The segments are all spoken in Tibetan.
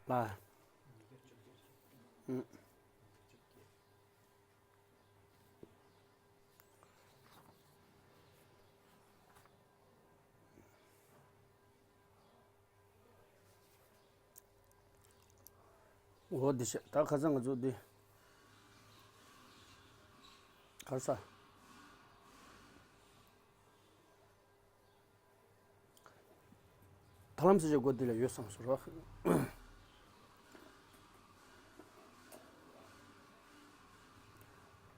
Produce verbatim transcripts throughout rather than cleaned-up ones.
ལ། ཨུ། འོ་འདི་བྱས། ད་ཁ་སང་ང་ཚོ་འདི་ག་རེ་ཟ། ཐར་ལམ་ཟེར་བྱའི་སྒོ་འདི་ལ་ཡོད་བསམ་སོང་རོ།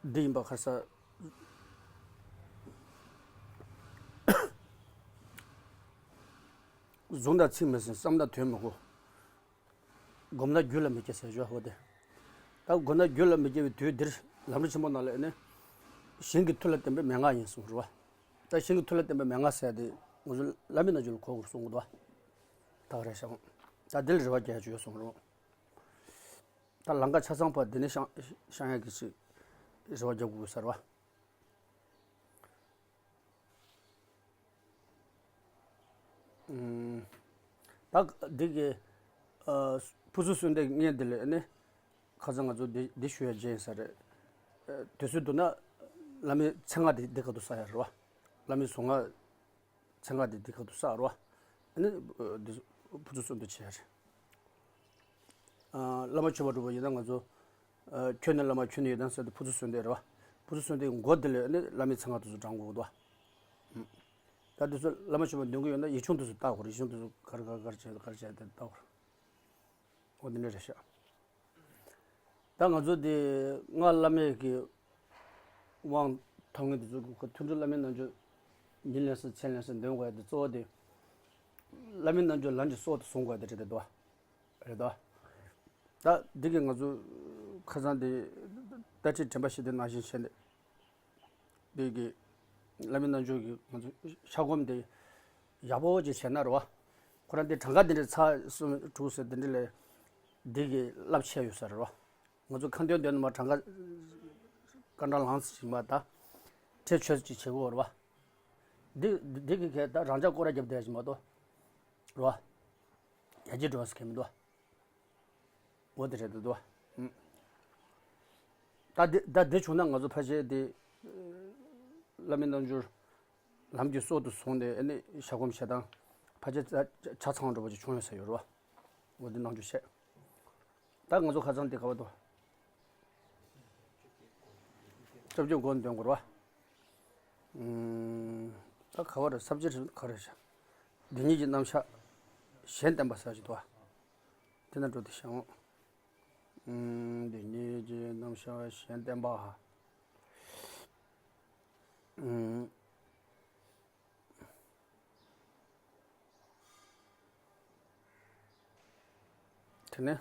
འདི་ཡིན་པ་ཁ་ས། གཟུངས་དང་ཚིག་མི་ཟིན། བསམ་དང་དོན་མི་གོ། སྒོམ་ན་རྒྱུད་ལ་མི་སྐྱེ་ཟེར་བཞག་འོ་དེ། ད་སྒོམ་ན་རྒྱུད་ལ་མི་སྐྱེ་བའི་དུས་འདིར་ལམ་རིམ་ཆེན་མོ་ནང་ལ་ཨེ་ནི། གཞན་གྱི་མཐུ་ལ་བརྟེན་པའི་མན་ངག་ཡིན་གསུངས་རེད་བ། ད་གཞན་གྱི་མཐུ་ལ་བརྟེན་པའི་མན་ངག་ཟེར་དེ་ང་ཚོ་བླ་མའི་རྣལ་འབྱོར་ལ་གོ་དགོས་གསུང་གི་འདུག་བ། ད་ག་རེ་བྱ་འོང་། ད་འདི་ལ་རེ་བ་རྒྱག་ཡ་ཅིག་ཡོད་གསུངས་རེད་བ། ད་ལམ་ཁ་ཆ་ཚང་པ་འདི་ནས་བཤང་བཤང་ཡག་གི་ཅིག་རེ་བ་རྒྱག་དགོས་ས་རེད་བ། ཨུམ། ད་འདི་གི་ཨ་ཕུར་ཚུགས་གསོལ་འདེབས་བརྙན་འདི་ལས་ནི་ཁ་སང་ང་ཚོ་འདི་འདི་ཞུ་ཡ་བརྗེད་ཡིན་ས་རེད། ཨ་དུས་ཚོད་འདུག་ན་བླ་མའི་མཚན་སྔགས་འདི་འདི་ག་དུ་བསགས་ཡ་རེད་བ། བླ་མའི་གཟུངས་སྔགས། མཚན་སྔགས་འདི་འདི་ག་དུ་བསགས་རོ། ཨ་ནི་འདི་ཕུར་ཚུགས་གསོལ་འདེབས་བྱས་རེད། ཨ་བླ་མ་མཆོད་པ་སྒྲུབ་པ་ཡིན་ན་ང་ཚོ། ཨ་ཁྱོད་ནི་བླ་མ་ཁྱོད་ནི་ཡི་དམ་ཟེར་ཏེ་ཕུར་ཚུགས་གསོལ་འདེབས་རེད་བ། ཕུར་ཚུགས་གསོལ་འདེབས་མགོ་འདི་ལས་ཨ་ནི་བླ་མའི་མཚན་སྔགས་དེ་ཚོ་བགྲང་དགོས་འདུག་བ། ད་དེ་ཚོ་བླ་མ་མཆོད་པ་འདོན་གི་ཡོད་ན་ཡིག་ཆུང་དེ་ཚོ་བལྟ་དགོས་རེད། ཡིག་ཆུང་དེ་ཚོ་ག་རེ་ག་རེ་ག་རེ་བྱས་ག་རེ་བྱས་ཏེ་བལྟ་དགོས་རེད། འོ་འདི་འདྲ་རེད་ཤག་ད་ང་ཚོ་འདི་སྔགས་བླ་མེད་ཀྱི་དབང་ཐོབ་མཁན་དེ་ཚོ་གི་ཁོ་ཐུན་དྲུག་བླ་མའི་རྣལ་འབྱོར་ཉིན་ལེན་ས་མཚན་ལེན་ས་འདོན་དགོས་ཡ་དེ་གཙོ་བོ་དེ་བླ་མའི་རྣལ་འབྱོར་ལམ་གྱི་སྲོག་ཏུ་བཟུང་དགོས་ཡ་དེ་རེད་དོ། རེད་དོ། ད་འདི་གི་ང་ཚོ་ཁ་སང་དེ་ད་ཁྲིད་དྲན་པ་ཞིག་དེ་ནང་བཞིན་བྱས་ནས། འདི་གི་བླ་མའི་རྣལ་འབྱོར་གྱི་ང་ཚོ་ཤ་སྒོམ་དེ་ཡག་པོ་ཅིག་བྱས་ན་རེད་བ། ཁོ་རང་དེ་གྲངས་ཀ་འདི་འདྲ་ཚར་གསུམ་དྲུག་ཟེར་འདི་འདྲ་ལས་འདི་གི་རླབས་ཆེ་ཡོད་ས་རེད་བ། ང་ཚོ་ཁ་འདོན་འདོན་ནས་མ་གྲངས་ཀ་སྐར་གྲངས་ལངས་ཟིན་མ་ད་ཁྲེལ་ཆོད་ཅིག་བྱེད་དགོས་རེད་བ། འདི་འདི་གི་གས་ད་རང་ཅག་སྐོར་ར་རྒྱབ་བསྡད་ཅིག་མ་གཏོགས་རེད་བ། ཡར་རྒྱས་འགྲོ་བ་ཟེར་མཁན་མི་འདུག་བ། འོ་དེ་རེད་འདུག་དོ། ཨུམ། ད་དེ་ད་དེ་བྱུང་ན་ང་ཚོ་ཕལ་ཆེར་དེ་བླ་མའི་རྣལ་འབྱོར་ལམ་གྱི་སྲོག་ཏུ་བཟུང་ནས་ཨ་ནི་ཞབས་གོམ་བྱེད་སྟངས་ཕལ་ཆེར་ཆ་ཚང་འགྲོ་བ་ཅིག་བྱུང་ཡོད་ས་ཡོད་རེད་བ། འོ་དེ་གནང་རྒྱུ་བྱས། ད་ང་ཚོ་ཁ་སང་དེ་ག་བ་དོ། སྐྱབས་ཀྱི་མགོ་འདོན་དགོས་རེད་བ། ཨུམ། ད་ག་བ་རེད། ས་བཅད་ག་རེ་བྱ། འདི་ཉིད་ཀྱི་རྣམ་གཞག་གཞན་བསྟན་པ་ཟེར་གྱི་འདུག་བ། དེ་ན་འགྲོ་དེ་བྱ་འོང་། ཨུམ། འདི་ཉིད་ཀྱི་རྣམ་གཞག་གཞན་བསྟན་པ། ཨུམ། དེ་ནས།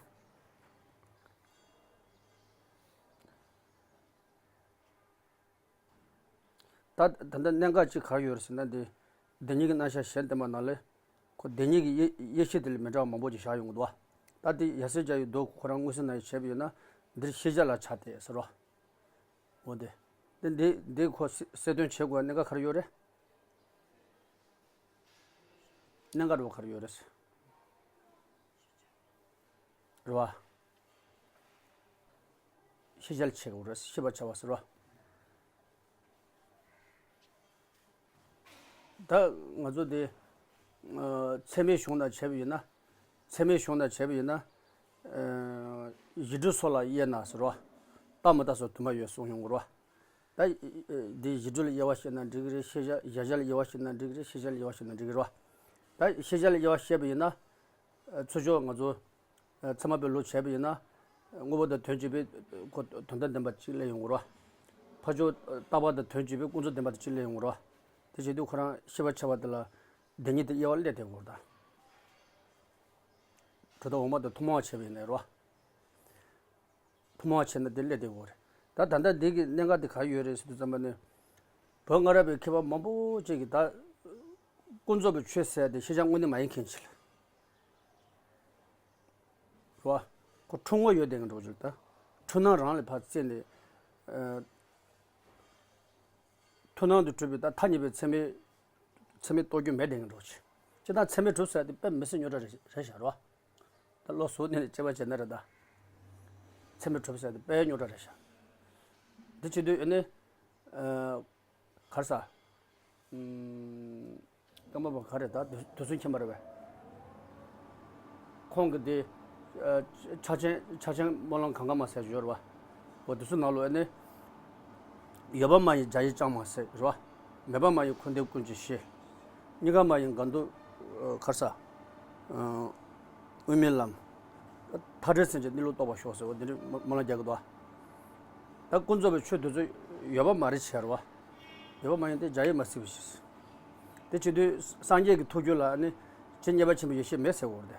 ད་ད་ལྟ་གནད་འགག་ཅིག་ག་རེ་ཡོད་རེད་ཟེར་ན་འདི། འདི་ཉིད་ཀྱི་རྣམ་གཞག་གཞན་བསྟན་པ་ནང་ལས། ཁོ་འདི་ཉིད་ཀྱི་ཡེ་ཡེ་ཤེས་དེ་ལས་མི་འདྲ་བ་མང་པོ་ཅིག་བཞག་ཡོང་གི་འདུག་བ། ད་འདི་ཡབ་སྲས་བརྒྱ་ཡི་མདོ་ཁོ་རང་མངོན་གསལ་ནང་བཞིན་བྱས་པ་ཡིན་ན་འདིར་ཤེས་བྱ་ལ་ཆགས་ཏེ་ཟེར་རོ། འོ་དེ། འདི་འདི་འདི་ཁོ་གསལ་སྟོན་བྱེད་དགོས་གནད་འགག་ག་རེ་ཡོད་རེད། གནད་འགག་རེད་བ་ག་རེ་ཡོད་རེད། རེད་བ། ཤེས་བྱ་ལ་བྱེད་དགོས་རེད། ཤེས་པར་བྱ་བ་ཟེར་བ། ད་ང་ཚོ་དེ་ཚད་མའི་གཞུང་ནང་བྱས་པ་ཡིན་ན། ཚད་མའི་གཞུང་ནང་བྱས་པ་ཡིན་ན། གཞི་གྲུབ་སོགས་ལ་དབྱེ་ན་ཟེར་བ། རྟག་མི་རྟག་སོགས་དུ་མ་ཡོད་གསུངས་ཡོང་གི་རེད་བ། ད་འདི་གཞི་གྲུབ་ལ་དབྱེ་བ་བཤད་ན་འགྲིག་གི་རེད། ཤེས་བྱ་གཞལ་བྱ་ལ་དབྱེ་བ་བཤད་ན་འགྲིག་གི་རེད། ཤེས་བྱ་ལ་དབྱེ་བ་བཤད་ན་འགྲིག་གི་རེད་བ། ད་ཤེས་བྱ་ལ་དབྱེ་བ་བཤད་པ་ཡིན་ན། ཚུར་ཕྱོགས་ང་ཚོ་ཚད་མ་པའི་ལུགས་བྱས་པ་ཡིན་ན། དངོས་པོ་དང་དོན་གཅིག་པའི་ཁོ་དོན་དམ་བདེན་པ་གཅིག་སླེབས་ཡོང་གི་རེད་བ། ཕར་ཕྱོགས་རྟག་པ་དང་དོན་གཅིག་པའི་ཀུན་རྫོབ་བདེན་པ་དང་གཅིག་སླེབས་ཡོང་གི་རེད་བ། དེ་བྱེད་དུས་ཁོ་རང་ཤེས་པར་བྱ་བ་དེ་ལ་བདེན་གཉིས་དེ་དབྱེ་བ་སླེབས་བསྡད་ཡོད་རེད་ད། གྲུབ་མཐའ་འོག་མ་དང་ཐུན་མོང་བ་བྱས་པ་ཡིན་ནའི་རེད་བ། ཐུན་མོང་བ་བྱས་ན་དེ་སླེབས་བསྡད་ཡོད་རེད། ད་ད་ལྟ་འདི་གི་གནད་འགག་དེ་ག་རེ་ཡོད་རེད་ཟེར་དུས་ཙམ་པ་ནི། བོད་སྔ་རབས་པའི་མཁས་པ་མང་པོ་ཅིག་གིས་ད་ཀུན་རྫོབ་པའི་ཆོས་ཟེར་ཡ་དེ་ཤེས་བྱ་དངོས་གནས་མ་ཡིན་མཁན་ཅིག་ལ། རེད་བ། ཁོ་འཁྲུལ་ངོ་ཡོད་བསྡད་མཁན་འདྲ་བོ་ཅིག་ལ་ད། འཁྲུལ་སྣང་རང་ལ་ཕར་བརྩིས་ནས། ཨ། འཁྲུལ་སྣང་དུ་གྲུབ་པའི་ད་ཐ་སྙད་པའི་ཚད་མའི་ཚད་མའི་རྟོགས་རྒྱུ་མེད་བསྡད་མཁན་འདྲ་བོ་ཅིག་སྤྱིར་བཏང་ཚད་མས་གྲུབ་ཟེར་ཡ་དེ་དཔེ་མི་སྲིད་རྙོག་དྲ་རེད་རེད་ཤག་རེད་བ། ད་བློ་གཟུ་བ་ནས་དཔྱད་པ་བྱས་ན་རེད་ད། ཚད་མས་གྲུབ་ཟེར་དེ་དཔེ་རྙོག་དྲ་རེད་ཤག་དེ་བྱེད་དུས་ཨ་ནི། ཨ། ག་རེ་ཟ། ཨུམ། ཀརྨ་པ་ག་རེ་ད་དུས་དུས་གསུམ་མཁྱེན་པ་རེད་པས། ཁོང་གི་དེ། ཨ། ཕྱག་ཆེན་ཕྱག་ཆེན་སྨོན་ལམ་གང་ག་མ་ཟེར་ཡོད་རེད་པ། འོ་དེ་ཚོ་ནང་ལོགས་ཨ་ནི། ཡོད་པ་མ་ཡིན་རྒྱ་ཡིས་ཅང་མ་ཟད་རེད་པ། མེད་པ་མ་ཡིན་འཁོར་འདས་ཀུན་གྱི་གཞི། རྙེད་དཀའ་མ་ཡིན་དགའ་མདོག་ཨ། ག་རེ་ཟ། ཨ། དབུ་མའི་ལམ། མཐའ་བྲལ་སེམས་ཀྱི་གནས་ལུགས་རྟོགས་པར་ཤོག་ཟེར་བ་འདི་འདྲའི་སྨོན་ལམ་རྒྱག་གི་འདུག་ད་ཀུན་རྫོབ་པའི་ཆོས་འདི་ཚོ་ཡོད་པ་མ་རེད་ཟེར་བ། ཡོད་པ་མ་ཡིན་ཏེ་རྒྱ་ཡིས་མ་ཟིན་པའི་ཕྱིར། དེ་བྱེད་དུས་སངས་རྒྱས་ཀྱི་ཐུགས་རྒྱུད་ལ་ནི་ཇི་སྙེད་པ་ཆེན་པོའི་ཡེ་ཤེས་མེད་ཟེར་བ་རེད། རེད་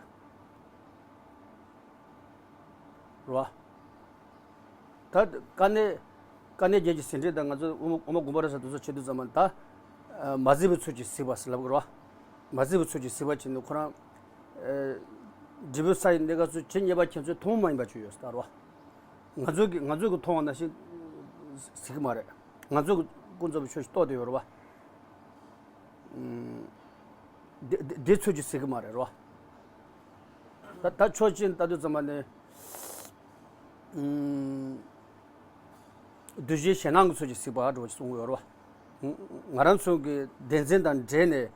བ། ད་དཀའ་གནད། དཀའ་གནད་བརྒྱད་ཀྱི་ཟིན་བྲིས་དང་ང་ཚོ་དབུ་མ་དབུ་མ་དགོངས་པ་རབ་གསལ་དེ་ཚོ་བྱེད་དུས་ཙམ་པ་ད། ཨ། མ་གཟིགས་པའི་ཚུལ་གྱིས་གཟིགས་པ་ཟེར་ལབ་ཀྱི་རེད་བ། མ་གཟིགས་པའི་ཚུལ་གྱིས་གཟིགས་པ་བྱས་ནས་ཁོ་རང་། ཨ། འབྲས་བུ་ས་ཡི་གནས་སྐབས་སུ་ཇི་སྙེད་པ་ཁྱེད་ཚོས་མཐོང་མ་ཡིན་པ་ཅིག་ཡོད་ཟེར་ད་རེད་བ། ང་ཚོ་གི་ང་ཚོ་གི་མཐོང་བ་ནང་བཞིན་གཟིགས་ཀྱི་མ་རེད། ང་ཚོ་གི་ཀུན་རྫོབ་པའི་ཆོས་ཤིག་རྟོགས་བསྡད་ཡོད་རེད་བ། ཨུམ། དེ་དེ་དེ་ཚུལ་གྱིས་གཟིགས་ཀྱི་མ་རེད་རོ། ད་ད་ཕྱོགས་གཅིག་ནས་ལྟ་དུས་ཙམ་པ་ནས། ཨུམ། གདུལ་བྱའི་ཞེད་སྣང་གི་ཚུལ་གྱིས་གཟིགས་པ་འགྲོ་གསུང་གི་ཡོད་རེད་བ། ང་རང་ཚོ་གི་བདེན་འཛིན་དང་འབྲེལ་ནས།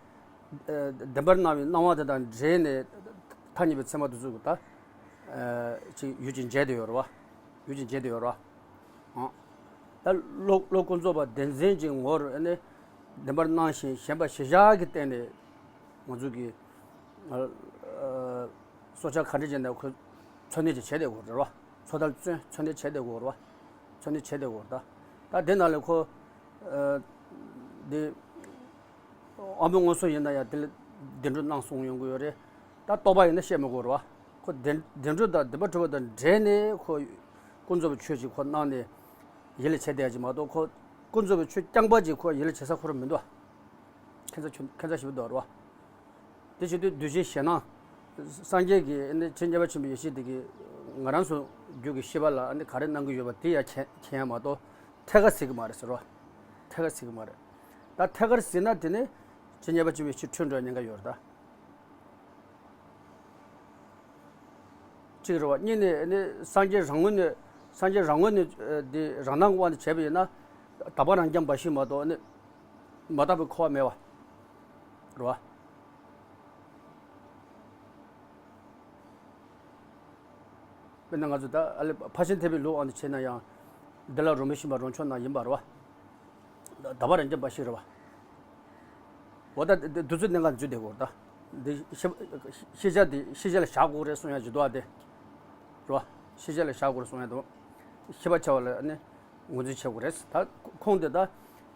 ཨ། བདེན་པར་སྣང་བའི་སྣང་བ་དེ་དང་འབྲེལ་ནས། ཐ་སྙད་པའི་ཚད་མ་དེ་ཚོ་གི་ད། ཨ། ཅིག་ཡུལ་གྱི་འཇལ་དེ་ཡོད་རེད་བ། ཡུལ་གྱི་འཇལ་དེ་ཡོད་རེད་བ། ཨང་། ད་བློ་བློ་ཀུན་རྫོབ་པ་བདེན་འཛིན་གྱི་ངོར་ནི། བདེན་པར་སྣང་ཞིང་ཞེན་པ་ཞེས་བྱ་གི་སྟེང་ནས། ང་ཚོ་གི། ཨ། སྲོག་ཆགས་ག་འདྲ་ཅིག་ན་ཁོ་འཚོ་གནས་ཅིག་བྱས་བསྡད་དགོས་རེད་བ། འཚོ་ཐབས་བརྩོན་འཚོ་གནས་བྱས་བསྡད་དགོས་རེད་བ། འཚོ་གནས་བྱས་བསྡད་དགོས་རེད་ད། ད་དེ་ནང་ལས་ཁོ། ཨ། འདི། དབང་པོ་མངོན་སུམ་ཡིན་ན་ཡང་དེ་ལ་བདེན་གྲུབ་སྣང་གསུངས་ཡོང་གི་ཡོད་རེད། ད་རྟོག་པ་ཡིན་ན་བཤད་མི་དགོས་རེད་བ། ཁོ་བདེན་བདེན་གྲུབ་དང་བདེན་པར་གྲུབ་པ་དང་འབྲེལ་ནས་ཁོ་ཀུན་རྫོབ་པའི་ཆོས་ཅིག་ཁོ་སྣང་ནས་ཡིད་ལ་བྱེད་བསྡད་ཡ་ཅིག་མ་གཏོགས། ཁོ་ཀུན་རྫོབ་པའི་ཆོས་རྐྱང་པ་ཅིག་ཁོ་ཡིད་ལ་བྱེད་ས་ཁོ་རང་མི་འདུག་ཁྱད་མཚར་ཁྱད་མཚར་ཞེ་པོ་འདུག་རེད་བ། དེ་བྱེད་དུས་གདུལ་བྱའི་ཞེད་སྣང་། སངས་རྒྱས་ཀྱིས་ནི་ཇི་སྙེད་པ་ཆེན་པོའི་ཡེ་ཤེས་དེ་གིས་ང་རང་ཚོ་རྒྱུད་ཀྱི་ཤེས་པ་ལ་ནི་ག་རེ་གནང་གི་ཡོད་པ་དེ་ཡང་མཁྱེན་མཁྱེན་ཡ་མ་གཏོགས། ཐད་ཀར་གཟིགས་ཀྱི་མ་རེད་ཟེར་རོ། ཐད་ཀར་གཟིགས་ཀྱི་མ་རེད། ད་ཐད་ཀར་གཟིགས་ན་དེ་ནི་ཇི་སྙེད་པ་ཆེན་པོའི་ཡེ་ཤེས་འཁྲུལ་འགྲོ་ཉེན་ཁ་ཡོད་རེད་ད། གཅིག་རེད་བ། གཉིས་ནས་ནི་སངས་རྒྱས་རང་ངོས་ནས་སངས་རྒྱས་རང་ངོས་ནས། ཨ། དེ་རང་སྣང་གི་དབང་དུ་བྱས་པ་ཡིན་ན། དག་པ་རང་རྐྱང་འབའ་ཞིག་མ་གཏོགས་ནི་མ་དག་པའི་འཁོར་བ་མེད་པ་རེད་བ། དཔེར་ན་ང་ཚོ་ད་ཨ་ལེ་ཕར་ཕྱིན་ཐེག་པའི་ལུགས་དབང་དུ་བྱས་ན་ཡང་། འདི་ལ་རོ་མི་ཤིང་པ་རོ་མཆོག་རྣམས་ཡིན་པ་རེད་བ། དག་པ་རང་རྐྱང་འབའ་ཞིག་རེད་བ། འོ་ད་འདི་འདི་ཚོའི་གནད་འགག་འཛུལ་བསྡད་ཡོད་རེད་ད། འདི་ཤེས་ཤེས་བྱ་འདི་ཤེས་བྱ་ལ་བཞག་དགོས་རེད་གསུང་ཡ་ཅིག་འདུག་ཨ། དེ་རེད་བ། ཤེས་བྱ་ལ་བཞག་དགོས་རེད་གསུང་ཡ་འདུག་ཤེས་པར་བྱ་བ་ལ་ནི་ངོས་འཛིན་བྱེད་དགོས་རེད། ད་ཁོང་དེ་ད་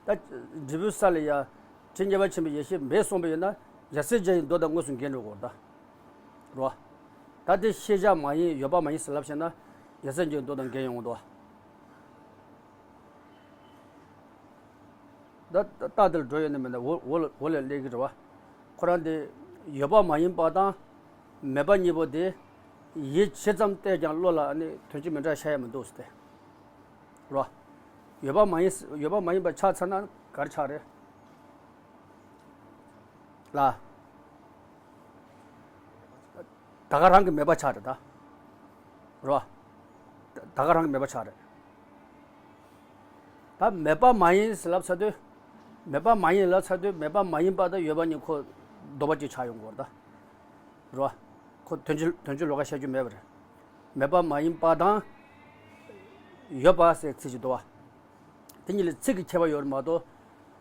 ད་འབྲས་བུའི་ས་ལ་ཡ་ཇི་སྙེད་པ་ཆེན་པོའི་ཡེ་ཤེས་མེད་གསུངས་པ་ཡིན་ན། ཡ་མཚན་འཇལ་བའི་མདོ་དང་དངོས་སུ་འགལ་འགྲོ་གི་ཡོད་རེད་ད། རེད་བ། ད་དེ་ཤེས་བྱ་མ་ཡིན་ཡོད་པ་མ་ཡིན་ཟེར་ལབ་བྱས་ན། ཡ་མཚན་འཇལ་བའི་མདོ་དང་འགལ་ཡོང་གི་འདུག་བ། ད་རྟགས་དེ་ལ་འགྲོ་ཡོད་ནི་མིན་ན། འོ་འོ་ལ་འོ་ལ་སླེབས་ཀྱི་རེད་བ། ཁོ་རང་དེ་ཡོད་པ་མ་ཡིན་པ་དང་མེད་པ་གཉིས་པོ་དེ་ཡིད་ཇི་ཙམ་གཏད་ཀྱང་བློ་ལ་ནི་དོན་གཅིག་མི་འདྲ་ཤར་ཡ་མི་འདུག་ཟེར་ཏེ། རེད་བ། ཡོད་པ་མ་ཡིན་ཡོད་པ་མ་ཡིན་པ་ཆགས་ཚར་ན་ག་རེ་ཆགས་རེད། ལ། ད་ག་རང་གི་མེད་པ་ཆགས་རེད་ད། རེད་བ། ད་ག་རང་གི་མེད་པ་ཆགས་རེད། ད་མེད་པ་མ་ཡིན་ཟེར་ལབ་ཚར་དུས། མེད་པ་མ་ཡིན་ལབ་ཚར་དུས་མེད་པ་མ་ཡིན་པ་དང་ཡོད་པ་གཉིས་ཁོ་ལྡོག་པ་གཅིག་ཆགས་ཡོང་གི་ཡོད་རེད་ད། རེད་བ། ཁོ་དོན་སྤྱི་དོན་སྤྱི་ལོགས་ཀ་བཤད་རྒྱུ་མེད་པ་རེད། མེད་པ་མ་ཡིན་པ་དང་། ཡོད་པ་ཟེར་ཚིག་ཅིག་འདུག་བ། དེ་གཉིས་ལ་ཚིག་གི་ཁྱད་པར་ཡོད་རེད་མ་གཏོགས།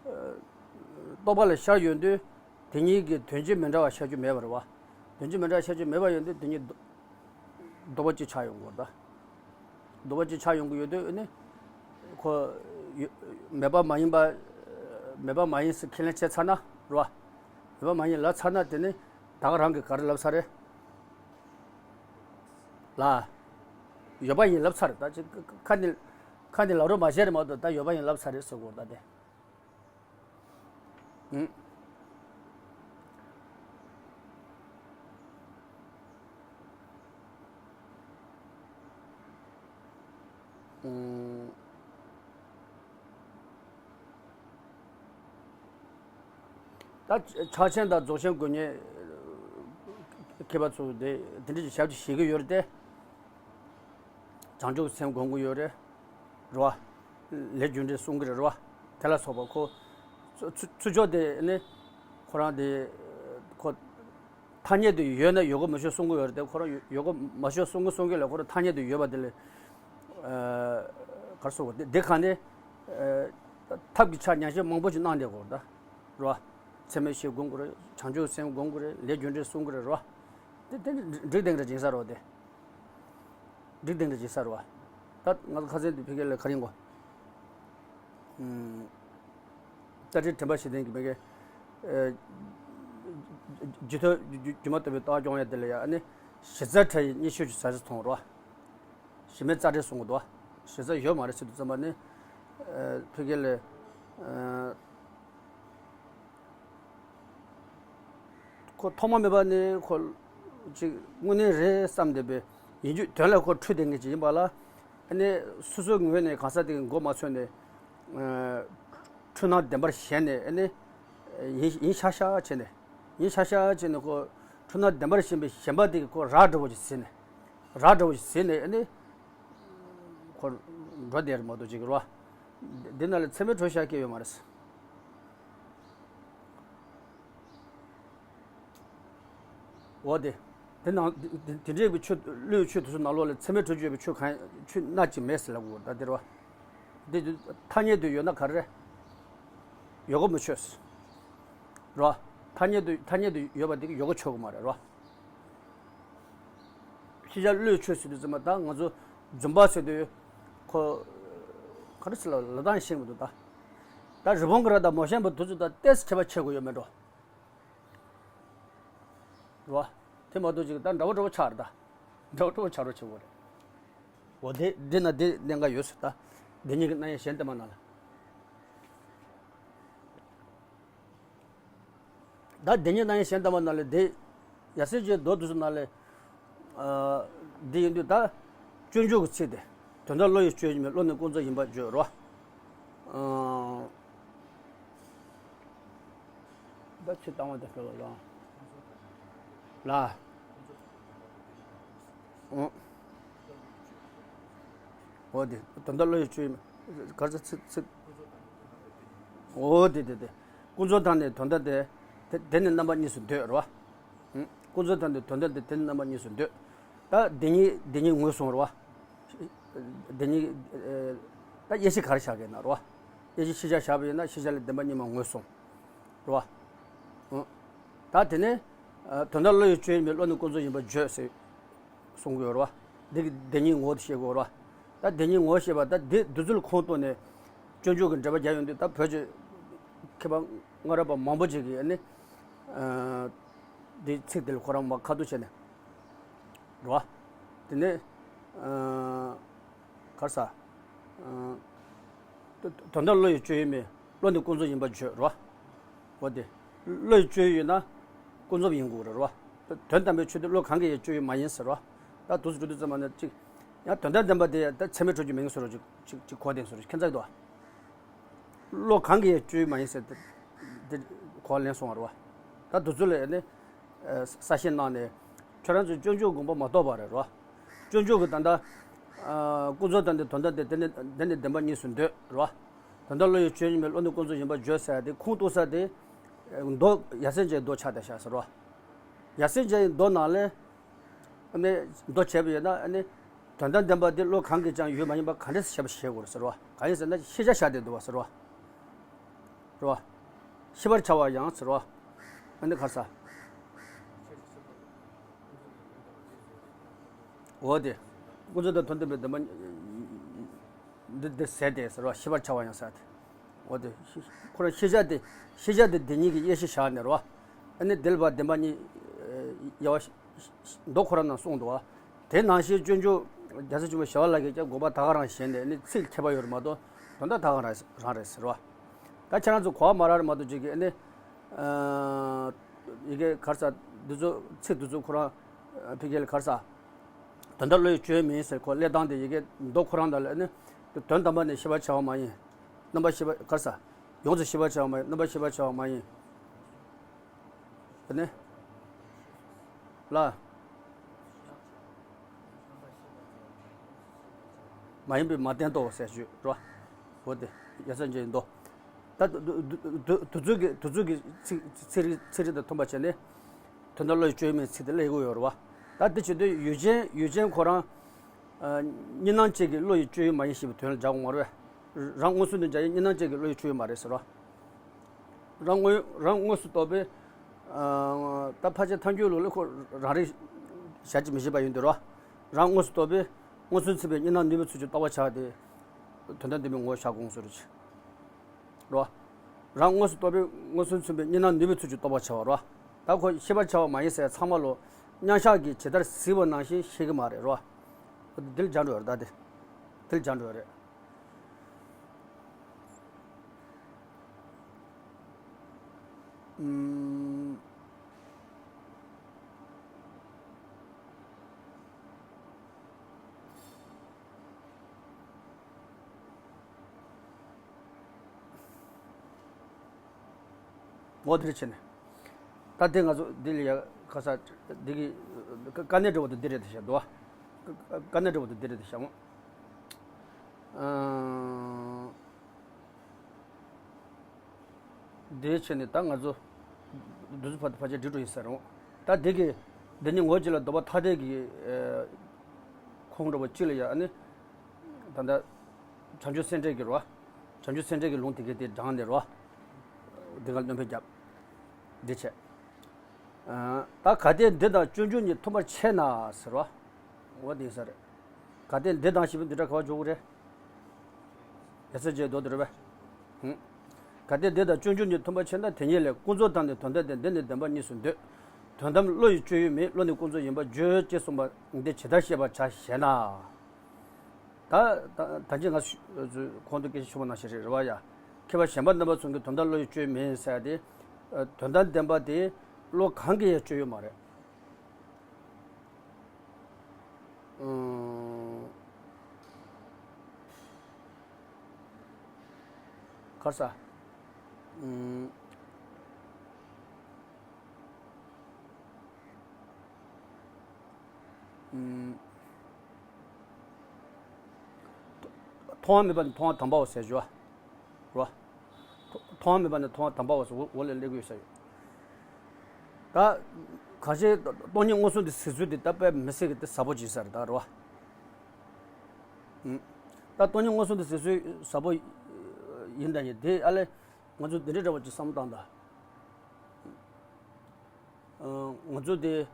ཨ། རྟོག་པ་ལ་ཤར་ཡོང་དུས། དེ་གཉིས་ཀྱི་དོན་སྤྱི་མི་འདྲ་བ་ཤར་རྒྱུ་མེད་པ་རེད་བ། དོན་སྤྱི་མི་འདྲ་བ་ཤར་རྒྱུ་མེད་པ་ཡོང་དུས་དེ་གཉིས་ལྡོག་ལྡོག་པ་གཅིག་ཆགས་ཡོང་གི་ཡོད་རེད་ད། ལྡོག་པ་གཅིག་ཆགས་ཡོང་གི་ཡོད་དུས་ནི། ཁོ་ཡོད་མེད་པ་མ་ཡིན་པ། མེད་པ་མ་ཡིན་ཟེར་ཁས་ལེན་བྱས་ཚར་ན་རེད་བ། མེད་པ་མ་ཡིན་ལབ་ཚར་ན་དེ་ནི་ད་ག་རང་གིས་ག་རེ་ལབ་ཚར་རེད། ལ། ཡོད་པ་ཡིན་ལབ་ཚར་རེད་ད། ཅིག་ཁ་ནས་ཁ་ནས་ལབ་རོགས་མ་བྱས་རེད་མ་གཏོགས་ད་ཡོད་པ་ཡིན་ལབ་ཚར་རེད་ཟེར་དགོས་རེད་ད་དེ། ཨུམ། ཨུམ། ད་ཕྱག་ཆེན་དང་རྫོགས་ཆེན་དགོས་ངེས། མཁས་པ་ཚོ་དེ་དེ་འདྲ་ཅིག་ཞབས་ཕྱི་བྱེད་ཀྱི་ཡོད་རེད་དེ། བྱང་ཆུབ་སེམས་སྒོམ་གྱི་ཡོད་རེད། རེད་བ། ལས་རྒྱུ་འབྲས་གསུང་གི་རེད་བ། དེ་ལ་སོགས་པ་ཁོ། ཚུ་ཚུ་ཚུར་ཕྱོགས་དེ་ནི། ཁོ་རང་དེ། ཁོ། ཐ་སྙད་དུ་ཡོད་ན་ཡོད་གོ་མ་ཤོད་གསུང་གི་ཡོད་རེད་དེ། ཁོ་རང་ཡོད་ཡོད་གོ་མ་ཤོད་གསུང་གི་གསུང་གི་ལ་ཁོ་རང་ཐ་སྙད་དུ་ཡོད་པ་དེ་ལས། ཨ། ག་རེ་ཟེར་དགོས་དེ་དེ་ག་ནས། ཨ། ཐབས་ཀྱི་ཆ་ཉམས་བཞེས་མང་པོ་ཞིག་གནང་བསྡད་ཡོད་རེད་ད། རེད་བ། ཚད་མེད་བཞི་སྒོམ་དགོས་རེད། བྱང་ཆུབ་སེམས་སྒོམ་དགོས་རེད། ལས་རྒྱུ་འབྲས་གསུང་གི་རེད། རེད་བ། དེ་དེ་འགྲིག་དེ་འདྲ་ཡིན་ས་རེད་བ་དེ། འགྲིག་དེ་འདྲ་ཡིན་ས་རེད་བ། ད་ང་ཚོ་ཁ་སང་དུ་ཕ་གི་ལ་ག་རེ་ཡིན་གོ། ཨུམ། རྩ་ཁྲིད་དྲན་པ་བཞི་ལྡན་གྱི་མི་གེ། ཨེ། རྒྱུ་མཐུན་རྒྱུ་མ་རྟོགས་པའི་རྟོག་པ་སྐྱོང་ཡ་དེ་ལ་ཡ་ཨ་ནི། གཞི་རྩ་ཕྲ་ཡི་གཉིས་ཆོས་ཀྱི་ཟ་ཟི་མཐོང་རོ། གཞི་མེད་རྩ་ཕྲན་གསུང་གི་འདུག་གཞི་རྩ་ཡོད་མ་རེད་ཟེར་དུས་ཙམ་པ་ནི། ཨེ། ཕ་གི་ལ། ཨེ། ཁོ་ཐོག་མ་མེད་པ་ནས་ཁོ། ཅིག་དངོས་གནས་རེད་བསམ་བསྡད་པའི་ཡིན་རྒྱུ་དོན་ལ་ཁོ་འཁྲུལ་བསྡད་མཁན་ཅིག་ཡིན་པ་ལ། ཨ་ནི་སོ་སོའི་ངོས་ནས་གང་ཟག་དེ་གི་མགོ་མ་ཚོས་ནས། ཨ། འཁྲུལ་སྣང་བདེན་པར་ཞེན་ནས་ཨ་ནི། ཡིན་ཡིན་ཤག་ཤག་བྱས་ནས། ཡིན་ཤག་ཤག་བྱས་ནས་ཁོ། འཁྲུལ་སྣང་བདེན་པར་ཞེན་པའི་ཞེན་པ་དེ་གི་ཁོ་རག་འདྲ་བོ་ཞིག་ཟིན་ནས། རག་འདྲ་བོ་ཞིག་ཟིན་ནས་ཨ་ནི། ཁོ། འགྲོ་བསྡད་རེད་མ་གཏོགས་ཅིག་རོ། འདི་ནང་ལ་ཚད་མེད་གྲོལ་ཤག་སྐྱེ་ཡོད་མ་རེད། འོ་དེ། དེ་ནང་དེ་དེ་འདྲའི་གི་ཆོས་བློའི་ཆོས་དེ་ཚོ་ནང་ལོགས་ལ་ཚད་མེད་གྲོལ་གྱི་ཡོད་པའི་ཆོས་གང་ཆོས་སྣ་གཅིག་མེད་ཟེར་ལབ་དགོས་ད་དེ་རེད་བ། དེ་དེ་ཐ་སྙད་དུ་ཡོད་ན་ག་རེ་རེད། ཡོད་གོ་མི་ཆོད་ཟེར། རེད་བ། ཐ་སྙད་དུ་ཐ་སྙད་དུ་ཡོད་པ་དེ་གི་ཡོད་གོ་ཆོད་གོ་མ་རེད་རེད་བ། ཤེས་བྱ་བློའི་ཆོས་ཟེར་དུས་ཙམ་པ་ད་ང་ཚོ་རྫུན་པ་ཟེར་དུས་ཁོ་ག་རེ་ཟེར་ལ་ལ་དང་ཤེས་མི་འདུག་ད། ད་རི་བོང་གི་རྭ་དང་མོ་གཤམ་བུ་དེ་ཚོ་ད་ཏོག་ཙམ་ཁྱད་པར་ཕྱེ་དགོས་ཡོད་མེད་འགྲོ། རེད་བ། དེ་མ་གཏོགས་ཅིག་ད་འདྲ་བོ་འདྲ་བོ་ཆགས་རེད་ད། འདྲ་བོ་འདྲ་བོ་ཆགས་རོགས་བྱེད་དགོས་རེད། འོ་དེ་འདི་ན་དེ་གནད་འགག་ཡོད་ཟེར་ད། དེ་གཉིས་ཀྱི་རྣམ་དབྱེ་གཞན་བསྟན་པ་ནང་ལ། ད་དེ་གཉིས་རྣམ་དབྱེ་གཞན་བསྟན་པ་ནང་ལ་དེ། ཡ་སེ་ཅན་མདོ་དེ་ཚོ་ནང་ལ། ཨ། འདི་ཡིན་དུས་ད། སྤྱོད་འཇུག་གི་ཚིག་དེ། དོན་དམ་བློ་ཡི་སྤྱོད་ཡུལ་མིན། བློ་ནི་ཀུན་རྫོབ་ཡིན་པར་བརྗོད་རོ། ཨ། ད་ཚིག་དང་པོ་དེ་ཕེབས་པ་དང་། ལ། ཨོ། འོ་དེ་དོན་དམ་བློ་ཡི་སྤྱོད་ཡུལ་མིན། གར་ཚ་ཚིག་ཚིག་འོ་དེ་དེ་དེ། ཀུན་རྫོབ་དང་ནི་དོན་དམ་དེ། དེ་དེ་ནི་རྣམ་པ་གཉིས་སུ་འདོད་རོ། ཀུན་རྫོབ་དང་ནི་དོན་དམ་དེ་དེ་ནི་རྣམ་པ་གཉིས་སུ་འདོད། ད་དེ་གཉིས་དེ་གཉིས་ངོས་བཟུང་རོ། དེ་གཉིས། ད་དབྱེ་གཞི་ག་རེ་བཞག་གི་ཡིན་ན་རོ། དབྱེ་གཞི་ཤེས་བྱ་བཞག་པ་ཡིན་ན་ཤེས་བྱ་ལ་བདེན་པ་གཉིས་མ་ངོས་བཟུང་། རེད་བ། ཨང་། ད་དེ་ནས། ཨ། དོན་དམ་བློ་ཡི་སྤྱོད་ཡུལ་མིན། བློ་ནི་ཀུན་རྫོབ་ཡིན་པར་བརྗོད་ཟེར། གསུང་གི་ཡོད་རེད་བ། འདི་གི་བདེན་གཉིས་ངོ་བོ་དེ་བཤད་དགོས་རེད་བ། ད་བདེན་གཉིས་ངོ་བོ་བཤད་པ་ད་འདི་འདི་ཚོ་ལ་ཁུངས་གཏུགས་ནས། སྤྱོད་འཇུག་གི་འགྲེལ་པ་རྒྱག་ཡོང་དུས་ད་བོད་ཀྱི་མཁས་པ་སྔ་རབས་པ་མང་པོ་ཅིག་གིས་ནི། ཨ། འདི་ཚིག་འདི་ལ་ཁོ་རང་མ་ཁ་ཐུག་བྱས་ནས། རེད་བ། དེ་ནས། ཨ། ག་རེ་ཟ། ཨ། དོན་དམ་བློ་ཡི་སྤྱོད་ཡུལ་མིན། བློ་ནི་ཀུན་རྫོབ་ཡིན་པར་བརྗོད་རོ། འོ་དེ། བློ་ཡི་སྤྱོད་ཡུལ་ཡིན་ན། ཀུན་རྫོབ་ཡིན་དགོས་རེད་རོ། དོན་དམ་པའི་ཆོས་དེ་བློ་གང་གི་ཡང་སྤྱོད་ཡུལ་མ་ཡིན་ཟེར་རོ། ད་དུས་སུ་འགྲོ་དུས་ཙམ་པ་ནས་ཅིག་ཡང་དོན་དམ་བདེན་པ་དེ་ད་ཚད་མས་གྲུབ་ཀྱི་མིན་ཟེར་རོ་ཅིག་ཅིག་ཅིག་གོ་བདེ་ཟེར་རོ་ཁྱེད་ཚ་གི་འདུག་བློ་གང་གི་ཡང་སྤྱོད་ཡུལ་མ་ཡིན་ཟེར་དེ་དེ་གོ་ལེན་སོང་བ་རེད་བ། ད་དུས་ཚོད་ལ་ནི། ཨ། གསལ་བཤད་གནང་ནས། ཁྱོད་རང་ཚོས་སྤྱོད་འཇུག་དགོངས་པ་མ་རྟོགས་པ་རེད་རོ། སྤྱོད་འཇུག་གི་ད་ལྟ། ཨ། ཀུན་རྫོབ་དང་ནི་དོན་དམ་དེ་དེ་ནི་དེ་ནི་བདེན་པ་གཉིས་སུ་འདོད་རོ། དོན་དམ་བློ་ཡི་སྤྱོད་ཡུལ་མིན། བློ་ནི་ཀུན་རྫོབ་ཡིན་པར་བརྗོད་ཟེར་ཡ་དེ་ཁུངས་གཏུགས་ས་དེ། མདོ་ཡ་སེ་ཅན་གྱི་མདོ་ཆགས་བསྡད་ཤག་ཟེར་རོ། ཡ་སེ་ཅན་གྱི་མདོ་ནང་ལས། ཨ་ནི་མདོ་བྱས་པ་ཡིན་ན་ཨ་ནི། དོན་དམ་བདེན་པ་འདི་བློ་གང་གིས་ཀྱང་ཡུལ་མ་ཡིན་པ་ག་འདྲ་སེ་ཞེ་པོ་ཞེད་དགོས་རེད་ཟེར་བ། གང་ཡིན་ཟེར་ན་ཤེས་བྱ་བཞག་བསྡད་འདུག་བ་ཟེར་བ། རེད་བ། ཤེས་པར་བྱ་བ་ཡང་ཟེར་བ། ཨ་ནི་ག་རེ་ཟ། འོ་དེ། ཀུན་རྫོབ་དང་དོན་དམ་པའི་བདེན་པ། འདི་འདི་ཟེར་ཏེ་ཟེར་བ། ཤེས་པར་བྱ་བ་ཡང་ཟེར་ཏེ། འོ་དེ། ཁོ་རང་ཤེས་བྱ་དེ། ཤེས་བྱ་དེ་དེ་ཉིད་ཀྱི་དབྱེ་གཞི་བཞག་ནས་རེད་བ། ཨ་ནི་དེ་ལ་བ་བདེན་པ་གཉིས། དབྱེ་བ། མདོ་ཁོ་རང་ནང་གསུངས་འདུག་བ། དེ་ནང་བཞིན་སྤྱོད་འཇུག་རྒྱལ་སྲས་ཆེན་པོ་ཞི་བ་ལྷ་གིས་ཀྱང་དགོངས་པ་ད་ག་རང་བཞེས་ནས་ནི་ཚིག་ཁྱད་པར་ཡོད་རེད་མ་གཏོགས་དོན་དག་ད་ག་རང་རང་རེད་ཟེར་བ། ད་ཁྱེད་རང་ཚོ་གོ་བ་མ་རག་རེད་མ་གཏོགས་ཅིག་གིས་ནི། ཡི་གེ་ག་རེ་ཟ། འདི་ཚོ་ཚིག་འདི་ཚོ་ཁོ་རང་ཕ་གི་ལ་ག་རེ་ཟ། དོན་དམ་བློ་ཡི་སྤྱོད་ཡུལ་མིན་ཟེར་ཁོ་ཀླད་སྟངས་དེ་ཡི་གེ་མདོ་ཁོ་རང་དང་ལ་ནི། དོན་དམ་པ་ནི་ཤེས་པར་བྱ་བ་མ་ཡིན། རྣམ་པར་ཤེས་པ་ག་རེ་ཟ། ཡོངས་སུ་ཤེས་པར་བྱ་བ་མ་ཡིན། རྣམ་པར་ཤེས་པར་བྱ་བ་མ་ཡིན། དེ་ནི། ལ། མ་ཡིན་པའི་མ་བསྟན་ཏོ་ཟེར་ཞུ་རོ། འོ་དེ་ཡ་ས་འཇོག་ཡིན་ཏོ། ད་དུ་དུ་དུ་དུ་དུ་ཚོད་ཀྱི་དུ་ཚོད་ཀྱི་ཚིག་ཚིག་རིགས་ཚིག་རིགས་དང་མཐུན་པ་བྱས་ནས། དོན་དམ་བློ་ཡི་སྤྱོད་ཡུལ་མིན་ཚིག་དེ་སླེབས་ཀྱི་ཡོད་རེད་བ། ད་དེ་བྱེད་དུས་ཡུལ་ཅན་ཡུལ་ཅན་ཁོ་རང་། གཉིས་སྣང་ཅན་གྱི་བློ་ཡི་སྤྱོད་ཡུལ་མ་ཡིན་ཞེས་པའི་དོན་ལ་སྦྱར་དགོས་མ་རེད་བས། རང་མངོན་སུམ་དུ་སྦྱར་ཡུལ་གཉིས་སྣང་ཅན་གྱི་བློ་ཡི་སྤྱོད་ཡུལ་མ་རེད་ཟེར་རོ། རང་མངོན་རང་དངོས་སུ་རྟོགས་པའི། ད་ཕལ་ཆེར་ཐལ་འགྱུར་ལུགས་ལ་ཁོ་རང་རིག་བྱ་བྱེད་མི་བྱེད་པ་ཡིན་དུས་རོ། རང་དངོས་སུ་རྟོགས་པའི་མངོན་སུམ་ཚུད་པའི་གཉིས་སྣང་ནུས་པའི་ཚུལ་གྱིས་རྟོགས་པར་བྱ་སྟེ། དོན་དམ་བདེན་པའི་ངོ་བོ་བཞག་དགོངས་སུ་རེད། རོ། རང་དངོས་སུ་རྟོགས་པའི་མངོན་སུམ་ཚུད་པའི་གཉིས་སྣང་ནུས་པའི་ཚུལ་གྱིས་རྟོགས་པར་བྱ་བ་རོ། ད་ཁོ་ཤེས་པར་བྱ་བ་མ་ཡིན་ཟེར་ཚང་མ་ལོ། མཉམ་བཞག་གིས་ཇི་ལྟར་གཟིགས་པ་ནང་བཞིན་ཤེས་ཀྱི་མ་རེད་རོ། འདི་ལ་སྦྱར་འགྲོ་བ་རེད་ད་དེ། འདི་ལ་སྦྱར་འགྲོ་བ་རེད། ཨུམ། འོ་དེར་ཕྱིན་ནས། ད་དེ་ང་ཚོ་འདི་ལ་ཡ་ཁ་ས་འདི་གི་དཀའ་གནད་འདྲ་བོ་དེ་འདི་རེད་དེ་བཤད་འདུག་བ། དཀའ་གནད་འདྲ་བོ་དེ་འདི་རེད་དེ་བཤད་འོང་། ཨང་། དེའི་ཆེད་ནས་ད་ང་ཚོ་འདི་ཚོ་ཕར་དུ་ཕལ་ཆེར་འགྲིག་འགྲོ་ཡིན་ས་རེད། ད་འདི་གི་འདི་ནི་ངོ་གཅིག་ལ་ལྡོག་པ་ཐ་དད་ཀྱི་ཁོང་འགྲོ་བ་གཅིག་ལ་ཡ་ཨ་ནི། ད་ལྟ་བྱང་ཆུབ་སེམས་འགྲེལ་གྱི་རོ། བྱང་ཆུབ་སེམས་འགྲེལ་གྱི་ལུང་དེ་གའི་དེ་དྲངས་ནས་རོ། འདི་ག་སྣོན་པ་བརྒྱབ། འདི་བྱས། ད་གལ་ཏེ་འདི་དང་སྤྱོད་འཇུག་གཉིས་མཐུན་པར་ཕྱེ་ན་ཟེར་བ། འོ་དེ་ས་རེད། གལ་ཏེ་འདི་དང་ཞེས་པའི་འདི་སྒྲ་ག་བར་འཇོག་གི་རེད། ཡ་ས་བཅད་མདོ་དེ་རེད་པས། གལ་ཏེ་འདི་དང་སྤྱོད་འཇུག་གཉིས་མཐུན་པར་ཕྱེ་ན་དེ་ཉིད་ལས་ཀུན་རྫོབ་དང་ནི་དོན་དམ་བདེན་འདི་ནི་བདེན་པ་གཉིས་སུ་འདོད། དོན་དམ་བློ་ཡི་སྤྱོད་ཡུལ་མིན། བློ་ནི་ཀུན་རྫོབ་ཡིན་པར་བརྗོད་ཅེས་གསུངས་པ་འདི་ཇི་ལྟར་ཤེས་པར་བྱ་ཞེ་ན། ད་ད་ད་ཅི་ང་ཚོ་གོང་དུ་སྐད་ཆ་ཞུས་པ་ནང་བཞིན་རེད་རེད་བ་ཡ། མཁས་པ་གཞན་པ་རྣམ་པ་ཚོ་གིས་དོན་དམ་བློ་ཡི་སྤྱོད་ཡུལ་མིན་ཟེར་ཏེ། དོན་དམ་བདེན་པ་དེ་བློ་གང་གི་ཡང་སྤྱོད་ཡུལ་མ་རེད། ཨང་། ག་རེ་ཟ། ཨང་། ཨང་། མཐོང་བ་མེད་པ་ནི་མཐོང་བ་དམ་པའོ་ཟེར་ཞུ་བ། རོ། མཐོང་བ་མེད་པ་ནི་མཐོང་བ་དམ་པའོ་ཟེར་འོ་འོ་ལས་སླེབས་ཀྱི་ཡོད་ས་ཡོད། ད། གང་ཞིག་སྟོང་ཉིད་མངོན་སུམ་དུ་གཟིགས་ཚུལ་དེ་ད་དཔེ་མི་སྲིད་ཀྱི་དེ་ཟབ་པོ་ཅིག་ས་རེད་ད་རོ། ཨང་། ད་སྟོང་ཉིད་མངོན་སུམ་དུ་གཟིགས་ཚུལ་ཟབ་པོ་ཡིན་ད་ཡིན་དེ་ཨ་ལས་ང་ཚོ་འདི་འདྲ་འདྲ་བ་ཅིག་བསམ་བློ་བཏང་ད། ང་ཚོ་དེ།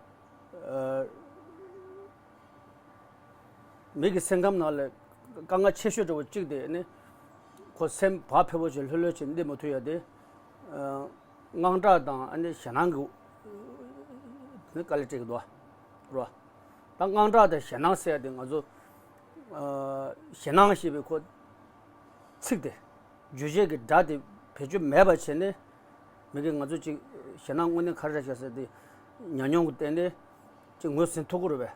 མི་གི་སེམས་ཁམས་ནང་ལ་དཀའ་ངལ་ཆེ་ཤོས་འདྲ་བོ་གཅིག་དེ་ནི། ཁོ་སེམས་བག་ཕེབས་པོ་ཞིག་ལྷོད་ལྷོད་ཅིག་གནས་མ་ཐུབ་ཡ་དེ། དངངས་སྐྲག་དང་ཨ་ནི་ཞེད་སྣང་གི་ནི་དཀའ་ལས་སྤྲད་ཀྱི་འདུག་རོ། ད་དངངས་སྐྲག་དང་ཞེད་སྣང་ཟེར་ཡ་དེ་ང་ཚོ། ཞེད་སྣང་ཞེས་པའི་ཁོ། ཚིག་དེ། རྗོད་བྱེད་ཀྱི་སྒྲ་དེ་བེད་སྤྱོད་མེད་པ་བྱས་ནས། མི་གིས་ང་ཚོ་གཅིག་ཞེད་སྣང་དངོས་གནས་ག་རེ་རེད་ཤག་ཟེར་ཏེ། ཉམས་མྱོང་གི་སྟེང་ནས་གཅིག་ངོས་ཟིན་ཐུབ་ཀྱི་རེད་པས།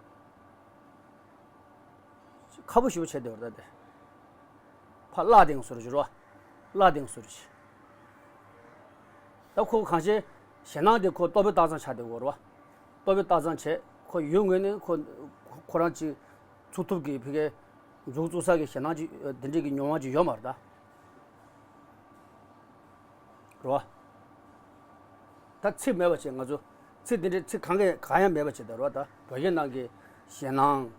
ཁག་པོ་ཞེ་པོ་བྱས་བསྡད་པ་རེད་ད་དེ། ཕར་བརླག་བསྡད་ཡོང་བཟོ་འདྲ་ཅིག་རོ། བརླག་བསྡད་ཡོང་བཟོ་འདྲ་ཅིག་ད་ཁོ་གང་བྱས། ཞེད་སྣང་དེ་ཁོ་རྟོག་པའི་རྟགས་ཙམ་ཆགས་བསྡད་ཡོད་རེད་བ། རྟོག་པའི་རྟགས་ཙམ་བྱས། ཁོ་ཡུལ་ངོས་ནས་ཁོ་ཁོ་རང་གཅིག་ཚུགས་ཐུབ་ཀྱི་ཕ་གིའི་མཛུབ་བཙུགས་ས་གི་ཞེད་སྣང་ཅིག་དེ་འདྲས་ཀྱི་མྱོང་བ་ཅིག་ཡོད་མ་རེད་ད། རེད་བ། ད་ཚིག་མེད་པ་བྱས་ང་ཚོ། ཚིག་འདི་འདྲའི་ཚིག་གང་ག་གང་ཡང་མེད་པ་བྱས་ད་རེད་བ། ད་བོད་སྐད་ནང་གི་ཞེད་སྣང་།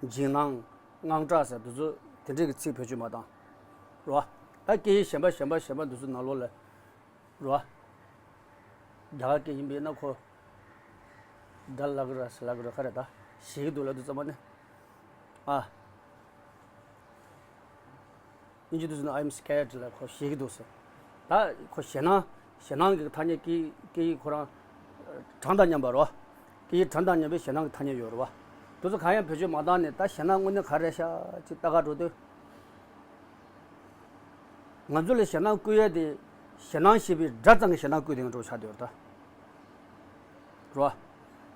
འཇིགས་སྣང་། དངངས་སྐྲག་ཟེར་འདི་ཚོ་དེ་འདྲའི་གི་ཚིག་བེད་སྤྱོད་མ་བཏང་། རེད་བ། ད་སྐད་ཡིག་གཞན་པ་གཞན་པ་གཞན་པ་འདི་ཚོ་ནང་ལོགས་ལ། རེད་བ། རྒྱ་གར་སྐད་ཡིན་པས་ན་ཁོ། ཌལ་ལབ་ཀྱི་རེད་ཟེར་ལབ་ཀྱི་རེད་ག་རེ་ད། ཞེད་ཀྱི་འདུག་ལབ་དུས་ཙམ་པ་ནི། ཨ། དབྱིན་ཇི་དུས་ཟེར་ན་I'm scared ལ་ཁོ་ཞེད་ཀྱི་འདུག་ཟེར། ད་ཁོ་ཞེད་སྣང་ཞེད་སྣང་གི་ཐ་སྙད་ཀྱི་ཀྱི་ཁོ་རང་གྲངས་དང་མཉམ་པ་རོ། ཀྱི་གྲངས་དང་མཉམ་པའི་ཞེད་སྣང་གི་ཐ་སྙད་ཡོད་རེད་བ། དེ་ཚོ་གང་ཡང་བེད་སྤྱོད་མ་བཏང་ནས་ད་ཞེད་སྣང་དངོས་གནས་ག་རེ་ཤག་ཅིག་ལྟ་ག་འགྲོ་དུས། ང་ཚོ་ལ་ཞེད་སྣང་སྐུལ་ཡས་དེ་ཞེད་སྣང་ཞེས་པའི་སྒྲ་ཙམ་གྱིས་ཞེད་སྣང་སྐུལ་དེ་འགྲོ་ཆགས་བསྡད་ཡོད་རེད་ད། རོ།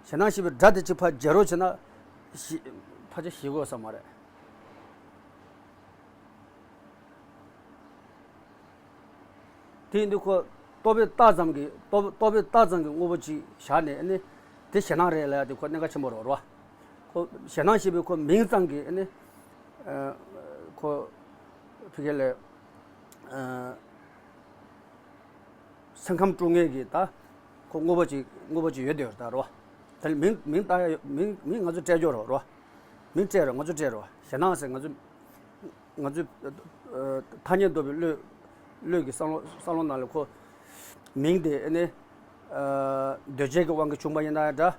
ཞེད་སྣང་ཞེས་པའི་སྒྲ་དེ་གཅིག་ཕར་བརྗེ་རོགས་བྱས་ན། ཞི། ཕལ་ཆེར་ཞི་དགོས་ས་མ་རེད། དེ་ཡིན་དུས་ཁོ་རྟོག་པའི་རྟགས་ཙམ་གྱི་རྟོག་རྟོག་པའི་རྟགས་ཙམ་གྱི་དངོས་པོ་ཅིག་བཞག་ནས་ནི། དེ་ཞེད་སྣང་རེད་ལབ་ཡ་དེ་ཁོ་གནད་འགག་ཆེན་པོ་རེད་རོ། ཁོ་ཞེད་སྣང་ཞེས་པའི་ཁོ་མིང་ཙམ་གྱིས་ཨ་ནི་ཁོ་ཕི་གེ་ལ་སེམས་ཁམས་དཀྲུག་མཁན་གྱི་ད་ཁོ་དངོས་པོ་ཅིག་དངོས་པོ་ཅིག་ཡོད་དེ་ཡོད་ད་རོ། དེ་ལ་མིང་མིང་བཏགས་ཡ་མིང་མིང་ང་ཚོ་སྤྲད་རྒྱུ་རོ་རོ། མིང་སྤྲད་རོ་ང་ཚོ་སྤྲད་རོ་ཞེད་སྣང་ཟེར་ང་ཚོ། ང་ཚོའི་ཐ་སྙད་འདོགས་པའི་བློས་བློས་ཀྱི་བསམ་བློ་བསམ་བློ་ནང་ལ་ཁོ་མིང་དེ་ཨ་ནི་འདོད་བྱེད་ཀྱི་དབང་གིས་བྱུང་པ་ཡིན་ན་འདྲ།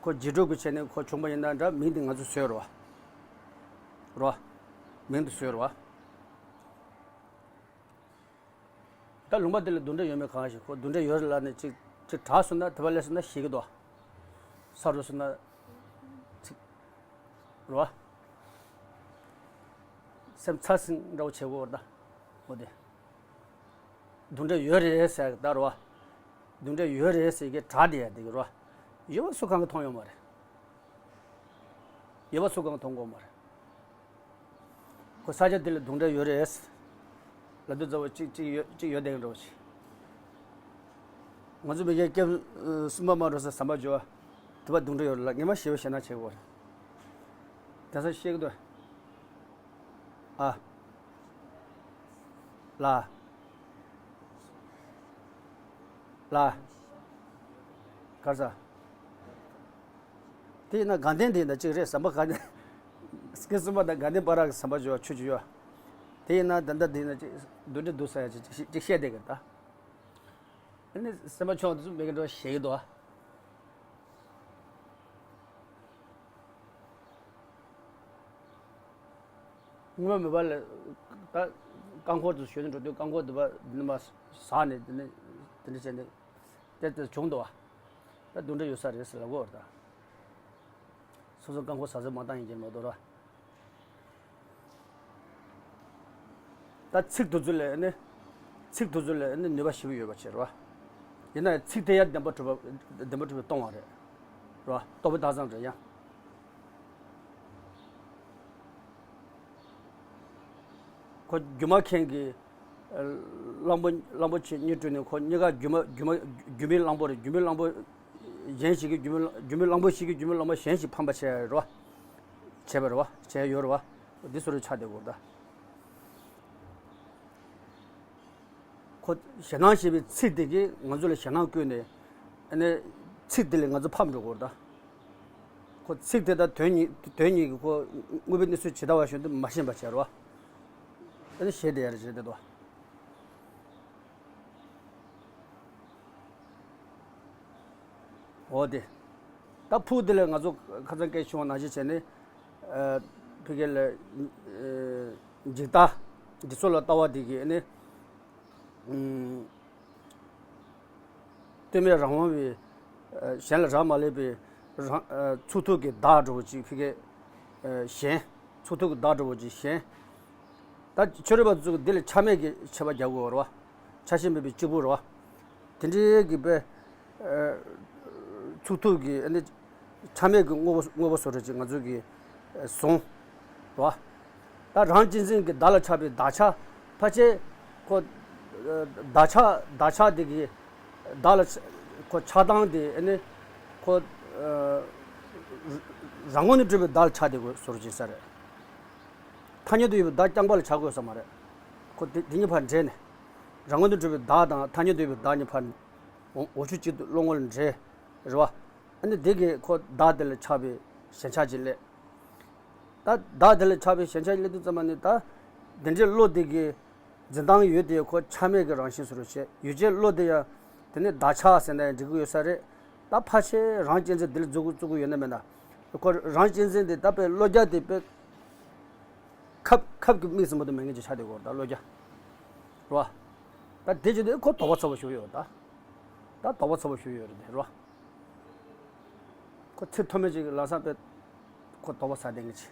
ཁོ་རྗེས་གྲུབ་ཀྱི་ཆ་ནས་ཁོ་བྱུང་པ་ཡིན་ན་འདྲ་མིང་དེ་ང་ཚོས་བཟོས་རོ། རོ། མིང་དེ་བཟོས་རོ། ད་ལུང་པ་དེ་ལ་རྡུང་འདྲེ་ཡོད་མེད་གང་ཤེས། ཁོ་རྡུང་འདྲེ་ཡོད་རེད་ལབ་ནས་ཅིག་ཅིག་དྲག་སོང་ན་དེ་བ་ལས་སོང་ན་ཤི་གི་འདུག་ས་རུ་སོང་ན་ཅིག་རོ། སེམས་ཚ་སིང་འདྲ་བོ་བྱེད་དགོས་རེད་ད། འོ་དེ། རྡུང་འདྲེ་ཡོད་རེད་ཟེར་གི་ད་རོ། རྡུང་འདྲེ་ཡོད་རེད་ཟེར་གི་དྲག་བསྡད་ཡ་དེ་གི་རོ། ཡོད་པ་སུ་གང་གི་མཐོང་ཡོད་མ་རེད། ཡོད་པ་སུ་གང་གི་མཐོང་གི་ཡོད་མ་རེད། ཁོ་ས་ཆ་དེ་ལ་རྡུང་འདྲེ་ཡོད་རེད། ལབ་དུས་ཙམ་པ་གཅིག་གཅིག་ཡོད་གཅིག་ཡོད་བསྡད་ཀྱི་འདྲ་བོ་ཞིག་ང་ཚོ་མི་རྒན་སྐྱེས་བུ་གསུམ་པ་མ་འགྲོ་ས་ཟམ་པ་འཇོ་བ། དེ་པ་རྡུང་འདྲེ་ཡོད་རེད་ལབ་ངས་མ་ཤེས་པ་ཞེད་སྣང་བྱེད་དགོས་རེད། དེང་སང་ཤེས་ཀྱི་འདུག་ཨ། ལ། ལ། གར་ས། དེ་ཡིན་ན་དགའ་ལྡན་དེ་ཡིན་ན་གཅིག་རེད་ཟམ་པ་ག་ནས། སྐྱེས་གསུམ་པ་དང་དགའ་ལྡན་པ་ར་གི་ཟམ་པ་འཇོག་ཆུ་ཆུ་ཡོད། དེ་ཡིན་ན་ད་ལྟ་དེ་ཡིན་ན་གཅིག་རྡུང་འདྲེ་འདུག་ས་ཡ་གཅིག་གཅིག་གཅིག་བཤད་བསྡད་གི་ད། ཨ་ནི་སེམས་པ་ཆུང་བ་དེ་ཚོ་མེད་གི་འགྲོ་ཞེད་གི་འདུག་ཨ། སྔོན་མ་མེད་པ་ལ་ད་རྐང་འཁོར་དུ་ཞོན་འགྲོ་དུས་རྐང་འཁོར་དུ་བ་འདི་མ་ཟག་ནས་འདི་ནས་འདི་འདྲ་བྱས་ནས་དེ་ལྟར་བྱུང་འདུག་བ། ད་རྡུང་འདྲེ་ཡོད་ས་རེད་ཟེར་ལབ་གོ་བ་རེད་ད། སོ་སོ་རྐང་འཁོར་ཟག་ཟེར་མ་བཏང་ཡིན་གྱི་མ་གཏོགས་ར། ད་ཚིག་དེ་ཚོ་ལས་ནི། ཚིག་དེ་ཚོ་ལས་ནི་ནུས་པ་ཞེ་པོ་ཡོད་པ་བྱེད་རོ། ཡིན་ན་ཡང་ཚིག་དེ་ཡང་བདེན་པ་གྲུབ་པ་བདེན་པ་གྲུབ་པའི་སྟོང་བ་རེད། རོ། རྟོགས་པའི་རྟགས་ཙམ་རེད་ཡང་། ཁོ་སྒྱུ་མ་མཁན་གྱི་གླང་པོ་གླང་པོ་ཆེ་གཉིས་སྤྲུལ་ནས་ཁོ་གཉིས་ཀ་སྒྱུ་མ་སྒྱུ་མ་སྒྱུ་མའི་གླང་པོ་རེད། སྒྱུ་མའི་གླང་པོ་གཞན་ཞིག་གིས་སྒྱུ་མའི་སྒྱུ་མའི་གླང་པོ་ཞིག་གིས་སྒྱུ་མའི་གླང་པོ་གཞན་ཞིག་ཕམ་པ་བྱས་རེད་བ། བྱས་པ་རེད་བ། བྱས་ཡོད་རེད་བ། འདི་སོ་རུ་ཆགས་བསྡད་དགོས་རེད་ད། ཁོ་ཞེད་སྣང་ཞེས་པའི་ཚིག་དེ་གིས་ང་ཚོ་ལ་ཞེད་སྣང་བསྐུལ་ནས་ཨ་ནི་ཚིག་དེ་ལས་ང་ཚོ་ཕམ་འགྲོ་དགོས་རེད་ད། ཁོ་ཚིག་དེ་དང་དོན་གཉིས་དོན་གཉིས་ཀྱི་ཁོ་དངོས་པོའི་གནས་ཚུལ་ཇི་ལྟ་བ་བཞིན་དུ་མ་ཤེས་པ་བྱས་རོ། ཨ་ནི་ཞེད་བསྡད་ཡ་རེད་ཟེར་བསྡད་དོ། འོ་དེ། ད་ཕུགས་དེ་ལ་ང་ཚོ་ཁ་སང་སྐད་ཆུང་བ་ནང་བཞིན་བྱས་ནས་ཕ་གི་ལ་འཇིག་ལྟ་འདི་ཚོ་ལ་ལྟ་བ་དེ་གིས་ཨ་ནི། ལྟོས་མེད་རང་དབང་བའི་གཞན་ལ་རག་མ་ལས་པའི་རང་ཚུགས་ཐུབ་ཀྱི་བདག་འདྲ་བོ་ཅིག་ཕ་གི་གཞན་ཚུགས་ཐུབ་ཀྱི་བདག་འདྲ་བོ་ཅིག་གཞན། ད་ཆོས་རིག་པ་ཚོས་འདི་ལ་ཆ་མེད་ཀྱི་ཆད་པ་རྒྱག་དགོས་རེད་བ། ཆ་ཤས་མེད་པའི་གཅིག་པུ་རེད་བ། དེ་འདྲའི་གི་དཔེ་ཚུགས་ཐུབ་ཀྱི་ཨ་ནི། ཆ་མེད་ཀྱི་དངོས་པོ་དངོས་པོ་བཟོ་འདྲ་ཅིག་ང་ཚོ་གིས་བཟུང་། རེད་བ། ད་རང་གཅེས་འཛིན་གྱི་བདག་ལ་ཆགས་པའི་བདག་ཆགས་ཕལ་ཆེར་ཁོ། བདག་ཆགས་བདག་ཆགས་དེ་གི་བདག་ལ་ཆ་ཁོ་ཆགས་སྟངས་དེ་ཨ་ནི་ཁོ། རང་ངོས་ནས་གྲུབ་པའི་བདག་ལ་ཆགས་བསྡད་དགོས་བཟོ་འདྲ་ཅིག་ས་རེད། ཐ་སྙད་དུ་ཡོད་པའི་བདག་རྐྱང་པ་ལ་ཆགས་དགོས་ས་མ་རེད། ཁོ་དེ་དེ་གཉིས་ཕར་འདྲེས་ནས། རང་ངོས་ནས་གྲུབ་པའི་བདག་དང་ཐ་སྙད་དུ་ཡོད་པའི་བདག་གཉིས་ཕར། འོ་འོ་ཆུ་གཅིག་ཏུ་བློ་ངོར་འདྲེས། རེད་བ། ཨ་ནི་དེ་གིས་ཁོ་བདག་དེ་ལ་ཆགས་པའི་ཞེན་ཆགས་ཅིག་སླེབས། ད་བདག་དེ་ལ་ཆགས་པའི་ཞེན་ཆགས་ཅིག་སླེབས་དུས་ཙམ་པ་ནི་ད། དེ་འདྲའི་བློ་དེ་གི་འཛིན་སྟངས་ཡོད་དེ་ཁོ་ཆ་མེད་ཀྱི་རང་བཞིན་བཟོ་འདྲ་བྱས་ཡོད་ཅེས་བློ་དེ་ཡང་དེ་ནི་བདག་ཆགས་ཟེར་ན་ཡང་འགྲིག་གི་ཡོད་ས་རེད། ད་ཕལ་ཆེར་རང་གཅེས་འཛིན་དེ་ལ་འཛུགས་བཙུགས་ཀྱི་ཡོད་ན་མེད་ན། ཁོ་རང་གཅེས་འཛིན་དེ་ད་དཔེ་བློ་རྒྱ་དེ་དཔེ་ཁབ་ཁབ་ཀྱི་མིག་ཟིན་པ་དང་མེད་མཁན་ཅིག་ཆགས་བསྡད་ཡོད་རེད་ད་བློ་རྒྱ། རེད་བ། ད་དེ་བྱས་དུས་ཁོ་དོགས་པ་ཚ་པོ་ཞིག་ཡོད་རེད་ད། ད་དོགས་པ་ཚ་པོ་ཞིག་ཡོད་རེད་དེ་རེད་བ། ཁོ་ཚེ་ཐོག་མེད་ཅིག་ལམ་སང་དཔེ་ཁོ་དོགས་པ་ཟ་བསྡད་མཁན་ཅིག་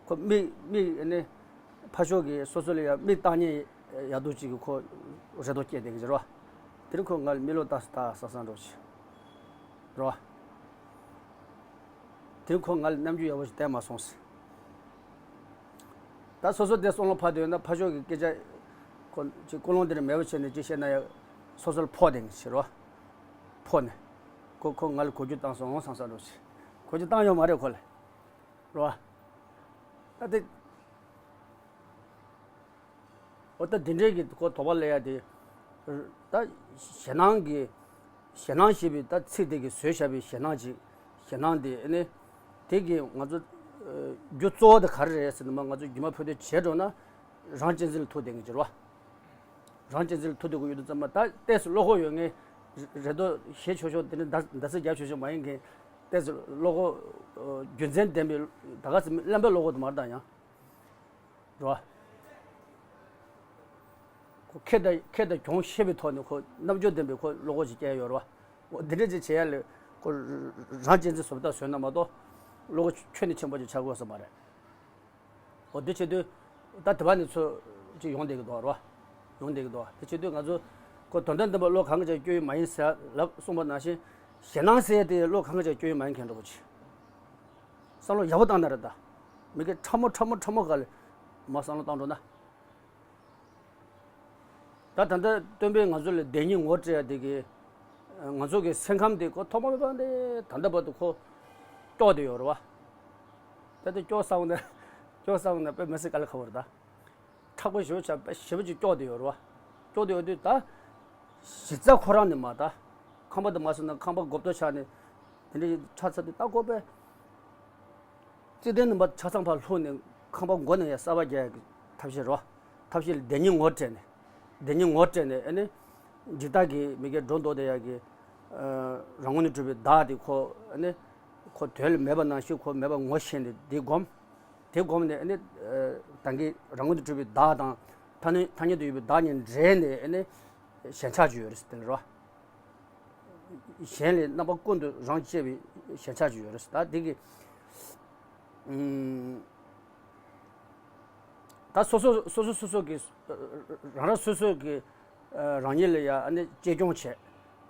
ཁོ་མིག་མིག་ནི་ཕར་ཕྱོགས་ཀྱི་སོ་སོ་ལ་ཡང་མིག་བཏང་ཉེན་ཡག་སྡུག་ཅིག་གི་ཁོ་རེ་དོགས་སྐྱེས་བསྡད་མཁན་ཅིག་རེད་བ། དེ་རིང་ཁོ་ང་ལ་མིག་ལོག་ལྟ་ས་ལྟ་ས་བཟང་འགྲོ་ཅིག་རེད་བ། དེ་ཁོ་ང་ལ་རྣམ་འགྱུར་ཡག་པོ་ཞིག་བསྟན་མ་སོང་ཟེར། ད་སོ་སོ་དེ་བསམ་བློ་ཕར་དོན་ན་ཕར་ཕྱོགས་ཀྱི་སྐད་ཆ་ཁོ་ཅིག་ཀུན་སློང་དེ་འདྲ་མེད་པ་བྱས་ནས་ཅིག་བཤད་ན་ཡང་སོ་སོར་ཕོག་བསྡད་མཁན་ཞིག་རེད་བ། ཕོག་ནས། ཁོ་ཁོ་ང་ལ་གོ་རྒྱུ་བཏང་སོང་བསམ་ས་འགྲོ་ཞིག་གོ་རྒྱུ་བཏང་ཡོད་མ་རེད་ཁོ་ལ། རེད་བ། ད་དེ། འོ་ད་དེ་འདྲའི་གི་ཁོ་དོགས་པ་སླེབས་ཡ་དེ། ད་ཞེད་སྣང་གི་ཞེད་སྣང་ཞེས་པའི་ད་ཚིག་དེ་གི་བཟོས་བཞག་པའི་ཞེད་སྣང་ཅིག་ཞེད་སྣང་དེ་ཨ་ནི། དེ་གི་ང་ཚོ་རྒྱུ་གཙོ་བོ་དེ་ག་རེ་རེད་ཟེར་ན་མ་ང་ཚོ་རྒྱུ་མ་ཕུད་དེ་བྱས་འགྲོ་ན་རང་གཅེས་འཛིན་ལ་ཐུག་བསྡད་མཁན་ཅིག་རེད་བ། རང་གཅེས་འཛིན་ལ་ཐུག་བསྡད་དགོས་ཡོད་དུས་ཙམ་པ་ད་ཏོག་ཙམ་བློ་ཁོག་ཡོད་མཁན་རེ་དོགས་ཞེ་ཆོག་ཆོག་དེ་འདྲ་འདར་སིག་རྒྱག་ཆོག་ཆོག་མ་ཡིན་མཁན་ཏོག་ཙམ་བློ་ཁོག་རྒྱུ་མཚན་ལྡན་པའི་ད་ག་ཚོད་གླེན་པའི་བློ་ཁོག་དེ་མ་རེད་ད་ཡང་། རེད་བ། ཁོ་ཁེ་དང་ཁེ་དང་གྱོང་ཤེས་པའི་ཐོག་ནས་ཁོ་རྣམ་འགྱུར་ལྡན་པའི་ཁོ་བློ་ཁོག་ཅིག་སྐྱེས་ཡོད་རེད་བ། འོ་འདི་འདྲ་ཅིག་བྱེད་ཡ་ལས་ཁོ་རང་གཅེས་འཛིན་བཟོ་ལྟ་བཟོས་ན་མ་གཏོགས་བློ་ཁོག་ཁྱོན་ནས་ཆེན་པོ་ཅིག་ཆགས་དགོས་ས་མ་རེད། འོ་འདི་བྱེད་དུས་ད་དེ་བ་ནས་ཚོ་ཅིག་ཡོང་བསྡད་ཀྱི་འདུག་རེད་བ། ཡོང་བསྡད་ཀྱི་འདུག་དེ་བྱེད་དུས་ང་ཚོ་ཁོ་དོན་དམ་བདེན་པ་བློ་གང་གི་ཆ་སྐྱོ་ཡི་མ་ཡིན་ཟེར་ལབ་གསུངས་པ་ནང་བཞིན་ཞེད་སྣང་ཟེར་ཡ་དེ་བློ་གང་གི་ཆ་སྐྱོ་ཡི་མ་ཡིན་མཁན་འདྲ་པོ་ཅིག་བསམ་བློ་ཡག་པོ་བཏང་ན་རེད་ད། མི་སྐད་ཕྲ་མོ་ཕྲ་མོ་ཕྲ་མོ་ག་ལ་མ་བསམ་བློ་བཏང་འགྲོ་ན། ད་ད་ལྟ་སྟོན་པས་ང་ཚོ་ལ་བདེན་གཉིས་ངོ་སྤྲད་ཡ་དེ་གི་ང་ཚོ་གི་སེམས་ཁམས་དེ་ཁོ་ཐོག་མ་མེད་པ་ནས་ད་ལྟ་བར་དུ་ཁོ་སྐྱོ་བསྡད་ཡོད་རེད་བ། ད་ལྟ་སྐྱོ་ས་འོང་ན་སྐྱོ་ས་འོང་ན་དཔེ་མི་སྲིད་དཀའ་ལས་ཁག་པོ་རེད་ད། མཁྲེགས་པོ་ཞེ་པོ་ཆགས་དཔེ་ཞེ་པོ་ཅིག་སྐྱོ་བསྡད་ཡོད་རེད་བ། སྐྱོ་བསྡད་ཡོད་དུས་ད་གཞི་རྩ་ཁོ་རང་ནས་མ་ད་ཁང་པ་དེ་མ་སོང་ན་ཁང་པ་སྒོ་ཐོག་ཆགས་ནས་དེ་འདྲ་ཆགས་ཚར་དུས་ད་ཁོ་དཔེ། བརྩེ་ལྡན་ནི་མ་ཆ་ཚང་ཕར་ལྷུང་ནས་ཁང་པ་མགོ་ནས་ཡར་གསར་པ་རྒྱག་ཡག་གི་ཐབས་ཤེས་རོ། ཐབས་ཤེས་ལ་བདེན་གཉིས་ངོ་སྤྲད་ནས། བདེན་གཉིས་ངོ་སྤྲད་ནས་ཨ་ནི། འཇིག་ལྟ་གི་མི་སྐྱེ་འགྲོ་ལྡོག་བསྡད་ཡག་གི་ཨ། རང་ངོས་ནས་གྲུབ་པའི་བདག་དེ་ཁོ་ཨ་ནི། ཁོ་དོན་ལ་མེད་པ་ནང་བཞིན་ཁོ་མེད་པ་ངོ་ཤེས་ནས་དེ་སྒོམ། དེ་སྒོམ་ནས་ཨ་ནི། ཨ། ད་གིན་རང་ངོས་ནས་གྲུབ་པའི་བདག་དང་ཐ་སྙད་ཐ་སྙད་དུ་ཡོད་པའི་བདག་གཉིས་འདྲེས་ནས་ཨ་ནི། ཞེན་ཆགས་ཅིག་ཡོད་རེད་ཟེར་དེ་ལ་རོ། གཞན་ལས་རྣམ་པ་ཀུན་ཏུ་རང་གཅེས་པའི་ཞེན་ཆགས་ཅིག་ཡོད་རེད། ད་འདི་གི་ཨུམ། ད་སོ་སོ་སོ་སོ་སོ་སོ་གི་རང་རང་སོ་སོ་གི་རང་ཉིད་ལ་ཡ་ཨ་ནི་གཅེས་སྐྱོང་བྱེད།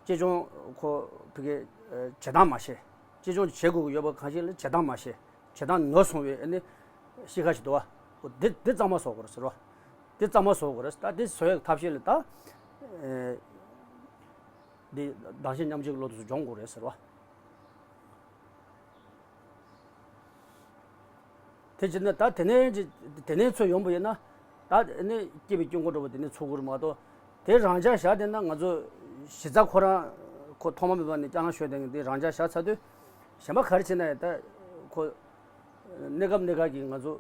གཅེས་སྐྱོང་ཁོ་ཕ་གི་བྱེད་སྟངས་མ་ཤེས། གཅེས་སྐྱོང་བྱེད་དགོས་ཀྱི་ཡོད་པ་གང་ཞིག་ལ་བྱེད་སྟངས་མ་ཤེས། བྱེད་སྟངས་ནོར་སོང་བའི་ཨ་ནི་གཤིས་ཀ་ཞིག་འདུག་བ། འདི་འདི་གཙང་མ་བཟོ་དགོས་རེད་ཟེར་བ། འདི་གཙང་མ་བཟོ་དགོས་རེད། ད་འདི་བཟོ་ཡག་ཐབས་ཤེས་ལ་ད། འདི་བདག་གཞན་མཉམ་བརྗེའི་བློ་དེ་ཚོ་སྦྱོང་དགོས་རེད་ཟེར་བ། དེ་བྱས་ན་ད་དེ་ནས་དེ་ནས་ཚུར་ཡོང་པ་ཡིན་ན་ད་དེ་ནས་སྐྱེས་པའི་དཀྱིལ་འཁོར་འདྲ་པོ་དེ་ནས་ཚུགས་དགོས་རེད་མ་གཏོགས། དེ་རང་འཇགས་བཞག་བསྡད་ན་ང་ཚོ་གཞི་རྩ་ཁོ་རང་ཁོ་ཐོག་མ་མེད་པ་ནས་སྐྱག་ལང་ཤོར་བསྡད་མཁན་དེ་རང་འཇགས་བཞག་ཚར་དུས་གཞན་པ་ག་རེ་བྱས་ན་ཡང་ད་ཁོ་གནས་སྐབས་གནས་སྐབས་ཀྱི་ང་ཚོ།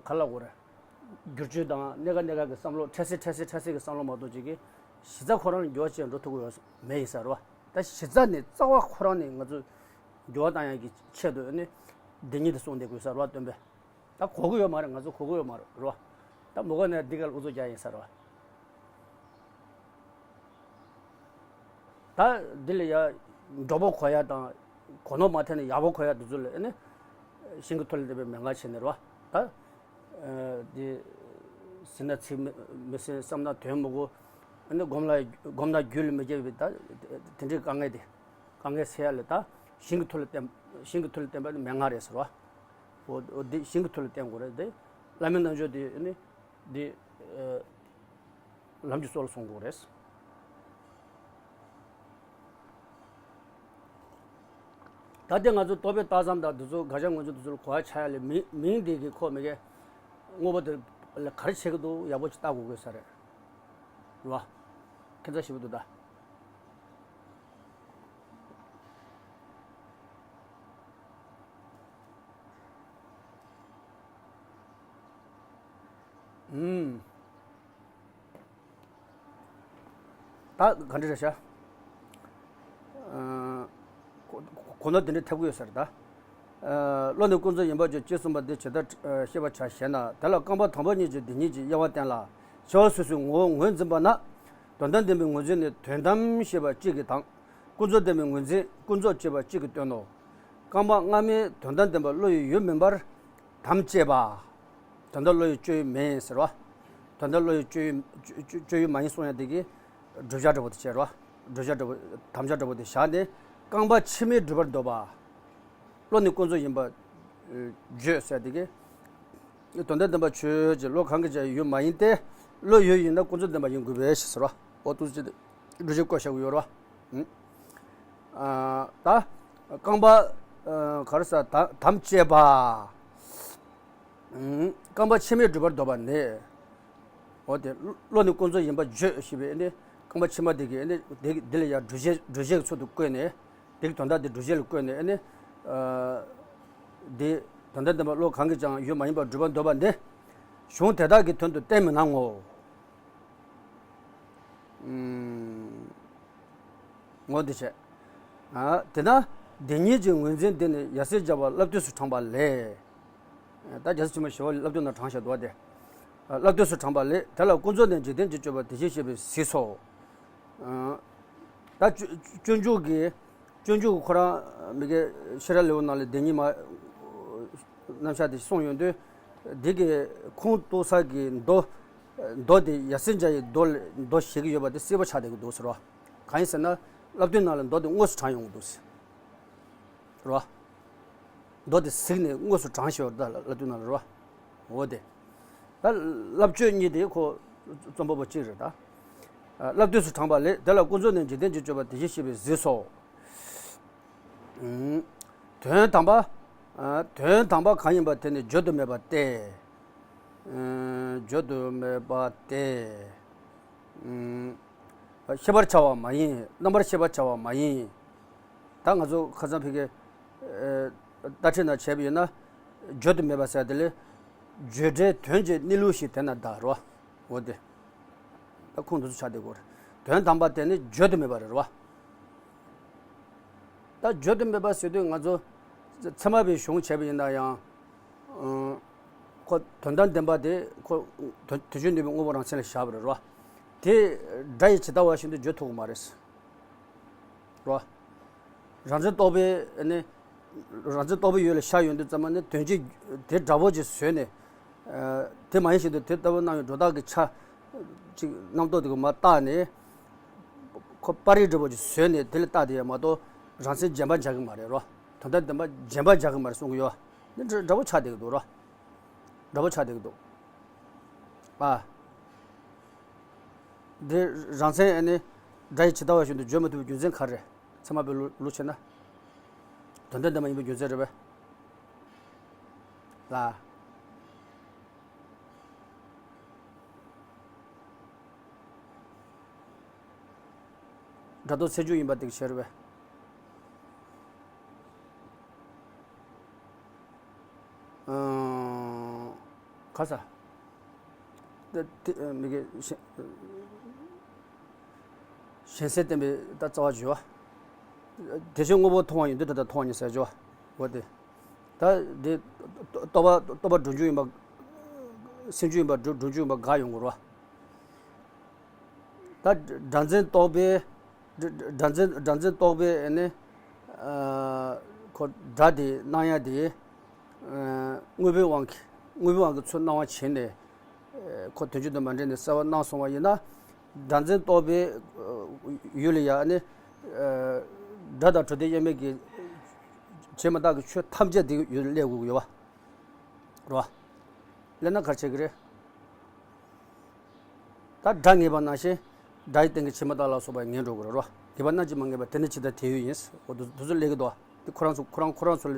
ག་ལ་གོ་རེད། བསྒྱུར་བཅོས་དང་གནས་སྐབས་གནས་སྐབས་ཀྱི་བསམ་བློ་འཕྲལ་སེལ་འཕྲལ་སེལ་འཕྲལ་སེལ་གྱི་བསམ་བློ་མ་གཏོགས་ཅིག་གིས་གཞི་རྩ་ཁོ་རང་ལ་འགྱུར་བ་ཅན་འགྲོ་ཐུབ་ཀྱི་ཡོད་མེད་ཡིན་ས་རེད་བ། ད་གཞི་རྩ་ནས་རྩ་བ་ཁོ་རང་ནས་ང་ཚོ་འགྱུར་བ་བཏང་ཡག་གི་ཆེད་དུ་ནི་འདི་ཉིད་དུ་གསུངས་བསྡད་དགོས་ས་རེད་བ། སྟོན་པས་ད་གོ་གི་ཡོད་མ་རེད། ང་ཚོ་གོ་གི་ཡོད་མ་རེད་བ། ད་མུ་ག་ནས་འདི་ག་ལ་ཨུ་ཚུགས་རྒྱག་ཡིན་ས་རེད་བ། ད་འདི་ལ་ཡ་མགྱོགས་པོ་གོ་ཡ་དང་གོ་ནོར་མ་ཐེབས་ནས་ཡག་པོ་གོ་ཡ་འདི་ཚོ་ལ་ཨེ་ནི་ཤིང་གི་ཐོ་ལ་བརྟེན་པའི་མན་ངག་བྱས་ནས་རེད་བ། ད་འདི་ཟིན་ན་ཚིག་མི་མི་ཟིན། བསམ་ན་དོན་མི་གོ། ཨེ་ནི་སྒོམ་ལ་སྒོམ་ན་རྒྱུད་ལ་མི་སྐྱེ་བའི་ད་དེ་འདྲའི་དཀའ་ངལ་དེ་དཀའ་ངལ་སེལ་ཡ་ལ་ད་ཤིང་གི་ཐོ་ལ་བརྟེན་ཤིང་གི་ཐོ་ལ་བརྟེན་པ་ནི་མན་ངག་རེད་ཟེར་བ། འོ་འདི་ཤིང་གི་ཐོ་ལ་བརྟེན་དགོས་རེད། འདི་བླ་མའི་རྣལ་འབྱོར་དེ་ཨེ་ནི། འདི། ཨ། ལམ་གྱི་སྲོལ་ལ་སོང་དགོས་རེད། ད་ལྟ་ང་ཚོ་རྟོག་པའི་རྟགས་ཙམ་དང་འདི་ཚོ་དགག་བྱ་མངོན་བརྗོད་འདི་ཚོ་ལ་གོ་བ་ཆགས་ཡ་ལས་མིང་མིང་འདི་གི་ཁོ་མི་གའི་དངོས་པོ་དེ་ལ་ག་རེ་བྱེད་ཀྱི་འདུག་ཡག་པོ་ཅིག་ལྟ་དགོས་དགོས་ས་རེད། རེད་བ། ཁྱད་མཚར་ཞེ་པོ་འདུག་ད། ཨུམ། ད་ག་འདྲ་རེད་ཤག་ཨ། གོ་གོ་ནོར་དེ་འདྲ་ཐེབས་ཀྱི་ཡོད་ས་རེད་ད། ཨ། བློ་ནི་ཀུན་རྫོབ་ཡིན་པ་བརྗོད་ཅེས་གསུངས་པ་འདི་ཇི་ལྟར་ཤེས་པར་བྱ་ཞེ་ན། དེ་ལ་རྐང་པ་དང་པོ་གཉིས་ཀྱིས་འདི་ཉིད་ཀྱི་དབྱེ་བ་བསྟན་ལ། ཤེས་པ་སོ་སོའི་ངོ་བོ་ངོས་འཛིན་པ་ན། དོན་དམ་བདེན་པའི་ངོས་འཛིན་ནི་དོན་དམ་ཤེས་པ་གཅིག་གིས་དང་། ཀུན་རྫོབ་བདེན་པའི་ངོས་འཛིན་ཀུན་རྫོབ་ཅེས་པ་གཅིག་གིས་སྟོན་ནོ། རྐང་པ་སྔ་མའི་དོན་དམ་བདེན་པ་བློ་ཡི་ཡུལ་མིན་པར་དམ་བཅས་པ། དོན་དམ་བློ་ཡི་སྤྱོད་ཡུལ་མིན་ཟེར་བ། དོན་དམ་བློ་ཡི་སྤྱོད་ཡུལ་སྤྱོད་ཡུལ་མ་ཡིན་གསུང་ཡ་དེ་གིས་བསྒྲུབ་བྱ་འདྲ་པོ་དེ་བྱས་རོ། བསྒྲུབ་བྱ་འདྲ་པོ་དམ་བཅའ་འདྲ་པོ་དེ་བཞག་ནས་རྐང་པ་ཕྱི་མའི་སྒྲུབ་པར་འདོད་པ། བློ་ནི་ཀུན་རྫོབ་ཡིན་པ་བརྗོད་ཟེར་དེ་གིས། དོན་དམ་བདེན་པ་ཆོས་ཅན། བློ་གང་གིས་བྱས་ཡུལ་མ་ཡིན་ཏེ། བློ་ཡུལ་ཡིན་ན་ཀུན་རྫོབ་བདེན་པ་ཡིན་དགོས་པས་ཞེས་ཟེར་བ། འོ་ཏུ་ཅི་སྒྲུབ་བྱེད་བཀོད་བཞག་གི་ཡོད་རེད་བ། ད་རྐང་པ་ག་རེ་ཟ། དམ་དམ་བཅས་པ། རྐང་པ་ཕྱི་མས་སྒྲུབ་པར་འདོད་པ་ནི། འོ་དེ་བློ་ནི་ཀུན་རྫོབ་ཡིན་པར་བརྗོད་ཞེས་པའི་ནི་རྐང་པ་ཕྱི་མ་དེ་གི་ནི་དེ་དེ་ལ་ཡང་སྒྲུབ་བྱེད་སྒྲུབ་བྱེད་ཀྱི་ཚུལ་དུ་བཀོད་ནས། དེ་གི་དོན་དག་དེ་སྒྲུབ་བྱེད་ལ་བཀོད་ནས་ནི། དེ་དོན་དམ་བདེན་པ་བློ་གང་གིས་ཀྱང་ཡུལ་མ་ཡིན་པར་སྒྲུབ་པར་འདོད་པ་འདི། གཞུང་དེ་དག་གི་དོན་དུ་གཏན་མི་གནང་ངོ་། ངོ་འདི་བྱས། དེས་ན་བདེན་གཉིས་ཀྱི་ངོས་འཛིན་འདི་ནི་ཡ་སེར་སྦྱར་བ་བསླབ་བཏུས་སུ་དྲངས་པ་ལས། ད་རྒྱལ་སྲས་ཆེན་པོ་ཞི་བ་ལྷས་བསླབ་བཏུས་ནང་དྲངས་བཞག་འདུག་སྟེ། བསླབ་བཏུས་སུ་དྲངས་པ་ལས། དེ་ལ་ཀུན་རྫོབ་ནས་འཇིག་རྟེན་གྱི་སྤྱོད་པ་དེ་བཞིན་གཤེགས་པས་གཟིགས་སོ། ད་སྤྱོད་སྤྱོད་འཇུག་གི་སྤྱོད་འཇུག་གི་ཁོ་རང་མི་དགེ་ཤེས་རབ་ལེའུ་ནང་ལ་བདེན་གཉིས་མ་རྣམ་གཞག་དེ་གསུངས་ཡོང་དུས། འདི་གི་ཁུངས་གཏུགས་ས་གི་མདོ། མདོ་དེ་ཡ་སེར་སྦྱར་བའི་མདོ་ལ་མདོ་བཤད་ཀྱི་ཡོད་པ་དེ་གསལ་པོ་ཆགས་བསྡད་ཀྱི་འདུག་ཟེར་བ། གང་ཡིན་ཟེར་ན། བསླབ་བཏུས་ནང་ལ་མདོ་དེ་དངོས་སུ་དྲངས་ཡོང་གི་འདུག་ཟེར། རེད་བ། མདོ་དེ་གཟིགས་ནས་དངོས་སུ་དྲངས་བཞག་ཡོད་རེད་ད་བསླབ་བཏུས་ནང་ལ་རེད་བ། འོ་དེ། ད་བསླབ་བྱ་གཉིས་དེ་ཁོ་རྩོམ་པ་པོ་གཅིག་རེད་ད། བསླབ་བཏུས་སུ་དྲངས་པ་ལས། དེ་ལ་ཀུན་རྫོབ་ནས་འཇིག་རྟེན་གྱི་སྤྱོད་པ་དེ་བཞིན་གཤེགས་པས་གཟིགས་སོ། དོན་དམ་པ། དོན་དམ་པ་གང་ཡིན་པ་དེ་ནི་བརྗོད་དུ་མེད་པ་སྟེ། བརྗོད་དུ་མེད་པ་སྟེ། ཤེས་པར་བྱ་བ་མ་ཡིན། རྣམ་པར་ཤེས་པར་བྱ་བ་མ་ཡིན། ད་ང་ཚོ་ཁ་སང་ཕ་གིའི་ལྟ་ཁྲིད་ནང་བྱས་པ་ཡིན་ན། བརྗོད་དུ་མེད་པ་ཟེར་དེ་ལས། བརྗོད་བྲལ་དོན་གྱི་གནས་ལུགས་ཤིག་དེ་ན་གདའ་རོ། འོ་དེ། ད་ཁུངས་འདི་ཚོ་ཆགས་བསྡད་ཀྱི་ཡོད་རེད། དོན་དམ་པ་དེ་ནི་བརྗོད་དུ་མེད་པ་རེད་རོ། ད་བརྗོད་དུ་མེད་པ་ཟེར་དུས་ང་ཚོ་ཚད་མ་པའི་གཞུང་བྱས་པ་ཡིན་ན་ཡང་། ཁོ་དོན་དམ་བདེན་པ་དེ་ཁོ་དོན་དོན་བྱེད་ནུས་པའི་དངོས་པོ་རང་མཚན་ལ་བཞག་པ་རེད་རོ། དེ་སྒྲ་ཡིས་ཇི་ལྟ་བ་བཞིན་དུ་བརྗོད་ཐུབ་ཀྱི་མ་རེད། རོ། རང་མཚན་རྟོག་པའི་ནི། རང་མཚན་རྟོག་པའི་ཡུལ་ལ་ཤར་ཡོང་དུས་ཙམ་པ་ནི་དོན་སྤྱི་དེ་འདྲ་པོ་ཅིག་བཟོས་ནས། དེ་མ་ཡིན་བཞིན་དུ་དེ་ལྟ་བུ་སྣང་བའི་སྒྲོ་བཏགས་ཀྱི་ཆ་ཅིག་རྣམ་རྟོག་དེ་གི་མར་བཏགས་ནས། ཁོ་པར་རིས་འདྲ་པོ་ཅིག་བཟོས་ནས་དེ་ལ་བལྟས་དེ་ཡང་མ་གཏོགས་རང་མཚན་རྗེན་པ་འཇགས་ཀྱི་མ་རེད་རོ། དོན་དམ་བདེན་པ་རྗེན་པ་འཇགས་ཀྱི་མ་རེད་གསུང་གི་ཡོད། འདི་འདྲ་འདྲ་པོ་ཆགས་བསྡད་ཀྱི་འདུག་རོ། འདྲ་པོ་ཆགས་བསྡད་ཀྱི་འདུག་ཨ། འདི་རང་མཚན་ཨ་ནི་སྒྲ་ཡིས་ཇི་ལྟ་བ་བཞིན་དུ་བརྗོད་མི་ཐུབ་པའི་རྒྱུ་མཚན་ག་རེ་རེད། ཚད་མ་པའི་ལུགས་ལུགས་བྱས་ན། དོན་དམ་བདེན་པ་ཡིན་པའི་རྒྱུ་མཚན་རེད་པས། ལ། སྒྲ་རྟོག་ཚེ་འཇུག་ཡིན་པ་དེ་གི་ཕྱིར་བས། ག་ས། དེ་དེ་མི་དགེ་གཞན་གཞན་སེལ་བསྟན་པའི་ད་རྩ་བ་བརྗོད་པ། དེ་བཞིན་དངོས་པོ་མཐོང་བ་ཡིན་དུས་ད་ལྟ་མཐོང་བ་ཉིད་ཟེར་བརྗོད་པ། འོ་དེ། ད་འདི་རྟོག་པ་རྟོག་པ་སྒྲུབ་འཇུག་ཡིན་པ། སེམས་འཇུག་ཡིན་པ་སྒྲུབ་སྒྲུབ་འཇུག་ཡིན་པ་དགག་ཡོང་དགོས་རེད་བ། ད་སྒྲ་འཛིན་རྟོག་པའི་སྒྲ་འཛིན་སྒྲ་འཛིན་རྟོག་པའི་ནི། ཁོ་སྒྲ་དེ་སྣང་ཡ་དེ། དངོས་པོའི་དབང་གིས་དངོས་པོའི་དབང་གིས་ཚུར་སྣང་བ་བྱས་ནས། ཁོ་དོན་སྤྱི་དང་མ་འབྲེལ་ནས་གསལ་བར་སྣང་སོང་བ་ཡིན་ན། སྒྲ་འཛིན་རྟོག་པའི་ཡུལ་ལ་ཡང་ནི། སྒྲ་དང་གྲུབ་མཐའི་དབྱེར་མེད་ཀྱི་བྱས་མ་ཐག་གི་ཆོས་ཐམས་ཅད་དེ་ཡུལ་སླེབས་དགོས་ཀྱི་ཡོད་པ། རེད་བ། སླེབས་ན་ག་རེ་བྱེད་ཀྱི་རེད། ད་སྒྲ་ངེས་པ་ནང་བཞིན། སྒྲ་ཡི་སྟེང་གི་བྱས་མ་ཐག་ལ་སོགས་པ་ངེས་འགྲོ་དགོས་རེད་བ། ངེས་པ་སྣང་བྱེད་མ་ངེས་པ་དེ་ནི་ཇི་ལྟར་དེའི་ཡུལ་ཡིན། འོ་དེ་དེ་ཚོ་སླེབས་ཀྱི་འདུག་བ། དེ་ཁོ་རང་ཚོ་ཁོ་རང་ཁོ་རང་ཚོ་ལ་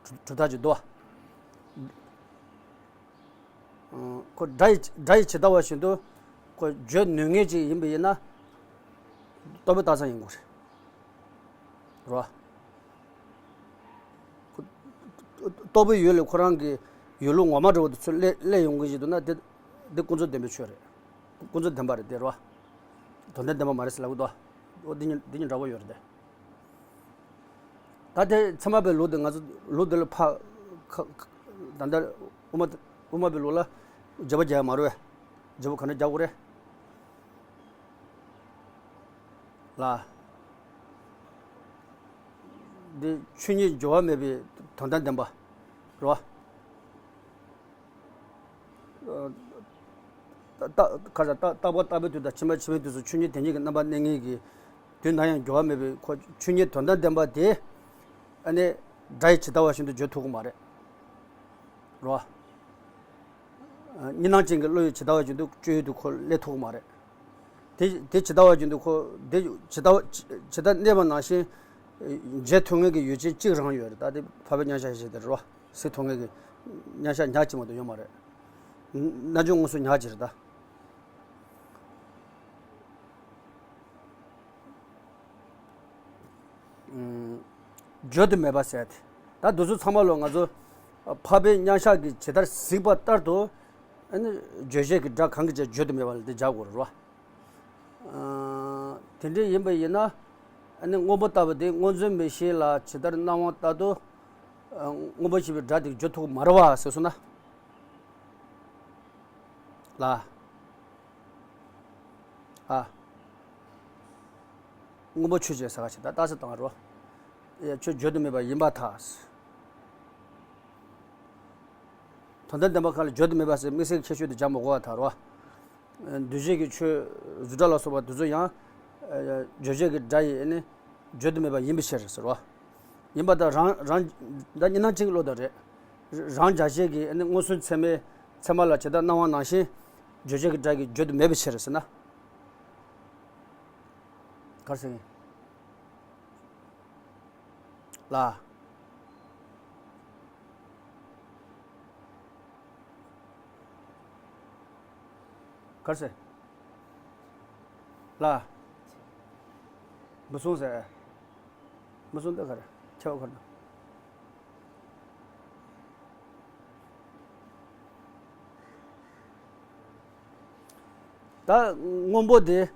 གྲུབ་གྲུབ་མཐའ་ཅིག་འདུག་བ། ཁོ་སྒྲ་ཡི་སྒྲ་ཡི་ཇི་ལྟ་བ་བཞིན་དུ་ཁོ་བརྗོད་ནུས་ངེས་ཅིག་ཡིན་པ་ཡིན་ན། རྟོག་པའི་རྟགས་མཚན་ཡིན་དགོས་རེད། རེད་བ། རྟོག་པའི་ཡུལ་ལས་ཁོ་རང་གི་ཡུལ་ལུགས་ངོ་མ་འདྲ་བོ་དེ་ཚོ་སླེབས་སླེབས་ཡོང་གི་ཞིག་འདུག་ན་དེ་འདི་ཀུན་རྫོབ་བདེན་པའི་ཆོས་རེད། ཀུན་རྫོབ་བདེན་པ་རེད་དེ་རེད་བ། དོན་དམ་བདེན་པ་མ་རེད་ཟེར་ལབ་གི་འདུག་འོ་འདི་གཉིས་འདི་གཉིས་འདྲ་བོ་ཡོད་རེད་དེ། ད་དེ་ཚད་མ་པའི་ལུགས་དེ་ང་ཚོ་ལུགས་འདི་ལ་ཕ་ཁ་ཁ་ད་ལྟ་དབུ་མ་དབུ་མ་པའི་ལུགས་ལ་བརྗེ་པོ་རྒྱག་ཡ་མ་རེད་བས། བརྗེ་པོ་ག་འདྲ་རྒྱག་དགོས་རེད། ལ། འདི་ཆོས་ཉིད་འགྱུར་བ་མེད་པའི་དོན་དམ་བདེན་པ་རེད་བ། རྟག་ག་ས་རྟག་རྟག་པ་ལྟ་བུའི་དུས་དང་ཕྱི་མ་ཕྱི་མའི་དུས་སུ་ཆོས་ཉིད་དེ་ཉིད་ཀྱི་རྣམ་པ་གནས་ངེས་ཀྱི་དུས་ན་ཡང་འགྱུར་བ་མེད་པའི་ཁོ་ཆོས་ཉིད་དོན་དམ་བདེན་པ་དེ། ཨ་ནི་སྒྲ་ཡིས་ཇི་ལྟ་བ་བཞིན་དུ་བརྗོད་ཐུབ་ཀྱི་མ་རེད། རེད་བ། གཉིས་སྣང་ཅན་གྱི་བློ་ཡིས་ཇི་ལྟ་བ་བཞིན་དུ་སྤྱོད་ཡུལ་དུ་ཁོ་སླེབས་ཐུབ་ཀྱི་མ་རེད། དེ་དེ་ཇི་ལྟ་བ་བཞིན་དུ་ཁོ་དེ་ཇི་ལྟ་བ་ཇི་ཇི་ལྟར་གནས་པ་ནང་བཞིན་འཇལ་ཐུབ་མཁན་གྱི་ཡུལ་ཅན་གཅིག་རང་ཡོད་རེད། ད་དེ་འཕགས་པའི་མཉམ་གཞག་ཞེས་དེ་རེད་བ། གཟིགས་ཐུབ་མཁན་གྱི་མཉམ་གཞག་ཉག་གཅིག་མ་གཏོགས་ཡོད་མ་རེད། རྣལ་འབྱོར་མངོན་སུམ་ཉག་གཅིག་རེད་ད། བརྗོད་དུ་མེད་པ་ཟེར་ཏེ། ད་འདི་ཚོ་ཚང་མ་ལོ་ང་ཚོ་འཕགས་པའི་མཉམ་གཞག་གིས་ཇི་ལྟར་གཟིགས་པ་ལྟར་དུ། ཨ་ནི་རྗོད་བྱེད་ཀྱི་སྒྲ་གང་གིས་བྱས་བརྗོད་དུ་མེད་པ་ལ་དེ་སྦྱར་དགོས་རེད་བ། ཨ། དེ་འདྲ་ཡིན་པ་ཡིན་ན། ཨ་ནི་སྔོན་པོ་ལྟ་བུ་དེ་སྔོ་འཛིན་མིག་ཤེས་ལ་ཇི་ལྟར་སྣང་བ་ལྟར་དུ། ཨ། སྔོན་པོ་ཞེས་པའི་སྒྲ་དེ་བརྗོད་ཐུབ་ཀྱི་མ་རེད་བ་ཟེར་སོང་ན། ལ། ཨ། སྔོན་པོ་ཆོས་ཅན་ཟེར་ག་ཞིག་ད་རྟགས་གསལ་བཏང་རོ། ཡ་ཆོས་བརྗོད་དུ་མེད་པ་ཡིན་པར་ཐལ། དོན་དམ་བདེན་པ་གང་ལ་བརྗོད་དུ་མེད་པ་ཟེར་དམིགས་བསལ་གྱི་ཁྱད་ཆོས་དེ་སྦྱར་མི་དགོས་པར་ཐལ་རོ། འདུས་བྱས་ཀྱི་ཆོས་རྫུ་སྒྲ་ལ་སོགས་པ་དེ་ཚོ་ཡང་། རྗོད་བྱེད་ཀྱི་སྒྲ་ཡིས་ནི་བརྗོད་དུ་མེད་པ་ཡིན་པའི་ཕྱིར་ཟེར་རོ། ཡིན་པ་དང་རང་རང་ད་གཉིས་སྣང་ཅན་གྱི་བློ་དང་རེད། རང་འཇགས་བྱེད་ཀྱི་ནི་མངོན་སུམ་ཚད་མའི་ཚད་མ་ལ་ཇི་ལྟར་སྣང་བ་ནང་བཞིན་རྗོད་བྱེད་ཀྱི་སྒྲ་གིས་བརྗོད་དུ་མེད་པའི་ཕྱིར་ཟེར་ན། ག་རེ་ཟེར་ཡིན། ལ། ག་རེ་ཟེར། ལ། མི་གསུང་ཟེར། མི་གསུང་ད་ག་རེ་ཁྱབ་པ་ག་རེ་དང་། ད་སྔོན་པོ་དེ།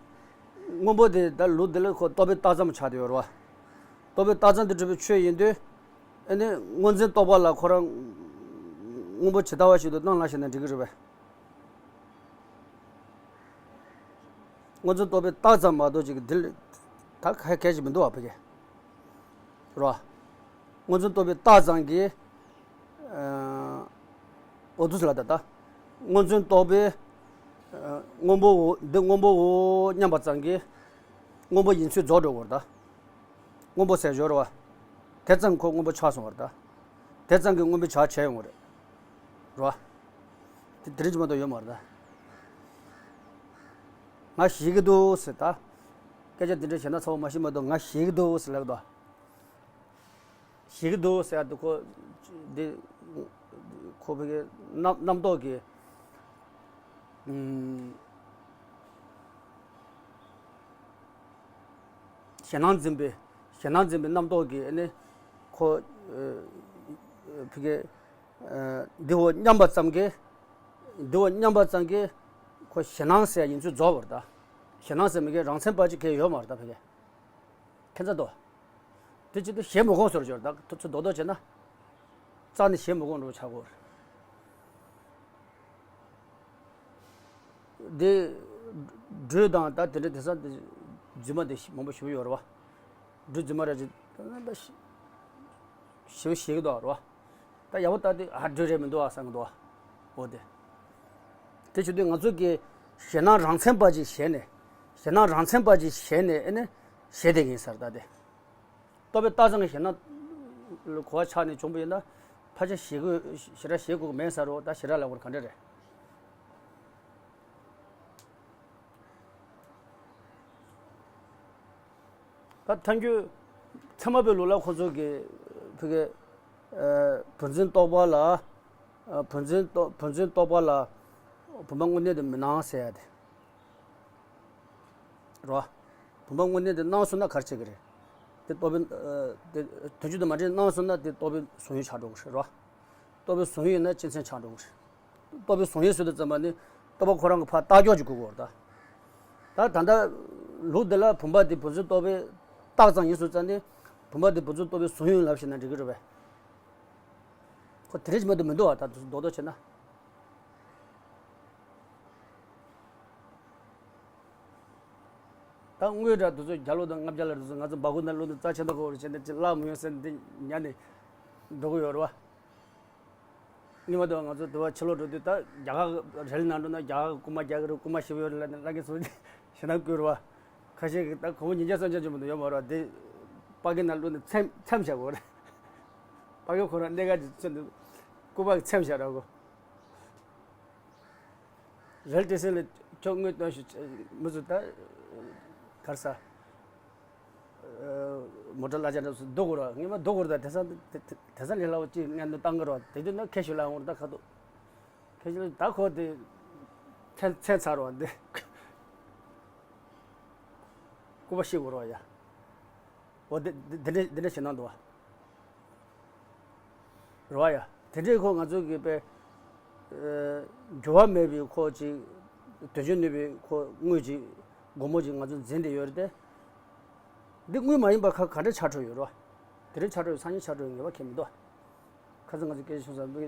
སྔོན་པོ་དེ་ད་ལུགས་འདི་ལ་ཁོ་རྟོག་པའི་རྟགས་ཙམ་ཆགས་བསྡད་ཡོད་རེད་བ། རྟོག་པའི་རྟགས་ཙམ་དུ་གྲུབ་པའི་ཆོས་ཡིན་དུས། ཨ་ནི་སྔོ་འཛིན་རྟོག་པ་ལ་ཁོ་རང་སྔོན་པོ་ཇི་ལྟ་བ་ཞིག་ཏུ་སྣང་ལ་བཞག་ན་འགྲིག་གི་རེད་པས། སྔོ་འཛིན་རྟོག་པའི་རྟགས་ཙམ་མ་གཏོགས་ཅིག་འདི་ལ་ད་ག་གལ་ཞིག་མི་འདུག་བ་ཕ་གི། རེད་བ། སྔོ་འཛིན་རྟོག་པའི་རྟགས་ཙམ་གྱིས། ཨ། འོ་འདུག་ཟེར་ལ་ད་ལྟ། སྔོ་འཛིན་རྟོག་པའི། ཨ། སྔོན་པོའོ་འདི་སྔོན་པོའོ་སྙམ་པ་ཙམ་གྱིས། སྔོན་པོ་ཡིན་ཚུལ་རྫོགས་འགྲོ་དགོས་རེད་ད། སྔོན་པོ་ཟེར་སྦྱོར་བ། དེ་ཙམ་ཁོ་སྔོན་པོ་ཆགས་སོང་བ་རེད་ད། དེ་ཙམ་གྱིས་སྔོན་པོའི་ཆ་བྱས་ཡོང་བ་རེད། རེད་བ། དེ་དེ་རིང་ཅི་མ་གཏོགས་ཡོད་མ་རེད་ད། ང་ཞེད་ཀྱི་འདུག་ཟེར་ད། སྐད་ཆ་འདི་འདྲ་བཤད་ན་ཚ་བོ་མ་ཤེས་མ་གཏོགས་ང་ཞེད་ཀྱི་འདུག་ཟེར་ལབ་ཀྱི་འདུག་ཞེད་ཀྱི་འདུག་ཟེར་ཡ་དེ་ཁོ། འདི། ཁོ་བོད་ཀྱི་རྣམ་རྣམ་རྟོག་གི། ཨུམ། ཞེད་སྣང་འཛིན་པའི། ཞེད་སྣང་འཛིན་པའི་རྣམ་རྟོག་གིས་ནི། ཁོ། ཨ། ཕ་གི། ཨ། འདིའོ་སྙམ་པ་ཙམ་གྱིས། འདིའོ་སྙམ་པ་ཙམ་གྱིས། ཁོ་ཞེད་སྣང་ཟེར་ཡ་ཡིན་ཚུལ་རྫོགས་པ་རེད་ད། ཞེད་སྣང་ཟེར་མི་གི་རང་མཚན་པ་ཅིག་གས་ཡོད་མ་རེད་ད་ཕ་གི། ཁྱད་མཚར་ཏོ། དེ་ཅི་ཏུ་ཞེད་མི་དགོངས་ཟེར་སྦྱོར་ད་ཚུར་རྡོག་རྡོག་བྱས་ན། རྩ་ནས་ཞེད་མི་དགོངས་འགྲོ་ཆགས་གོ། དེ། སྦྲུལ་དང་ད་དེ་འདྲ་དེང་སང་དེ། རྫུན་མ་དེ་མང་པོ་ཞིག་ཡོད་རེད་བ། སྦྲུལ་རྫུན་མ་ར་ཅིག་ད་ད་ཞེ་པོ་ཞེད་ཀྱི་འདུག་རེད་བ། ད་ཡག་པོ་ལྟ་དུས་ཨ་སྦྲུལ་རེད་མི་འདུག་ཨ་བསམ་གྱི་འདུག་ཨ། འོ་དེ། དེ་བྱེད་དུས་ང་ཚོ་གི་ཞེད་སྣང་རང་མཚན་པ་ཅིག་ཞེད་ནས། ཞེད་སྣང་རང་མཚན་པ་ཅིག་ཞེད་ནས་ཨེ་ནས་ཞེད་བསྡད་ཀྱི་ཡིན་ས་རེད་ད་དེ། རྟོག་པའི་རྟགས་ཙམ་གྱི་ཞེད་སྣང་གོ་བ་ཆགས་ནས་བྱུང་བ་ཡིན་ན། ཕལ་ཆེར་ཞེད་དགོས་ཞེ་དྲག་ཞེད་དགོས་ཀྱི་མེད་ས་རེད། ད་ཞེ་དྲག་ལབ་དགོས་ག་འདྲ་རེད། ད་ཐལ་འགྱུར་ཚད་མ་པའི་ལུགས་ལ་ཁོ་ཚོ་གི་ཕ་གི། ཨ། བུམ་འཛིན་རྟོག་པ་ལ། ཨ། བུམ་འཛིན་རྟོག་བུམ་འཛིན་རྟོག་པ་ལ་བུམ་པ་དངོས་གནས་དེ་མི་སྣང་ཟེར་ཡ་དེ། རོ། བུམ་པ་དངོས་གནས་དེ་སྣང་སོང་ན་ག་རེ་བྱེད་ཀྱི་རེད། དེ་རྟོག་པའི། ཨ། དེ་དོན་སྤྱི་དང་མ་འདྲེས་སྣང་སོང་ན་དེ་རྟོག་པའི་ཟུང་འཇུག་ཆགས་འགྲོ་གི་རེད་རོ། རྟོག་པའི་ཟུང་འཇུག་ཡིན་ན་སྤྱི་མཚན་ཆགས་འགྲོ་གི་རེད། རྟོག་པའི་ཟུང་འཇུག་ཟེར་དུས་ཙམ་པ་ནི་རྟོག་པ་ཁོ་རང་གི་ཕར་རྟགས་འཇོག་ཅིག་དགོས་ཀྱི་ཡོད་རེད་ད། ད་ད་ལྟ་ལུགས་འདི་ལ་བུམ་པ་འདི་བུམ་འཛིན་རྟོག་པའི་རྟགས་ཙམ་ཡིན་ཟེར་ཙང་ནི་བུམ་པ་འདི་བུམ་འཛིན་རྟོག་པའི་ཟུང་འཇུག་ཡིན་ལབ་ཤེས་ན་འགྲིག་གི་རེད་པས། ཁོ་དེ་རེད་ཅིག་མ་གཏོགས་མི་འདུག་བ། ད་དུ་རྡོག་རྡོག་བྱས་ན། ད་དངོས་འདྲ་དུ་ཚོད་བརྒྱ་ལོ་དང་ལྔ་བརྒྱ་ལ་དུ་ཚོད་ང་ཚོ་འབའ་ཁུག་ནང་ལོ་དུ་རྩ་ཆེན་པོ་ཁོ་རེ་བྱས་ནས་ཅི་བརླག་མི་ཡོང་ཟེར་ནས་དེ་ཉར་ནས་འགྲོ་གི་ཡོད་རེད་བ། སྔོན་མ་དུ་ང་ཚོ་དུ་བ་ཕྱི་ལོགས་འགྲོ་དུས་ད་རྒྱ་གར་རེ་ལ་ནང་འགྲོ་ན་རྒྱ་གར་རྐུན་མ་རྒྱག་གི་རེད། རྐུན་མ་ཞེ་པོ་ཡོད་རེད་ལབ་ནས་བླ་རྒན་ཚོ་ཞེ་ན་བསྐུལ་རེད་བ། ཁ་ཤས་ཀྱིས་ད་གོང་བུ་ཉིས་བརྒྱ་སུམ་བརྒྱ་ཅིག་མ་གཏོགས་ཡོད་མ་རེད་བ། དེ་པ་ཀི་ནང་བླུགས་ནས་མཚམས་མཚམས་བཞག་གོ་རེད། པ་ཀི་ཁོ་རང་གནད་འགག་ཅིག་མཚོན་འདུག་རྐུན་མ་གི་མཚམས་བཞག་ར་གོ། རེལ་ཏེ་སེ་ལ་ ཁྱོད་དངུལ་སྟོན་ཞིག་མི་ཚོ་ད་གར་ས། མོ་ཊ་གླ་ཆ་འདྲ་སུ་སྡུག་གོ་ར་ངས་མ་སྡུག་གོ་ར་ད་དེང་སང་དེང་སང་ལས་སླ་བོ་གཅིག་ངས་འདི་བཏང་གི་ར་དེ་དུས་ན་ཁེ་ཞིག་ལ་འོང་ད་ཁ་ཐུག་ཁེ་ཞིག་ད་ཁོ་དེ་མཚན་མཚན་ཚར་བ་འདི་སྐུ་པ་ཤི་གོ་ར་ཡ། འོ་དེ་དེ་འདྲ་དེ་འདྲ་བྱེད་གནང་འདུག་བ། རེད་བ་ཡ། དེ་འདྲའི་ཁོ་ང་ཚོ་གི་པའི་འགྱུར་བ་མེད་པའི་ཁོ་ཅིག་དོན་ཆེན་ནུས་པའི་ཁོ་དངུལ་ཅིག་སྒོར་མོ་ཅིག་ང་ཚོ་འཛིན་བསྡད་ཡོད་རེད་དེ། འདི་དངུལ་མ་ཡིན་པ་ཁ་ག་འདྲ་ཆགས་འགྲོ་ཡོད་རེད་བ། དེ་འདྲའི་ཆགས་འགྲོ་ཡོད་སང་ཉིན་ཆགས་འགྲོ་ཡོད་ངེས་པ་ཁྱད་མི་འདུག་ཁ་སང་ང་ཚོ་སྐད་ཆ་བྱུང་ས་འདི་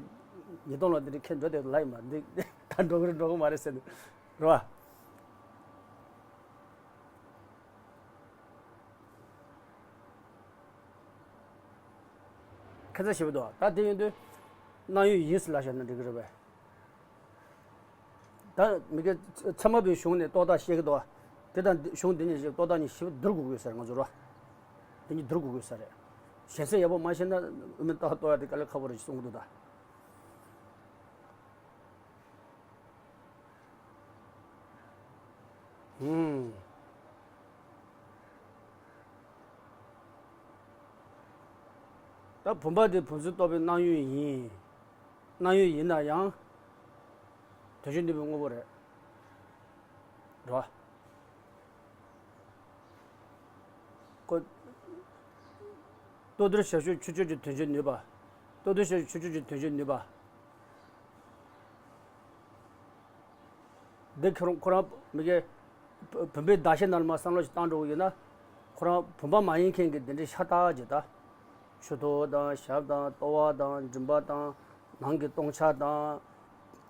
ཉིས་སྟོང་ལ་འདི་འདྲའི་ཁྱེད་འགྲོ་བསྡད་ལ་ཡིན་མ་འདི་ད་འགྲོ་གི་རེད་འགྲོ་གི་མ་རེད་ཟེར་འདུག་རེད་བ། ཁ་ཚ་ཞེ་པོ་འདུག་ད་དེ་ཡིན་དུས་གནང་ཡུལ་ཡིན་ཟེར་ལབ་བཞག་ན་འགྲིག་གི་རེད་པས། ད་མི་སྐད་ཚད་མ་པའི་གཞུང་ནས་ཏོག་ཏག་བཤད་ཀྱི་འདུག་དེ་དང་གཞུང་འདི་གཉིས་ཞིག་ཏོག་ཏག་གཉིས་ཞེ་པོ་བསྡུར་དགོས་ཀྱི་ཡོད་ས་རེད་ང་ཚོ་རོ། དེ་གཉིས་བསྡུར་དགོས་ཀྱི་ཡོད་ས་རེད། གཞན་སེམས་ཡག་པོ་མ་ཤེས་ན་དབུ་མའི་ཏོག་ཏོག་ཡ་དེ་དཀའ་ལས་ཁག་པོ་རེད་ཅེས་གསུང་གི་འདུག་ད། ཧུམ། ད་བུམ་པ་དེ་བུམ་ཚུལ་རྟོགས་པའི་སྣང་ཡུལ་ཡིན། སྣང་ཡུལ་ཡིན་ན་ཡང་། དོན་ཆེན་ནུས་པའི་དངོས་པོ་རེད། རེད་བ། ཁོ། ལྟོ་ལྡིར་ཞབས་ཞུམ་ཆུ་སྐྱོར་གྱི་དོན་ཆེན་ནུས་པ། ལྟོ་ལྡིར་ཞབས་ཞུམ་ཆུ་སྐྱོར་གྱི་དོན་ཆེན་ནུས་པ། འདི་ཁྱོད་རང་ཁོ་རང་མི་གའི་བུམ་པའི་གདགས་གཞི་ནང་ལ་མ་བསམ་བློ་ཞིག་བཏང་འགྲོ་གི་ཡོད་ན། ཁོ་རང་བུམ་པ་མ་ཡིན་མཁན་གྱི་འདི་འདྲའི་ཤ་སྟག་ཅིག་ད། མཆུ་ཏོ་དང་ཞབས་དང་ལྟོ་བ་དང་མགྲིན་པ་དང་ནང་གི་སྟོང་ཆ་དང་།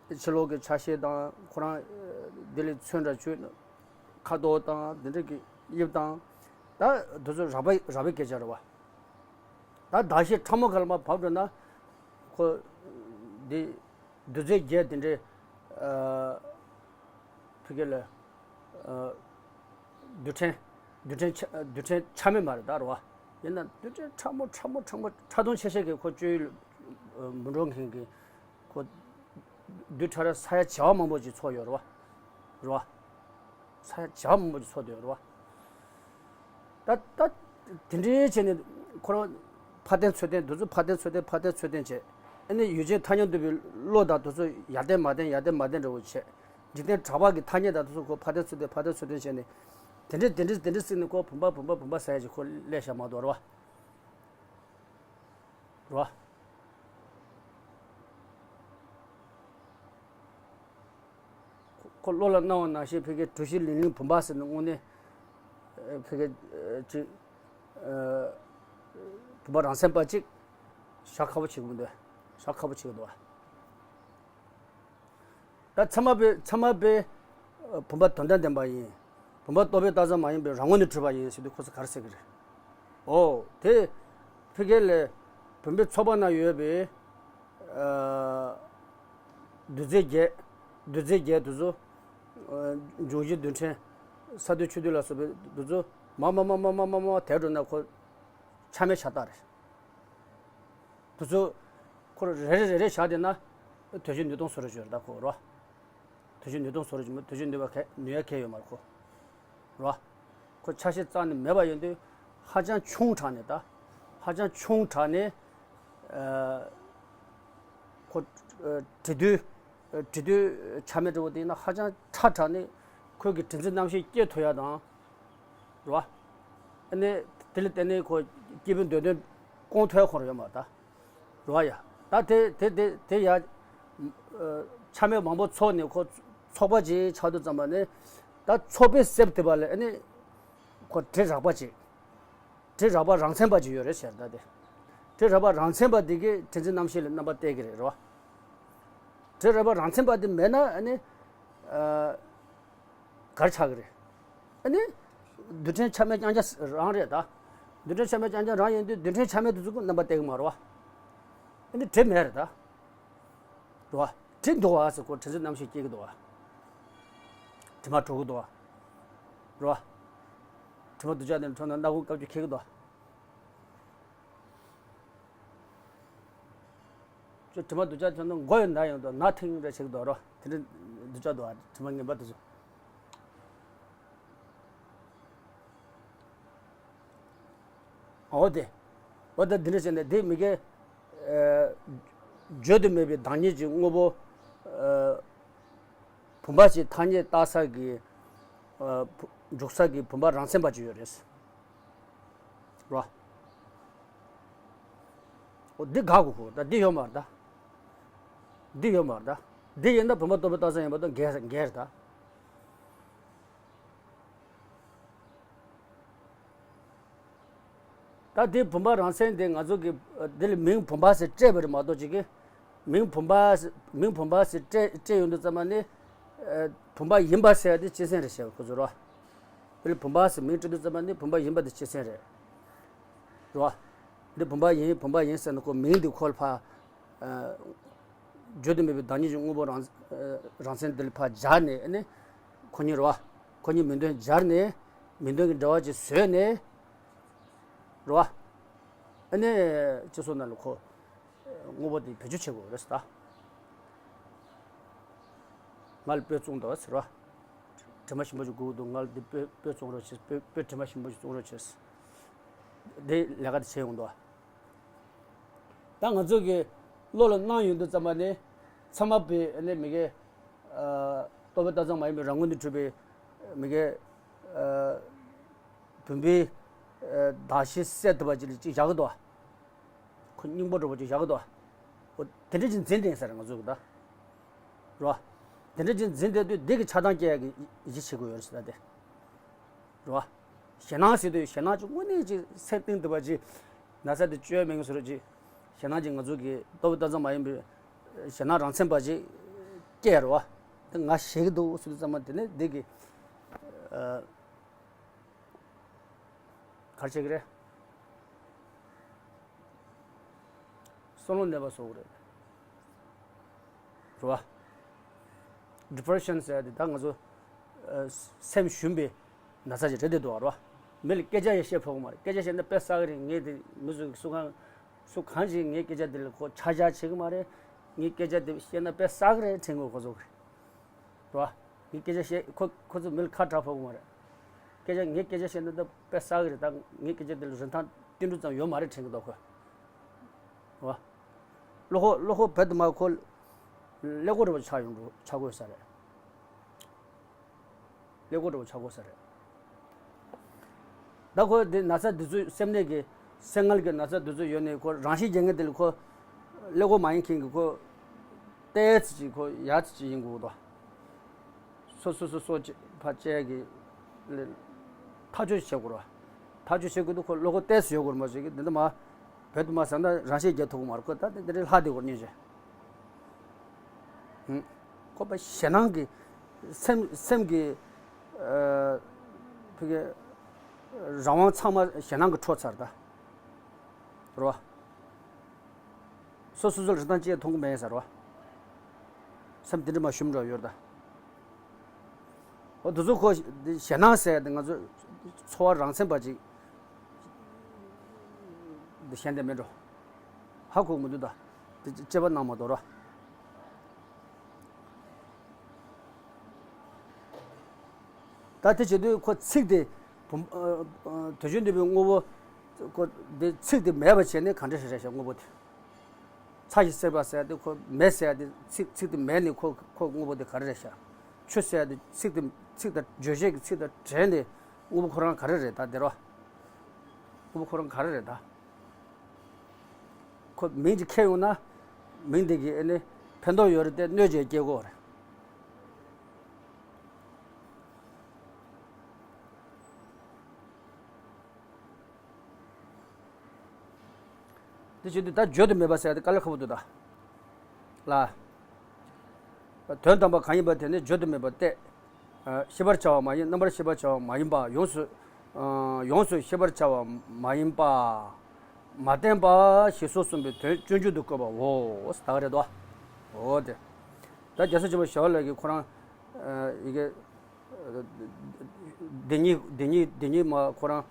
ཕྱི་ལོགས་ཀྱི་ཆ་ཤས་དང་ཁོ་རང་འདི་ལས་ཚོན་འདྲ་བཅོས། ཁ་དོག་དང་འདི་འདྲ་གི་དབྱིབས་དང་། ད་འདི་ཚོ་རགས་པ་རགས་པའི་སྐད་ཆ་རེད་བ། ད་གདགས་གཞི་ཕྲ་མོ་ག་ལ་མ་བབས་འགྲོ་ན། ཁོ། འདི། རྡུལ་རྫས་བརྒྱད་འདི་འདྲའི། ཨ། ཕ་གི་ལ། ཨ། རྡུལ་ཕྲན། རྡུལ་ཕྲན་ཆ་རྡུལ་ཕྲན་ཆ་མེད་མ་རེད་ད་རེད་བ། ཡིན་ན་རྡུལ་ཕྲན་ཕྲ་མོ་ཕྲ་མོ་ཕྲ་མོ་ཕྲ་མཐོང་ཆེ་ཤོས་ཀྱི་ཁོ་བཅོས་ཡུལ། ཨ། མི་འགྲོ་མཁན་གྱི། ཁོ། རྡུལ་ཕྲ་རབ་ས་ཡ་བྱེ་བ་མང་པོ་ཅིག་ཚོགས་ཡོད་རེད་བ། རེད་བ། ས་ཡ་བྱེ་བ་མང་པོ་ཅིག་ཚོགས་བསྡད་ཡོད་རེད་བ། ད་ད་དེ་འདྲའི་བྱས་ནས་ཁོ་རང་ཕར་བསྟན་ཚུར་བསྟན་འདི་ཚོ་ཕར་བསྟན་ཚུར་བསྟན་ཕར་བསྟན་ཚུར་བསྟན་བྱས། ཨ་ནི་ཡུལ་ཅན་ཐ་སྙད་འདུས་པའི་བློ་དང་དེ་ཚོ་ཡར་བསྟན་མར་བསྟན་ཡར་བསྟན་མར་བསྟན་འདྲ་བོ་བྱས། འཇིག་རྟེན་གྲགས་པ་གི་ཐ་སྙད་དང་དེ་ཚོ་ཁོ་ཕར་བསྟན་ཚུར་བསྟན་ཕར་བསྟན་ཚུར་བསྟན་བྱས་ནས། དེ་འདྲས་དེ་འདྲས་དེ་འདྲས་ཟེར་ནས་ཁོ་བུམ་པ་བུམ་པ་བུམ་པ་ཟེར་ཡ་ཅིག་ཁོ་སླེབས་བཞག་མ་གཏོགས་རེད་བ། རེད་བ། ཁོ་བློ་ལ་སྣང་བ་ནང་བཞིན་ཕ་གིའི་གྲུ་བཞི་ལིང་ལིང་བུམ་པ་ཟེར་ནས་དངོས་གནས་ཕ་གི་ཅིག་བུམ་པ་རང་མཚན་པ་ཅིག་བཞག་ཁག་པོ་བྱེད་ཀྱི་མི་འདུག་བཞག་ཁག་པོ་བྱེད་ཀྱི་འདུག་བ། ད་ཚད་མ་པའི་ཚད་མ་པའི་བུམ་པ་དོན་དམ་བདེན་པ་ཡིན། བུམ་པ་རྟོག་པས་བཏགས་ཙམ་མ་ཡིན་པའི་རང་ངོས་ནས་གྲུབ་པ་ཡིན་ཟེར་དུས་ཁོ་ཚོ་ག་རེ་ཟེར་གི་རེད། ཨོ་དེ་ཕ་གི་ལ་བུམ་པའི་ཚོགས་པ་ན་ཡོད་པའི་རྡུལ་རྫས་བརྒྱད། རྡུལ་རྫས་བརྒྱད་དེ་ཚོ། འབྱུང་བཞི་རྡུལ་ཕྲན། ས་རྡུལ་ཆུ་རྡུལ་ལ་སོགས་པའི་དེ་ཚོ་མ་མ་མ་དལ་འགྲོ་ན་ཁོ་ཆ་མེད་ཆགས་རྟགས་རེད། དེ་ཚོ་ཁོ་རེ་རེ་རེ་རེ་བཞག་བསྡད་ན་དོན་ཆེན་ནུས་སྟོང་བཟོ་འདྲ་ཅིག་རེད་ད་ཁོ་རོ། དོན་ཆེན་ནུས་སྟོང་བཟོ་འདྲ་ཅིག་མ་དོན་ཆེན་ནུས་པ་ག་ནུས་ཡ་ག་ཡོད་མ་རེད་ཁོ། རོ། ཁོ་ཆ་ཤས་རྩ་ནས་མེད་པ་ཡིན་དུས་ཧ་ཅང་ཆུང་དྲགས་ནས་ད། ཧ་ཅང་ཆུང་དྲགས་ནས། ཨ། ཁོ། ཨ། འབྲི་དུས། ཨ། འབྲི་དུས་ཆ་མེད་འདྲ་བོ་དེ་ཡིན་ན་ཧ་ཅང་ཕྲ་དྲགས་ནས་ཁོས་ཀྱི་དྲི་འཛིན་རྣམ་ཤེས་སྐྱེ་ཐུབ་ཡ་དང་། རེད་བ། ཨ་ནི་དེ་ལ་བརྟེན་ནས་ཁོ་སྐྱེས་བུ་འདོད་དོན་སྐོང་ཐུབ་ཡ་ཁོ་རང་ཡོད་མ་རེད་ད། རེད་བ་ཡ། ད་དེ་དེ་དེ་དེ་ཡ། ཨ། ཆ་མེད་མང་པོ་ཚོགས་ནས་ཁོ་ཚོགས་པ་ཅིག་ཆགས་དུས་ཙམ་པ་ནས། ད་ཚོགས་པའི་གསེབ་དེ་པ་ལ་ཨ་ནི་ཁོ་དྲི་རགས་པ་ཅིག་དྲི་རགས་པ་རང་མཚན་པ་ཅིག་ཡོད་རེད་ཟེར་ད་དེ། དྲི་རགས་པ་རང་མཚན་པ་དེ་གིས་དྲི་འཛིན་རྣམ་ཤེས་ལ་རྣམ་པ་གཏད་ཀྱི་རེད་རེད་བ། དྲི་རགས་པ་རང་མཚན་པ་དེ་མེད་ན་ཨ་ནི། ཨ། གར་ཆགས་ཀྱི་རེད། ཨ་ནི། རྡུལ་ཕྲན་ཆ་མེད་རྐྱང་རྐྱང་རང་རེད་ད། རྡུལ་ཕྲན་ཆ་མེད་རྐྱང་རྐྱང་རང་ཡིན་དུས་རྡུལ་ཕྲན་ཆ་མེད་དེ་ཚོ་ཀུན་རྣམ་པ་གཏད་ཀྱི་མ་རེད་བ། ཨ་ནི་དྲི་མེད་རེད་ད། རེད་བ། དྲི་འདུག་བ་ཟེར་ཁོ་དྲི་འཛིན་རྣམ་ཤེས་སྐྱེ་གི་འདུག་བ། དྲི་མ་བྲོ་གི་འདུག་བ། རེད་བ། དྲི་མ་སྡུག་ཅག་དེ་འདྲ་བྲོ་ན་སྣ་ཁུང་དཀར་ཆུ་འཁྱིལ་གི་འདུག་བ། ཁྱོད་དྲི་མ་སྡུག་ཅག་བྱུང་ན་མགོ་ཡང་ན་ཡོང་དུས་ན་ཐིང་རེ་བྱེད་ཀྱི་འདུག་རོ། དེ་འདྲ་སྡུག་ཅག་འདུག་ཨ། དྲི་མ་ངན་པ་དེ་ཚོ། འོ་དེ། འོ་ད་འདི་འདྲ་བྱས་ནས་དེ་མི་དགེ། ཨ། བརྗོད་དུ་མེད་པའི་བདག་ཉིད་ཀྱི་དངོས་པོ། ཨ། བུམ་པ་ཞིག་ཐ་སྙད་བཏགས་ས་གི། ཨ། བུ། འཇུག་ས་གི་བུམ་པ་རང་མཚན་པ་ཅིག་ཡོད་རེད། རོ། འོ་འདི་དགག་དགོས་ཁོ། ད་འདི་ཡོད་མ་རེད་ད། འདི་ཡོད་མ་རེད་ད། འདི་ཡིན་ན་བུམ་པ་རྟོག་པའི་རྟགས་མཚན་ཡིན་པ་དང་འགལ་འགལ་རེད་ད། ད་དེ་བུམ་པ་རང་མཚན་དེ་ང་ཚོ་གི་འདི་ལ་མིང་བུམ་པ་ཟེར་སྤྲད་པ་རེད་མ་གཏོགས་ཅིག་གི། མིང་བུམ་པ་ཟེར། མིང་བུམ་པ་ཟེར་སྤྲད་སྤྲད་ཡོང་དུས་ཙམ་པ་ནི། ཨ། བུམ་པ་ཡིན་པ་ཟེར་དེ་སྤྱི་མཚན་རེད་ཟེར་བ་ཁོ་ཚོ་རོ། དེ་ལ་བུམ་པ་ཟེར་མིང་སྤྲད་དུས་ཙམ་པ་ནི་བུམ་པ་ཡིན་པ་དེ་སྤྱི་མཚན་རེད། རོ། འདི་བུམ་པ་ཡིན་བུམ་པ་ཡིན་ཟེར་ན་ཁོ་མིང་འདི་ཁོ་ལ་ཕ། ཨ། བརྗོད་དུ་མེད་པའི་བདག་ཉིད་ཀྱི་དངོས་པོ་རང་། ཨ། རང་མཚན་འདི་ལ་ཕར་སྦྱར་ནས་ཨ་ནི། ཁོ་གཉིས་རེད་བ། ཁོ་གཉིས་མིང་དོན་སྦྱར་ནས། མིང་དོན་གྱི་འབྲེལ་བ་ཅིག་བཟོས་ནས། རེད་བ། ཨ་ནི། སྤྱི་ཚོགས་ནང་ལ་ཁོ། དངོས་པོ་དེ་བེད་སྤྱོད་བྱེད་དགོས་རེད་ཟེར་ད། ང་ལ་སྤོས་བཙོང་དང་ཟེར་བ། དྲི་མ་ཞིམ་པོ་ཞིག་དགོས་ཀྱི་འདུག་ང་ལ་འདི་སྤོས་སྤོས་བཙོང་རོགས་བྱེད། སྤོས་སྤོས་དྲི་མ་ཞིམ་པོ་ཞིག་བཙོང་རོགས་བྱེད། འདི་ལས་ཀ་དེ་བྱས་ཡོང་འདུག་ད་ང་ཚོ་གི་བློ་ལ་སྣང་ཡོང་དུས་ཙམ་པ་ནི། ཚད་མ་པའི་ཨ་ནི་མི་དགེ། ཨ། རྟོག་པའི་རྟགས་ཙམ་མ་ཡིན་པའི་རང་ངོས་ནས་གྲུབ་པའི་མི་དགེ། ཨ། བུམ་པའི། ཨ། གདགས་གཞི་གསལ་ཐུབ་པ་ཅིག་ལ་ཅིག་བཞག་གི་འདུག་ཁོ་སྙིང་པོ་འདྲ་པོ་ཅིག་བཞག་གི་འདུག་འོ་དེ་འདྲ་ཅིག་འཛིན་བསྡད་ས་རེད་ང་ཚོ་གི་ད། རོ། དེ་འདྲ་ཅིག་འཛིན་བསྡད་དུས་འདི་གི་ཆགས་སྡང་སྐྱེ་ཡག་གི་ཡིད་ཆེས་དགོས་ཡོད་རེད་ཟེར་ད་དེ། རོ། ཞེད་སྣང་ཟེར་དུས་ཞེད་སྣང་ཅིག་དངོས་གནས་ཅིག་སེམས་གཏིང་དུ་བ་ཅིག་ན་ཚ་དེ་བཅོས་མིན་ཟེར་རོ་ཅིག་ཞེད་སྣང་ཅིག་ང་ཚོ་གི་རྟོག་པའི་རྟགས་ཙམ་མ་ཡིན་པའི་ཞེད་སྣང་རང་མཚན་པ་ཅིག་སྐྱེ་རོ། དེ་ང་ཞེད་ཀྱི་འདུག་ཟེར་དུས་ཙམ་པ་དེ་ནས་འདི་གི། ཨ། ག་རེ་བྱེད་ཀྱི་རེད། བསམ་བློ་གནས་པ་བཟོ་གི་རེད། རེད་བ། Depression ཟེར་ཡ་དེ་ད་ང་ཚོ། ཨ། སེམས་ཞུམ་པའི་ན་ཚ་ཞིག་རེད་དེ་འདུག་བ། རེད་བ། མི་ལ་སྐད་ཆ་ཡང་བཤད་ཕོད་ཀྱི་མ་རེད། སྐད་ཆ་བཤད་ན་དཔེ་བསགས་ཀྱི་རེད། ངས་དེ་མི་ཚོ་གི་སུ་གང་སུ་གང་ཞིག་ངའི་སྐད་ཆ་དེ་ལ་ཁོ་ཆ་འཇོག་བྱེད་ཀྱི་མ་རེད། ངའི་སྐད་ཆ་དེ་བཤད་ན་དཔེ་བསགས་ཀྱི་རེད་དྲན་གྱི་ཁོ་ཚོ་གི་རེད། རེད་བ། ངའི་སྐད་ཆ་བཤད་ཁོ་ཁོ་ཚོ་མི་ལ་ཁ་གྲག་ཕོད་ཀྱི་མ་རེད། སྐད་ཆ་ངའི་སྐད་ཆ་བཤད་ན་ད་དཔེ་བསགས་ཀྱི་རེད། ད་ངའི་སྐད་ཆ་དེ་ལ་རིན་ཐང་ཏིལ་འབྲུ་ཙམ་ཡོད་མ་རེད་དྲན་གྱི་འདུག་ཁོ། རེད་བ། བློ་ཁོག་བློ་ཁོག་བེད་དུ་མ་ཁོ། ཀླད་ཀོར་འདྲ་པོ་ཆགས་ཡོང་འགྲོ་ཆགས་དགོས་ས་རེད། ཀླད་ཀོར་འདྲ་པོ་ཆགས་དགོས་ས་རེད། ད་ཁོ་འདི་ན་ཚ་འདི་ཚོ་སེམས་ནད་ཀྱི་སེམས་ངལ་གྱི་ན་ཚ་འདི་ཚོ་ཡོད་ནས་ཁོ་རང་ཤི་རྒྱག་མཁན་དེ་ལ་ཁོ་ཀླད་ཀོར་མ་ཡིན་མཁན་གྱི་ཁོ་ཏོག་ཙམ་ཅིག་ཁོ་ཡག་ཙམ་ཅིག་ཡིན་དགོས་འདུག་སོ་སོ་སོ་སོ་ཅིག་ཕར་བཅད་ཀྱི་ལས་ཐག་གཅོད་བྱེད་དགོས་རེད། ཐག་གཅོད་བྱེད་དགོས་འདུག་ཁོ་ཀླད་ཀོར་ཏོག་ཙམ་ཡོད་དགོས་རེད་མ་གཏོགས་ཀྱི་འདི་འདྲ་མ། བོད་དུ་མ་ཟེར་ན་རང་ཤི་རྒྱག་ཐུབ་ཀྱི་མ་རེད། ཁོ་ད་དེ་འདྲའི་ལྷག་བསྡད་ཡོད་རེད་སྙིང་རྗེ། ཧུམ། ཁོ་པ་ཞེད་སྣང་གི་སེམས་སེམས་ཀྱི་ཨ་ཕ་གི་རང་དབང་ཚང་མ་ཞེད་སྣང་གིས་འཕྲོག་ཚར་ད། རེད་བ། སོ་སོ་སོ་ལ་རིན་ཐང་ཅི་ཡང་མཐོང་གི་མེད་ཟེར་བ། སེམས་དེ་འདྲ་མ་ཞུམ་འགྲོ་ཡོད་ད། འོ་དེ་ཚོ་ཁོ་ཞེད་སྣང་ཟེར་ཡ་དེ་ང་ཚོ་ཚོར་བ་རང་མཚན་པ་ཅིག་འདི་ཞེན་དེ་མེད་འགྲོ། ཧ་གོ་མི་འདུག་ད། དེ་དཔྱད་པ་གནང་མ་གཏོགས་ར། ད་དེ་བྱེད་དུས་ཁོ་ཚིག་དེ་བུམ་ཨ་ཨ་དུས་རྒྱུན་འདུས་པའི་དངོས་པོ་ཁོ་དེ་ཚིག་དེ་མེད་པ་བྱས་ནས་ག་འདྲ་ཞིག་རེད་ཤག་དངོས་པོ་དེ། ཚ་ཞིང་བསྲེགས་པ་ཟེར་ཡ་དེ་ཁོ་མེ་ཟེར་ཡ་དེ་ཚིག་ཚིག་དེ་མེད་ནས་ཁོ་ཁོ་དངོས་པོ་དེ་ག་རེ་རེད་ཤག་ཆུ་ཟེར་ཡ་དེ་ཚིག་དེ་ཚིག་དང་བརྗོད་བྱེད་ཀྱི་ཚིག་དང་བྲལ་ནས་དངོས་པོ་ཁོ་རང་ག་རེ་རེད་ད་དེ་རོ། དངོས་པོ་ཁོ་རང་ག་རེ་རེད་ད། ཁོ་མིང་ཅིག་ཁྱེར་ཡོང་ན་མིང་དེ་གིས་ཨེ་ནི་ཕན་ཐོགས་ཡོད་རེད་དེ་གནོད་བྱེད་སྐྱེལ་གོ་རེད། དེ་བྱེད་དུས་ད་བརྗོད་དུ་མེད་པ་ཟེར་ཡ་དེ་དཀའ་ལས་ཁག་པོ་འདུག་ད། ལ། དོན་དམ་པ་གང་ཡིན་པ་དེ་ནི་བརྗོད་དུ་མེད་པ་སྟེ། ཤེས་པར་བྱ་བ་མ་ཡིན། རྣམ་པར་ཤེས་པར་བྱ་བ་མ་ཡིན་པ། ཡོངས་སུ། ཡོངས་སུ་ཤེས་པར་བྱ་བ་མ་ཡིན་པ། མ་བསྟན་པ་ཞེས་སོགས་གསུངས་པའི་དོན་སྤྱོད་འཇུག་ཏུ་བཀོད་པའོ། ད་ག་རེད་དོ། འོ་དེ། ད་རྒྱལ་སྲས་ཆེན་པོ་ཞི་བ་ལྷ་གིས་ཁོ་རང་། ཡི་གེ་འདི་ཉིད་འདི་ཉིད་འདི་ཉིད་མ་ཁོ་རང་།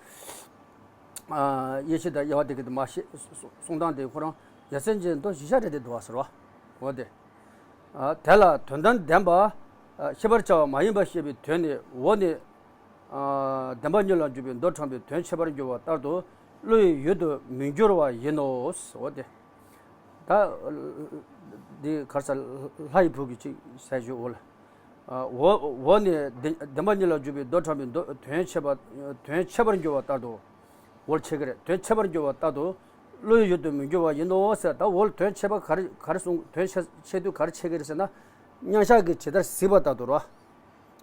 ཨ། ཡེ་ཤེས་དང་དབྱེ་བ་དེ་གི་དེ་མ་ཤེས་གསུང་སྟངས་དེ་ཁོ་རང་རྒྱལ་སྲས་ཆེན་པོ་མདོ་བཞི་ཤ་རེད་དེ་འདུག་བ་ཟེར་བ། འོ་དེ། ཨ། དེ་ལ་དོན་དམ་བདེན་པ། ཨ། ཤེས་པར་བྱ་བ་མ་ཡིན་པ་ཞེས་པའི་དོན་ནི་འོ་ནི། ཨ། བདེན་པ་གཉིས་ལ་འཇུག་པའི་མདོ་ཕྲང་བའི་དོན་འཆད་པར་འགྱུར་བ་ལྟར་དུ་ བློ་ཡི་ཡུལ་དུ་མི་འགྱུར་བ་ཡིན་ནོ། འོ་དེ། ད། འདི་གར་ས་ལྷ་ཡི་བུ་གི་ཅིག་ཟེར་ཞུ་འོ་ལ། འོ་འོ་ནི་བདེན་བདེན་པ་གཉིས་ལ་འཇུག་པའི་མདོ་ཕྲ་མོའི་མདོ་དོན་ཆད་པ་དོན་ཆད་པར་འགྱུར་བ་ལྟར་དུ། འོ་ལ་ཆད་ཀྱི་རེད། དོན་ཆད་པར་འགྱུར་བ་ལྟར་དུ། བློ་ཡི་ཡུལ་དུ་མི་འགྱུར་བ་ཡིན་ནོ་ཟེར། ད་འོ་ལ་དོན་ཆད་པ་ག་རེ་ག་རེ་གསུངས། དོན་ཆད་ཆད་དུས་ག་རེ་ཆད་ཀྱི་རེད་ཟེར་ན། མཉམ་གཞག་གིས་ཇི་ལྟར་གཟིགས་པ་ལྟར་དུ་རོ།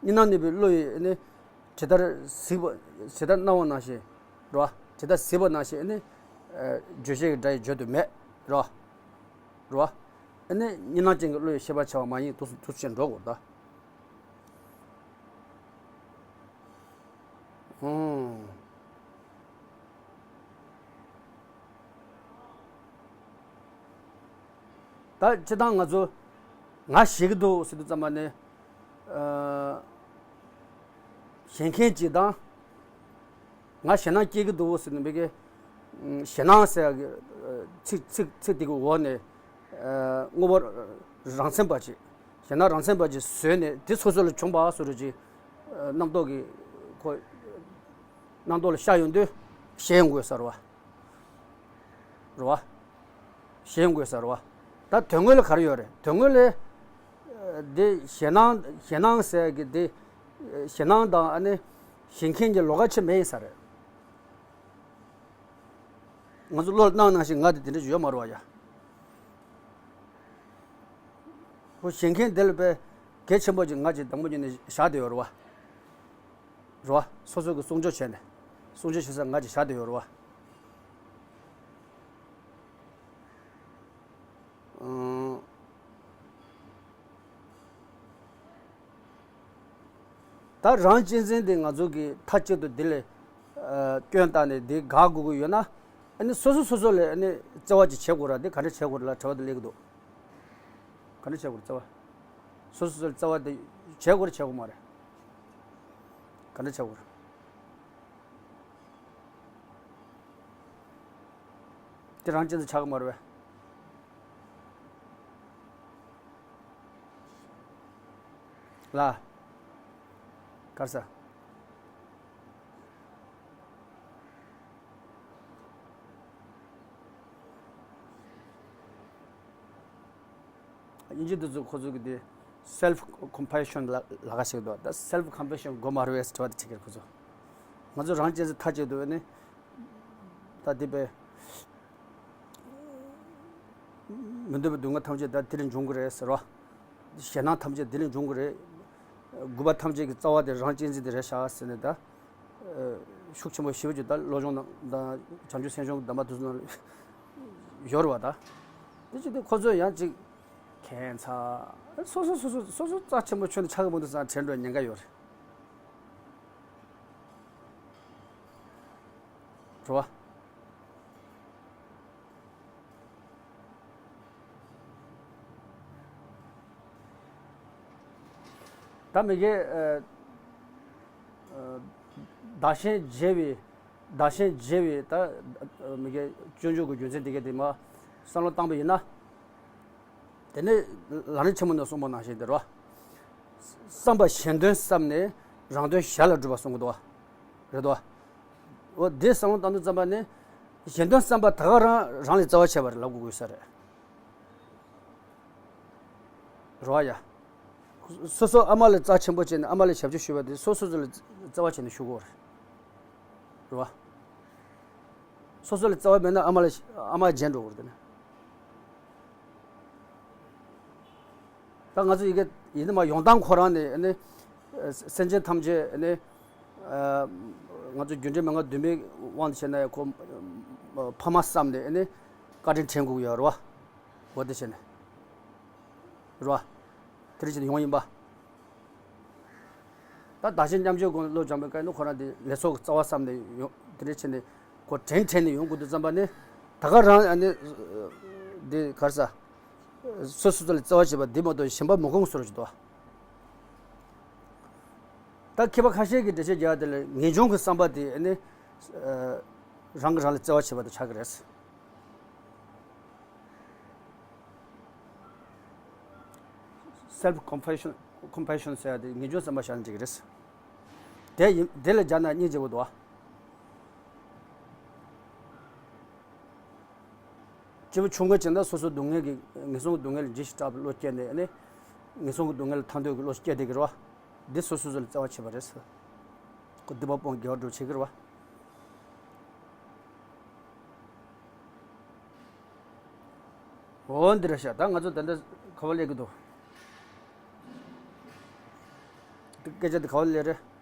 གཉིས་སྣང་ནུས་པའི་བློ་ཡིས་ནི། ཇི་ལྟར་གཟིགས་པ། ཇི་ལྟར་སྣང་བ་ནང་བཞིན། རོ། ཇི་ལྟར་གཟིགས་པ་ནང་བཞིན་ནི། བརྗོད་བྱེད་ཀྱི་སྒྲ་ཡིས་བརྗོད་དུ་མེད། རོ། རོ། ཨ་ནི་གཉིས་སྣང་ཅན་གྱི་བློ་ཡིས་ཤེས་པར་བྱ་བ་མ་ཡིན། འདུག་སེ་འདུག་སེ་བྱས་འགྲོ་དགོས་ད། ཨང་། ད་སྤྱིར་བཏང་ང་ཚོ་ང་ཞེད་ཀྱི་འདུག་ཟེར་དུས་ཙམ་པ་ནི། ཨ། ཞེད་མཁན་ཅིག་དང་། ང་ཞེད་སྣང་སྐྱེ་གི་འདུག་ཟེར་ནས་མི་དགེ། ཞེད་སྣང་ཟེར་ཡག་གི་ཚིག་ཚིག་ཚིག་དེ་གི་འོག་ནས། དངོས་པོ་རང་མཚན་པ་ཅིག་ཞེད་སྣང་རང་མཚན་པ་ཅིག་བཟོས་ནས་དེ་སོ་སོ་ལ་བྱུང་བ་སོ་རུ་ཅིག་རྣམ་རྟོག་གི་ཁོ། རྣམ་རྟོག་ལ་ཤར་ཡོང་དུས་ཞེད་ཡོང་དགོས་ས་རེད་བ། རེད་བ། ཞེད་ཡོང་དགོས་ས་རེད་བ། ད་དོན་དངོས་ལ་ག་རེ་ཡོད་རེད། དོན་དངོས་ལ། འདི་ཞེད་སྣང་ཞེད་སྣང་ཟེར་གི་འདི། ཞེད་སྣང་དང་ཨ་ནི། ཞེད་མཁན་གྱི་ལོགས་ཀ་ཆེ་མེད་ཡིན་ས་རེད། ང་ཚོ་བློ་ལ་སྣང་ནང་བཞིན་ང་དེ་དེ་འདྲ་ཡོད་མ་རེད་བ་ཡ། ཁོ་ཞེད་མཁན་དེ་ལ་དཔེ་གལ་ཆེན་པོ་ཅིག་ང་ཅིག་དང་པོ་ཉིད་ནས་བཞག་བསྡད་ཡོད་རེད་བ། རེད་བ། སོ་སོ་གི་སྲུང་སྐྱོབ་བྱས་ནས། སྲུང་སྐྱོབ་བྱེད་ས་ང་ཅིག་བཞག་བསྡད་ཡོད་རེད་བ། ཨང་། ད་རང་གཅེས་འཛིན་དེ་ང་ཚོ་གི་མཐའ་གཅིག་ཏུ་འདི་ལས། ཨ། སྐྱོན་བཏགས་ནས་འདི་དགག་དགོས་ཀྱི་ཡོད་ན། ཨ་ནི་སོ་སོ་སོ་སོ་ལས་ཨ་ནི་བརྩེ་བ་ཅིག་བྱེད་དགོས་ར། འདི་ག་འདྲ་བྱེད་དགོས་ར་ལ་དྲི་བ་དེ་སླེབས་ཀྱི་འདུག་ག་འདྲ་བྱེད་དགོས་ར་བརྩེ་བ། སོ་སོ་སོ་ལ་བརྩེ་བ་དེ་བྱེད་དགོས་ར་བྱེད་དགོས་མ་རེད། ག་འདྲ་བྱེད་དགོས་ར། དེ་རང་གཅེས་འཛིན་ཆགས་ཀྱི་མ་རེད་པས། ལ། གར་ས། དབྱིན་ཇི་འདི་ཚོ་ཁོ་ཚོ་གི་དེ་self compassion ལ་ལ་ཁ་ཞིག་འདུག་ད་self compassion དགོས་མ་རེད་པས་དྲི་བ་དེ་དྲི་གི་རེད་ཁོ་ཚོ། ང་ཚོ་རང་གཅེས་འཛིན་མཐའ་གཅིག་ཏུ་ནི། ད་འདི་པའི་མི་འདོད་པའི་སྡུག་བསྔལ་ཐམས་ཅད་ད་འདི་ནས་འབྱུང་གི་རེད་ཟེར་བ། ཞེད་སྣང་ཐམས་ཅད་འདི་ནས་འབྱུང་གི་རེད། རྒུད་པ་ཐམས་ཅད་ཀྱི་རྩ་བ་དེ་རང་གཅེས་འཛིན་དེ་རེད་ཤག་ཟེར་ནས་ད། ཤུགས་ཆེན་པོ་ཞེ་པོ་ཅིག་ད་བློ་སྦྱོང་དང་དང་བྱང་ཆུབ་སེམས་སྦྱོང་གི་གདམས་པ་དེ་ཚོ་ནང་ཡོད་རེད་བ་ད། དེ་ཅི་སྟེ་ཁོ་ཚོས་ཡང་ཅིག་ཁྱད་མཚར། སོ་སོ་སོ་སོ་སོ་སོ་རྩ་ཆེན་པོ་ཁྱོན་ནས་ཆགས་ཀྱི་མི་འདུག་བསམ་དྲན་འགྲོ་ཉེན་ཁ་ཡོད་རེད། རེད་བ། ད་མི་དགེ། ཨ། ཨ། བདག་གཞན་བརྗེ་བའི། བདག་གཞན་བརྗེ་བའི་ད་མི་དགེ་སྤྱོད་འཇུག་གི་རྒྱུ་མཚན་དེ་ག་དེ་མ་བསམ་བློ་བཏང་པ་ཡིན་ན། དེ་ནས་ལམ་རིམ་ཆེན་མོ་ནས་གསུངས་པ་ནང་བཞིན་དེ་རེད་བ། བསམ་པ་གཞན་དོན་བསམས་ནས་རང་དོན་གཞན་ལ་སྒྲུབ་པ་གསུང་གི་འདུག་བ། རེད་དོ། འོ་དེ་བསམ་བློ་བཏང་དུས་ཙམ་པ་ནི། གཞན་དོན་བསམ་པ་ད་ག་རང་རང་ལས་རྩ་བ་ཆད་པ་རེད་ལབ་དགོས་དགོས་ས་རེད། རེད་བ་ཡ། སོ་སོ་ཨ་མ་ལ་རྩ་ཆེན་པོ་བྱས་ནས་ཨ་མ་ལ་ཞབས་ཕྱི་ཞུ་བ་དེ་སོ་སོ་ཚོ་ལ་རྩ་བ་བྱས་ནས་ཞུ་དགོས་རེད། རེད་བ། སོ་སོ་ལ་རྩ་བ་མེད་ན་ཨ་མ་ལ་ཨ་མ་བརྗེད་འགྲོ་གི་རེད་དེ་ནི། ད་ང་ཚོ་ཡི་གེ་ཡིན་ན་མ་ཡོང་སྟངས་ཁོ་རང་ནས་ནི། སེམས་ཅན་ཐམས་ཅད་ནི། ང་ཚོ་རྒྱུ་འབྲས་མན་ངག་བདུན་པའི་དབང་དུ་བྱས་ན་ཡང་ཁོ། ཕ་མ་བསམ་ནས་ནི། བཀའ་དྲིན་དྲན་དགོས་ཡོད་རེད་བ། འོ་དེ་བྱས་ནས། རེད་བ། དེ་འདྲ་བྱས་ནས་ཡོང་ཡིན་པ། ད་བདག་གཞན་མཉམ་བརྗེའི་སྒོ་ནས་བློ་སྦྱངས་པའི་སྐབས་ནི་ཁོ་རང་དེ་ལས་ཚོགས་ཀྱི་རྩ་བ་བསམ་ནས་ཡོང་དེ་འདྲ་བྱས་ནས་ཁོ་དྲན་དྲན་ནས་ཡོང་དགོས་དུས་ཙམ་པ་ནི། ད་ག་རང་ཨ་ནི། འདི་གར་ས། སོ་སོ་ཚོ་ལ་རྩ་བ་བྱེད་པ་འདི་མ་གཏོགས་གཞན་པ་མ་དགོངས་སོར་ཅིག་འདུག་ད་མཁས་པ་ཁ་ཤས་ཀྱིས་འགྲེལ་བཤད་རྒྱག་དེ་ལ་ངེས་འབྱུང་གི་བསམ་པ་དེ་ནི། རང་གིས་རང་ལ་བརྩེ་བ་བྱེད་པ་དང་ཆགས་ཀྱི་རེད། Self compassion, compassion ཟེར་ཡ་དེ་ངེས་འབྱུང་བསམ་པ་བཞག་ན་འགྲིག་གི་རེད། དེ་ཡིན་དེ་ལ་སྦྱར་ན་སྙིང་རྗེ་པོ་འདུག་བ། སྐྱེ་བོ་ཆུང་ངུ་ཅན་དག་སོ་སོའི་སྡུག་བསྔལ་གྱི་ངན་སོང་གི་སྡུག་བསྔལ་ལ་འཇིགས་ཤིང་སྐྲག་པའི་བློ་སྐྱེས་ནས་ནི། ངན་སོང་གི་སྡུག་བསྔལ་ལ་ཐར་འདོད་ཀྱི་བློ་སྐྱེས་བསྡད་ཀྱི་རེད་བ། འདི་སོ་སོ་སོ་ལ་བརྩེ་བ་བྱེད་པ་རེད་ཟེར། ཁོ་སྡིག་པ་སྤོང་དགེ་བ་སྒྲུབ་བྱེད་ཀྱི་རེད་བ། འོ་འདི་རེད་ཤག་ད་ང་ཚོ་ད་ལྟ་ག་བ་སླེབས་ཀྱི་འདུག་སྐད་ཆ་འདི་ག་བ་སླེབས་རེད།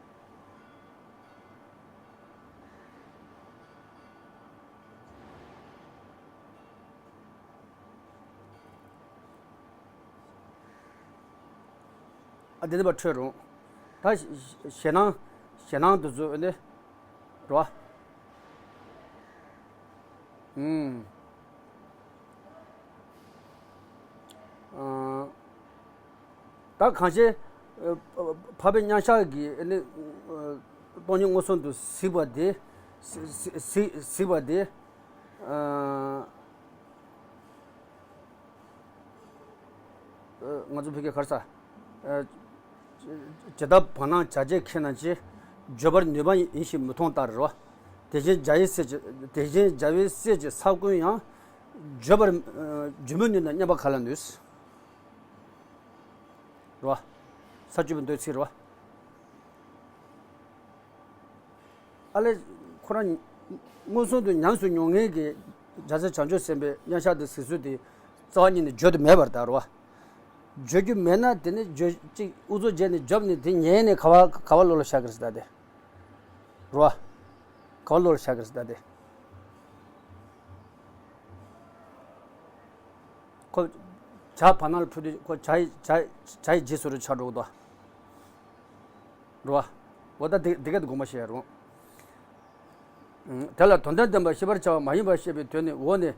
ཨ་དེ་ནི་པ་འཕྲོད་རུང་། ད་ཞེད་སྣང་ཞེད་སྣང་དུ་བཟོས་ནས་རོ། ཨུམ། ད་གང་ཞེ། འཕགས་པའི་མཉམ་གཞག་གི་ནི་སྟོང་ཉིད་མངོན་སུམ་དུ་གཟིགས་པ་དེ། གཟིགས་པ་དེ། ང་ཚོ་བོད་སྐད་ག་རེ་ཟ། ཇི་ལྟར་བར་སྣང་བྱ་བྱེད་ཁེགས་ན་ཆེ། བརྗོད་པར་ནུས་པ་ཡིན་ཞེས་མི་མཐོང་ལྟར་རོ། དེ་བཞིན་རྒྱལ་བའི་སྲས་ཀྱི་དེ་བཞིན་རྒྱལ་བའི་སྲས་ཀྱི་ས་ཀུན་ཡང་། བརྗོད་པར་བརྗོད་མི་ནུས་ན་མཉན་པ་ག་ལ་ནུས། རོ། ས་བཅུ་པའི་མདོའི་ཚིག་རོ། ཨ་ལས། ཁོ་རང་མངོན་སུམ་དུ་ཉམས་སུ་མྱོང་མཁན་གྱི་རྒྱལ་སྲས་བྱང་ཆུབ་སེམས་དཔའི་མཉམ་གཞག་དེ་གཟིགས་ཚུལ་དེ་རྩ་བ་ཉིད་ནས་བརྗོད་དུ་མེད་པར་གདའ་རོ། བརྗོད་རྒྱུ་མེད་ན་དེ་ནི་བརྗོད་ཅིག་ཨུ་ཚུགས་བྱས་ནས་རྒྱབ་ནས་དེ་ཉན་ནས་ག་བ་ག་བ་བློ་ལ་ཤར་གི་རེད་ཟེར་ད་དེ། རོ། ག་བ་བློ་ལ་ཤར་གི་རེད་ཟེར་ད་དེ། ཁོ་བྱ་བར་སྣང་ལ་འཕྲོད་དུས་ཁོ་བྱ་ཡི་བྱ་བྱ་ཡི་རྗེས་སུ་རུ་ཆགས་འགྲོ་གི་འདུག་རོ། འོ་ད་དེ་དེ་ག་དེ་དགོངས་པ་བཞེས་རོགས། དེ་ལ་དོན་དམ་བདེན་པ་ཤེས་པར་བྱ་བ་མ་ཡིན་པར་ཤེས་པའི་དོན་ནི་འོ་ནི།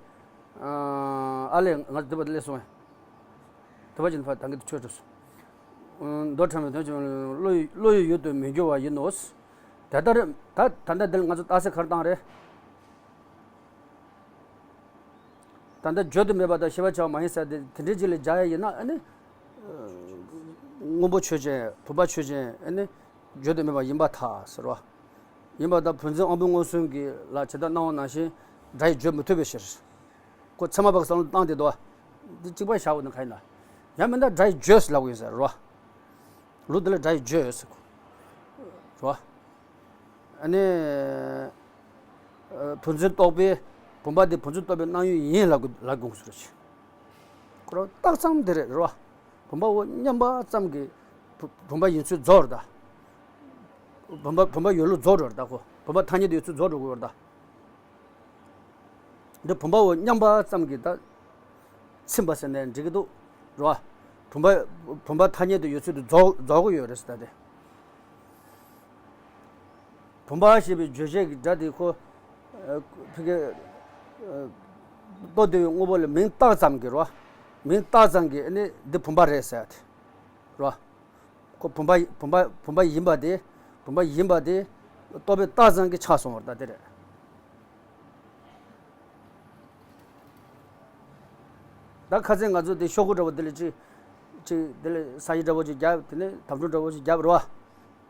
ཨ་ལས་ང་ཚོ་འདི་པ་སླེབས་སོང་། དེ་པ་ཅན་ཕ་ད་གི་ཆོས་གྲུབ་སོང་། མདོ་ཕྲ་མོའི་དོན་ཅན་བློ་ཡི་བློ་ཡི་ཡུལ་དུ་མི་འགྱུར་བ་ཡིན་ནོ། དེ་ལྟར་ད་ད་ལྟ་འདི་ལ་ང་ཚོ་རྟགས་གསལ་ག་རེ་བཏང་རེད། ད་ལྟ་བརྗོད་དུ་མེད་པ་དང་ཤེས་པར་བྱ་བ་མ་ཡིན་ཟེར་ཏེ་དེ་འདྲའི་ཅིག་ལ་སྦྱར་ཡ་ཡིན་ན་ཨ་ནི། སྔོན་པོ་ཆོས་ཅན་བུམ་པ་ཆོས་ཅན་ཨ་ནི། བརྗོད་དུ་མེད་པ་ཡིན་པར་ཐལ་ཟེར་བ། ཡིན་པ་དང་བུམ་འཛིན་དབང་པོའི་མངོན་སུམ་གྱི་ལ་ཇི་ལྟར་སྣང་བ་ནང་བཞིན་སྒྲ་ཡིས་བརྗོད་མི་ཐུབ་པའི་ཕྱིར། ཁོ་ཚད་མ་བག་བསམ་བློ་བཏང་དེ་དོ། འདི་གཅིག་པ་བཞག་འོ་ན་ག་ཡིན་ན། ཡང་མིན་ན་སྒྲ་ཡིས་བརྗོད་ཟེར་ལབ་དགོས་ཡིན་ཟེར་རོ། ལུགས་འདི་ལ་སྒྲ་ཡིས་བརྗོད་ཟེར་གོ། རོ། ཨ་ནི། བུམ་འཛིན་རྟོག་པས་བུམ་པ་འདི་བུམ་འཛིན་རྟོག་པའི་སྣང་ཡུལ་ཡིན་ལབ་དགོས་ལབ་དགོས་ཟེར་རོ། ཁོ་རང་རྟགས་ཙམ་དེ་རེད་རོ། བུམ་པ་འོ་མཉམ་པ་ཙམ་གྱིས་བུ་བུམ་པ་ཡིན་ཚུལ་རྫོགས་རེད་ད། བུམ་པ་བུམ་པ་ཡོད་ལུགས་རྫོགས་འགྲོ་རེད་ད་ཁོ། བུམ་པ་ཐ་སྙད་དུ་ཡོད་ཚུལ་རྫོགས་འགྲོ་དགོས་རེད་ད། འདི་བུམ་པ་འོ་མཉམ་པ་ཙམ་གྱིས་ད། ཚིམ་པ་ཟེར་ནས་འགྲིག་གི་འདུག་རོ། བུམ་པ་བུམ་པ་ཐ་སྙད་དུ་ཡོད་ཚུལ་དུ་རྫོགས་རྫོགས་ཀྱི་ཡོད་རེད་ཟེར་ད་དེ། བུམ་པ་ཞེས་པའི་བརྗོད་བྱེད་ཀྱི་སྒྲ་དེ་ཁོ། ཕི་གེ་ལྟོ་ལྡིར་བའི་དངོས་པོ་ལ་མིང་བཏགས་ཙམ་གྱིས་རོ། མིང་བཏགས་ཙམ་གྱིས་ནི་འདི་བུམ་པ་རེད་ཟེར་ཏེ། རོ། ཁོ་བུམ་པ་བུམ་པ་བུམ་པ་ཡིན་པ་དེ། བུམ་པ་ཡིན་པ་དེ། རྟོག་པས་བཏགས་ཙམ་གྱིས་ཆགས་སོང་བར་ད་དེ་རེད། ད་ཁ་སང་ང་ཚོ་དེ་ཤོག་གུ་འདྲ་བོ་དེ་ལ་ཅིག་ཅིག་དེ་ལ་ས་ཡི་འདྲ་བོ་ཅིག་བརྒྱབ། དེ་ནས་དམ་ཕྲུག་འདྲ་བོ་ཅིག་བརྒྱབ་རོ།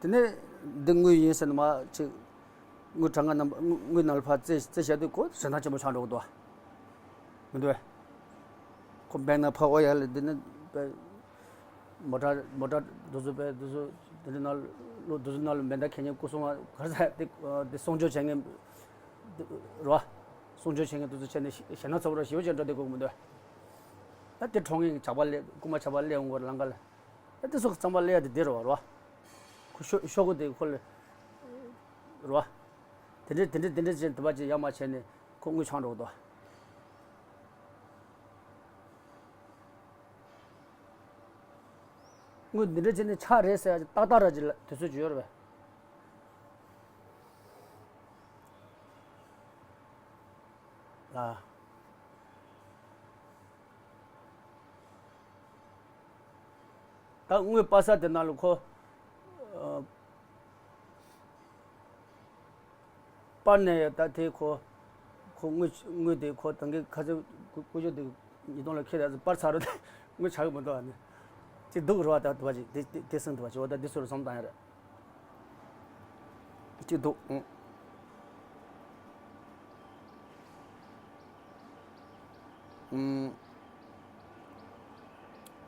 དེ་ནས་འདི་དངུལ་ཡིན་ཟེར་ནས་མ་ཅིག་དངུལ་གྲངས་ཀ་རྣམས་དངུལ་ནང་ལ་ཕར་བཙལ་བཙལ་བྱས་དུས་ཁོ་ཞེད་སྣང་ཆེན་པོ་ཆགས་འགྲོ་གི་འདུག་མི་འདུག་གས། ཁོ་བེང་ནང་ཕར་ཨོ་ཡ་ལ་འདི་ནི་དཔེ་མོ་ཊ་མོ་ཊ་འདི་ཚོ་དཔེ་འདི་ཚོ་འདི་འདྲ་ནང་ལོ་འདི་ཚོ་ནང་ལ་མེ་མདའ་འཁྱེར་མཁན་སྐུ་སྲུང་བ་ག་རེ་ཟེར་དེ་དེ་སྲུང་སྐྱོབ་བྱེད་མཁན་རོ། སྲུང་སྐྱོབ་བྱེད་མཁན་དེ་ཚོ་བྱས་ནས་ཞེད་སྣང་ཚ་པོ་ར་ཞེ་པོ་ཅིག་འགྲོ་བསྡད་དགོས་ཀྱི་མི་འདུག་ད་དེ་གྲོངས་མཁན་གྱི་ཇག་པ་སླེབས་རྐུན་མ་ཇག་པ་སླེབས་ཡོང་གི་ཡོད་རེད་ལམ་ཁ་ལ། ད་དེ་ཚོ་གཙང་པ་སླེབས་ཡ་དེ་དེ་རེད་བ་རོ། ཁོ་ཤོ་ཤོག་གུ་དེ་ཁོ་ལ་རོ། དེ་འདྲས་དེ་འདྲས་དེ་འདྲས་བྱས་དུ་བ་ཅིག་ཡ་མ་བྱས་ནས་ཁོ་དངུལ་ཆང་འགྲོ་གི་འདུག་དངུལ་འདི་འདྲ་བྱས་ནས་ཆག་རེད་ཟེར་ཡ་ཏག་ཏག་ར་ཅིག་ལ་དུས་ཚོད་ཅིག་ཡོད་རེད་པས། ལ། ད་དངུལ་པ་ས་དེ་ནང་ལ་ཁོ། ཨ། པར་ནས་ཡ་ད་དེ་ཁོ། ཁོ་དངུལ་དངུལ་དེ་ཁོ་ད་གིན་ཁ་སང་ཀུ་ཀུ་ཅོ་དེ་ཉིས་སྟོང་ལ་ཁྱེར་ཡ་པར་ཚར་རོ་དེ་དངུལ་ཆག་གི་མི་འདུག་ཨ་ནི། ཅིག་འདུག་རོ་ད་དུ་བ་ཅིག་དེ་དེ་དེ་སེང་དུ་བ་ཅིག་འོ་ད་དེ་ཚོར་བསམ་བཏང་ཡ་རེད། ཅིག་འདུག་ཨང་།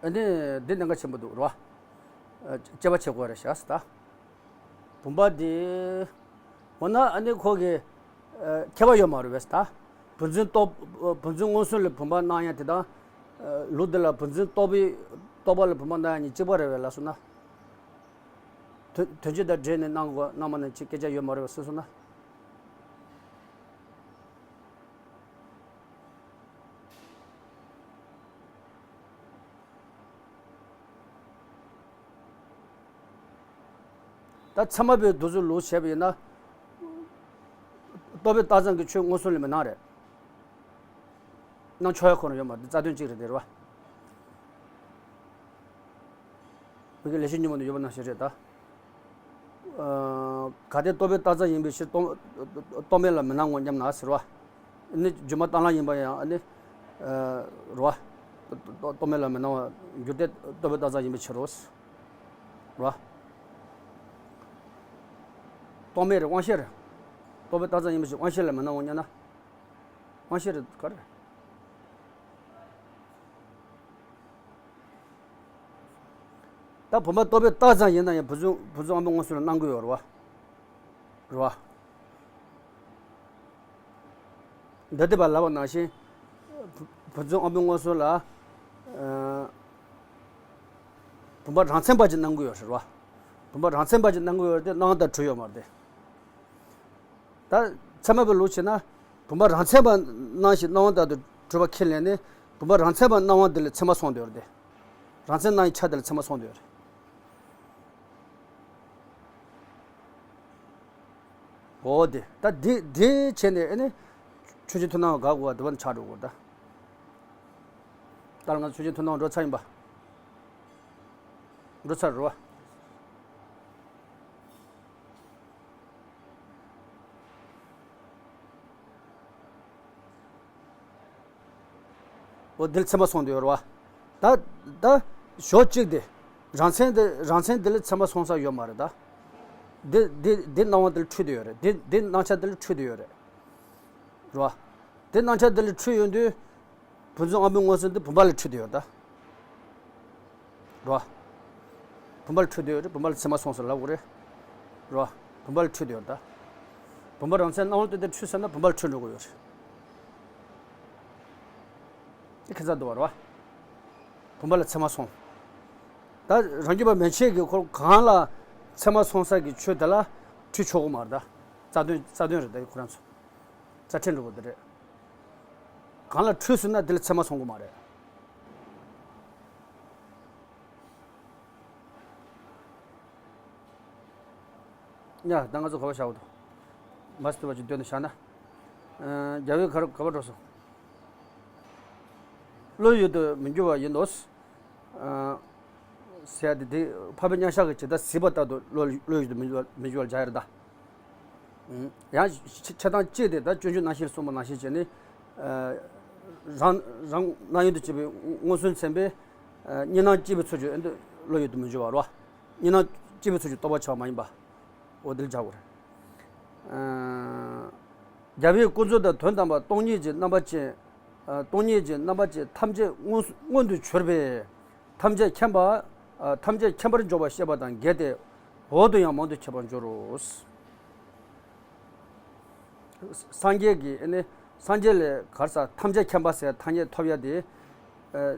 ཨ་ནི་འདི་གནད་འགག་ཆེན་པོ་འདུག་རེད་བ། ཨ་དཔྱད་པ་བྱེད་དགོས་རེད་ཤག་ཟེར་ད། བུམ་པ་འདི། འོ་ན་ཨ་ནི་ཁོ་གི་ཨ་ཁྱད་པར་ཡོད་མ་རེད་པས་ད། བུམ་འཛིན་རྟོག་བུམ་འཛིན་མངོན་སུམ་ལ་བུམ་པ་སྣང་ཡ་དེ་དང་། ཨ་ལུགས་འདི་ལ་བུམ་འཛིན་རྟོག་པའི་རྟོག་པ་ལ་བུམ་པ་སྣང་ཡ་གཉིས་གཅིག་པ་རེད་པས་ལབ་སོང་ན། དོན་དོན་སྤྱི་དང་འབྲེལ་ནས་སྣང་དགོས་སྣང་མ་སྣང་ཅིག་སྐད་ཆ་ཡོད་མ་རེད་པས་ཟེར་སོང་ན། ད་ཚད་མ་པའི་འདུ་ཚུལ་ལུགས་བྱས་པ་ཡིན་ན། རྟོག་པས་བཏགས་ཙམ་གྱི་ཆོས་མངོན་སུམ་ལ་མི་སྣང་རེད། སྣང་ཆོག་ཡ་ཁོ་རང་ཡོད་མ་རེད། རྩ་དོན་གཅིག་རེད་དེ་རེད་བ། མི་གི་ལས་ཤིག་ཉིན་མོ་ནས་ཡོད་པ་ནང་བཞིན་རེད་ད། ཨ་གལ་ཏེ་རྟོག་པས་བཏགས་ཙམ་ཡིན་པའི་ཕྱིར་རྟོག་རྟོག་མེད་ལ་མི་སྣང་ངོ་སྙམ་ན་ཟེར་བ། ནི་སྒྱུ་མ་ལྟ་ལོང་ཡིན་པ་ཡང་ནི་རེད་བ། རྟོག་མེད་ལ་མི་སྣང་བར་འགྱུར་ཏེ་རྟོག་པས་བཏགས་ཙམ་ཡིན་པའི་ཕྱིར་རོ། རེད་བ། རྟོག་མེད་རེད་དབང་ཤེས་རེད། རྟོག་པས་བཏགས་ཙམ་ཡིན་པའི་ཕྱིར་དབང་ཤེས་ལ་མི་སྣང་ངོ་སྙམ་ན། དབང་ཤེས་རེད་ག་རེ། ད་བུམ་པ་རྟོག་པས་བཏགས་ཙམ་ཡིན་ན་ཡང་བུ་ཆུང་བུ་ཆུང་ཨ་མའི་མངོན་སུམ་ལ་སྣང་གི་ཡོད་རེད་བ། རེད་བ། འདི་ལྟ་བུ་ལབ་པ་ནང་བཞིན། བུ་བུ་ཆུང་ཨ་མའི་མངོན་སུམ་ལ། ཨ་བུམ་པ་རང་མཚན་པ་ཅིག་སྣང་གི་ཡོད་རེད་བ། བུམ་པ་རང་མཚན་པ་ཅིག་སྣང་གི་ཡོད་རེད་དེ་སྣང་བ་དང་འཁྲུལ་ཡོད་མ་རེད་དེ། ད་ཚད་མ་པའི་ལུགས་བྱས་ན། བུམ་པ་རང་མཚན་པ་སྣང་ཞིང་སྣང་བ་དག་ཏུ་གྲུབ་པ་ཁས་ལེན་ནས། བུམ་པ་རང་མཚན་པ་སྣང་བ་འདི་ལ་མཚན་མ་སོང་སྡོད་རེད་དེ། རང་མཚན་སྣང་བའི་ཆ་དེ་ལ་མཚན་མ་སོང་སྡོད་རེད། འོ་དེ་ད་དེ་དེ་བྱས་ནས་ཨེ་ནི། ཆོས་ཅན་མཐུན་སྣང་བ་དགག་དགོས་པ་དེ་བ་ནི་ཆགས་འགྲོ་དགོས་ད། ད་ང་ཚོ་ཆོས་ཅན་མཐུན་སྣང་བ་འགྲོ་ཚར་ཡིན་པ། འགྲོ་ཚར་རེད་བ། འོ་འདི་ལ་མཚན་མ་སོང་སྡོད་ཡོད་རེད་བ། ད་ད་ཞོག་གཅིག་དེ། རང་མཚན་དེ་རང་མཚན་འདི་ལ་མཚན་མ་སོང་ས་ཡོད་མ་རེད་ད། འདི་འདི་འདི་སྣང་བ་འདི་ལ་འཁྲུལ་བསྡད་ཡོད་རེད། འདི་འདི་སྣང་ཆ་འདི་ལ་འཁྲུལ་བསྡད་ཡོད་རེད། རེད་བ། འདི་སྣང་ཆ་འདི་ལ་འཁྲུལ་ཡོང་དུས། བུ་ཆུང་ཨ་མའི་མངོན་སུམ་འདི་བུམ་པ་ལ་འཁྲུལ་བསྡད་ཡོད་ད། རེད་བ། བུམ་པ་ལ་འཁྲུལ་བསྡད་ཡོད་རེད། བུམ་པ་ལ་མཚན་མ་སོང་ཟེར་ལབ་དགོས་རེད། རེད་བ། བུམ་པ་ལ་འཁྲུལ་བསྡད་ཡོད་ད། བུམ་པ་རང་མཚན་སྣང་བར་སྟོན་ཏེ་འཁྲུལ་ཟེར་ན་བུམ་པ་ལ་འཁྲུལ་འགྲོ་གི་ཡོད་རེད། དེ་ཁྱད་མཚར་འདུག་བ་རེད་བ། བུམ་པ་ལ་མཚན་མ་སོང་། ད་རང་རྒྱུད་པ་མན་ཆད་ཀྱིས་ཁོ་གང་ལ་མཚན་མ་སོང་ས་ཀྱི་ཆོས་དེ་ལ་འཁྲུལ་ཆོག་གི་མ་རེད་ད། རྩ་དོན་རྩ་དོན་རེད་ད་ཁོ་རང་ཚོ། རྩ་ཁྲིམས་འགྲོ་གི་དེ་རེད། གང་ལ་འཁྲུལ་ཟེར་ན་དེ་ལ་མཚན་མ་སོང་གི་མ་རེད། ཡ་ད་ང་ཚོ་ག་པར་བཞག་པ་འདུག་མ་སྟོན་པ་ཅིག་སྟོན་ནས་བཞག་ན། ཨ་རྒྱལ་བའི་གར་ག་པར་འགྲོ་སོང་། བློ་ཡུལ་དུ་མི་འགྱུར་བ་ཡིན་ནོ། ཨ་ཟེར་ཡ་དེ་དེ་འཕགས་པའི་མཉམ་གཞག་གིས་ཇི་ལྟར་གཟིགས་པ་ལྟར་དུ་བློ་བློ་ཡུལ་དུ་མི་འགྱུར་བ་མི་འགྱུར་བར་སྦྱར་ཡ་རེད་ད། ཡང་ཆ་ཆ་དང་གཅིག་དེ་ད་སྤྱོད་འཇུག་རྣམ་བཤད་གསུངས་པ་ནང་བཞིན་བྱས་ནས། ཨ་རང་རང་སྣང་ཡུལ་དུ་བྱེད་པའི་མངོན་སུམ་མཚན་དཔེ། ཨ་གཉིས་སྣང་སྐྱེས་པའི་ཚུལ་གྱིས་ཨེ་འདི་བློ་ཡུལ་དུ་མི་འགྱུར་བ་རེད་བ། གཉིས་སྣང་སྐྱེས་པའི་ཚུལ་གྱིས་རྟོག་པ་བྱ་བ་མ་ཡིན་པ། འོ་འདི་ལ་སྦྱར་དགོས་རེད། ཨ་རྒྱལ་བའི་ཀུན་རྫོབ་དང་དོན་དམ་པ་སྟོང་ཉིད་ཀྱི་རྣམ་པ་ཅན། ཨ་སྟོང་ཉིད་ཀྱི་རྣམ་པ་ཅན་ཐམས་ཅད་མངོན་མངོན་དུ་གྱུར་པས། ཐམས་ཅད་མཁྱེན་པ། ཨ་ཐམས་ཅད་མཁྱེན་པར་འཇོག་པ་ཤེས་པ་དང་འགལ་ཏེ། འོག་ཏུ་ཡང་མང་དུ་འཆད་པར་འགྱུར་རོ། སངས་རྒྱས་ཀྱིས་ནི་སངས་རྒྱས་ལས་ག་རེ་ཟེར་ཐམས་ཅད་མཁྱེན་པ་ཟེར་ཐ་སྙད་ཐོབ་ཡ་དེ། ཨ་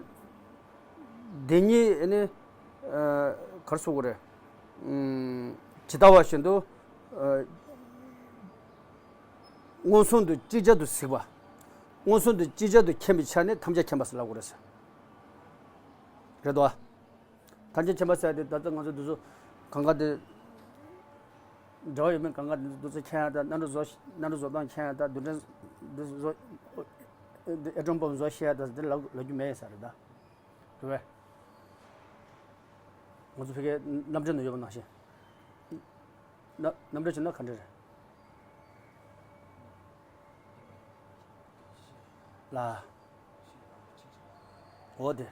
དེ་ཉིད་ནི་ཨ་ག་རེ་ཟེར་དགོས་རེད། ཨུམ་ཇི་ལྟ་བ་བཞིན་དུ། ཨ་མངོན་སུམ་དུ་ཅིག་ཅར་དུ་གཟིགས་པ། མངོན་སུམ་དུ་ཅིག་ཅར་དུ་མཁྱེན་པའི་ཆ་ནས་ཐམས་ཅད་མཁྱེན་པ་ཟེར་ལབ་དགོས་རེད་ཟེར། རེད་དོ། ཐམས་ཅད་མཁྱེན་པ་ཟེར་དེ་ད་ལྟ་ང་ཚོ་འདི་ཚོ་གང་ག་དེ་འབྲེལ་བ་ཡོད་མེད་གང་ག་འདི་ཚོ་མཁྱེན་ཡ་ད་རྣམ་གྲངས་བཟོ་རྣམ་གྲངས་བཟོ་སྟངས་མཁྱེན་ཡ་ད་རྡུལ་ཕྲན་འདི་བཟོ་ཨེ་ཀྲོམ་སྦོམ་བཟོ་ཤེས་ཡ་ད་འདི་ལབ་ལབ་རྒྱུ་མེད་ས་རེད་ད། རེད་པས། ང་ཚོ་ཕ་གིའི་རྣམ་འགྲེལ་ནང་ཡོད་པ་ནང་བཞིན། རྣམ་རྣམ་འགྲེལ་བྱས་ན་ག་འདྲ་རེད། ལ། འོ་དེ།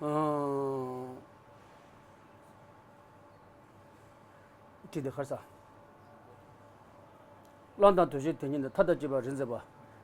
ཨང་། ཁྲིད་དེ་ཁར་ས། བླང་དང་དོན་བྱེད་དེ་ཉིད་ནི། མཐའ་དང་བཅས་པ་རིག་འཛིན་པ།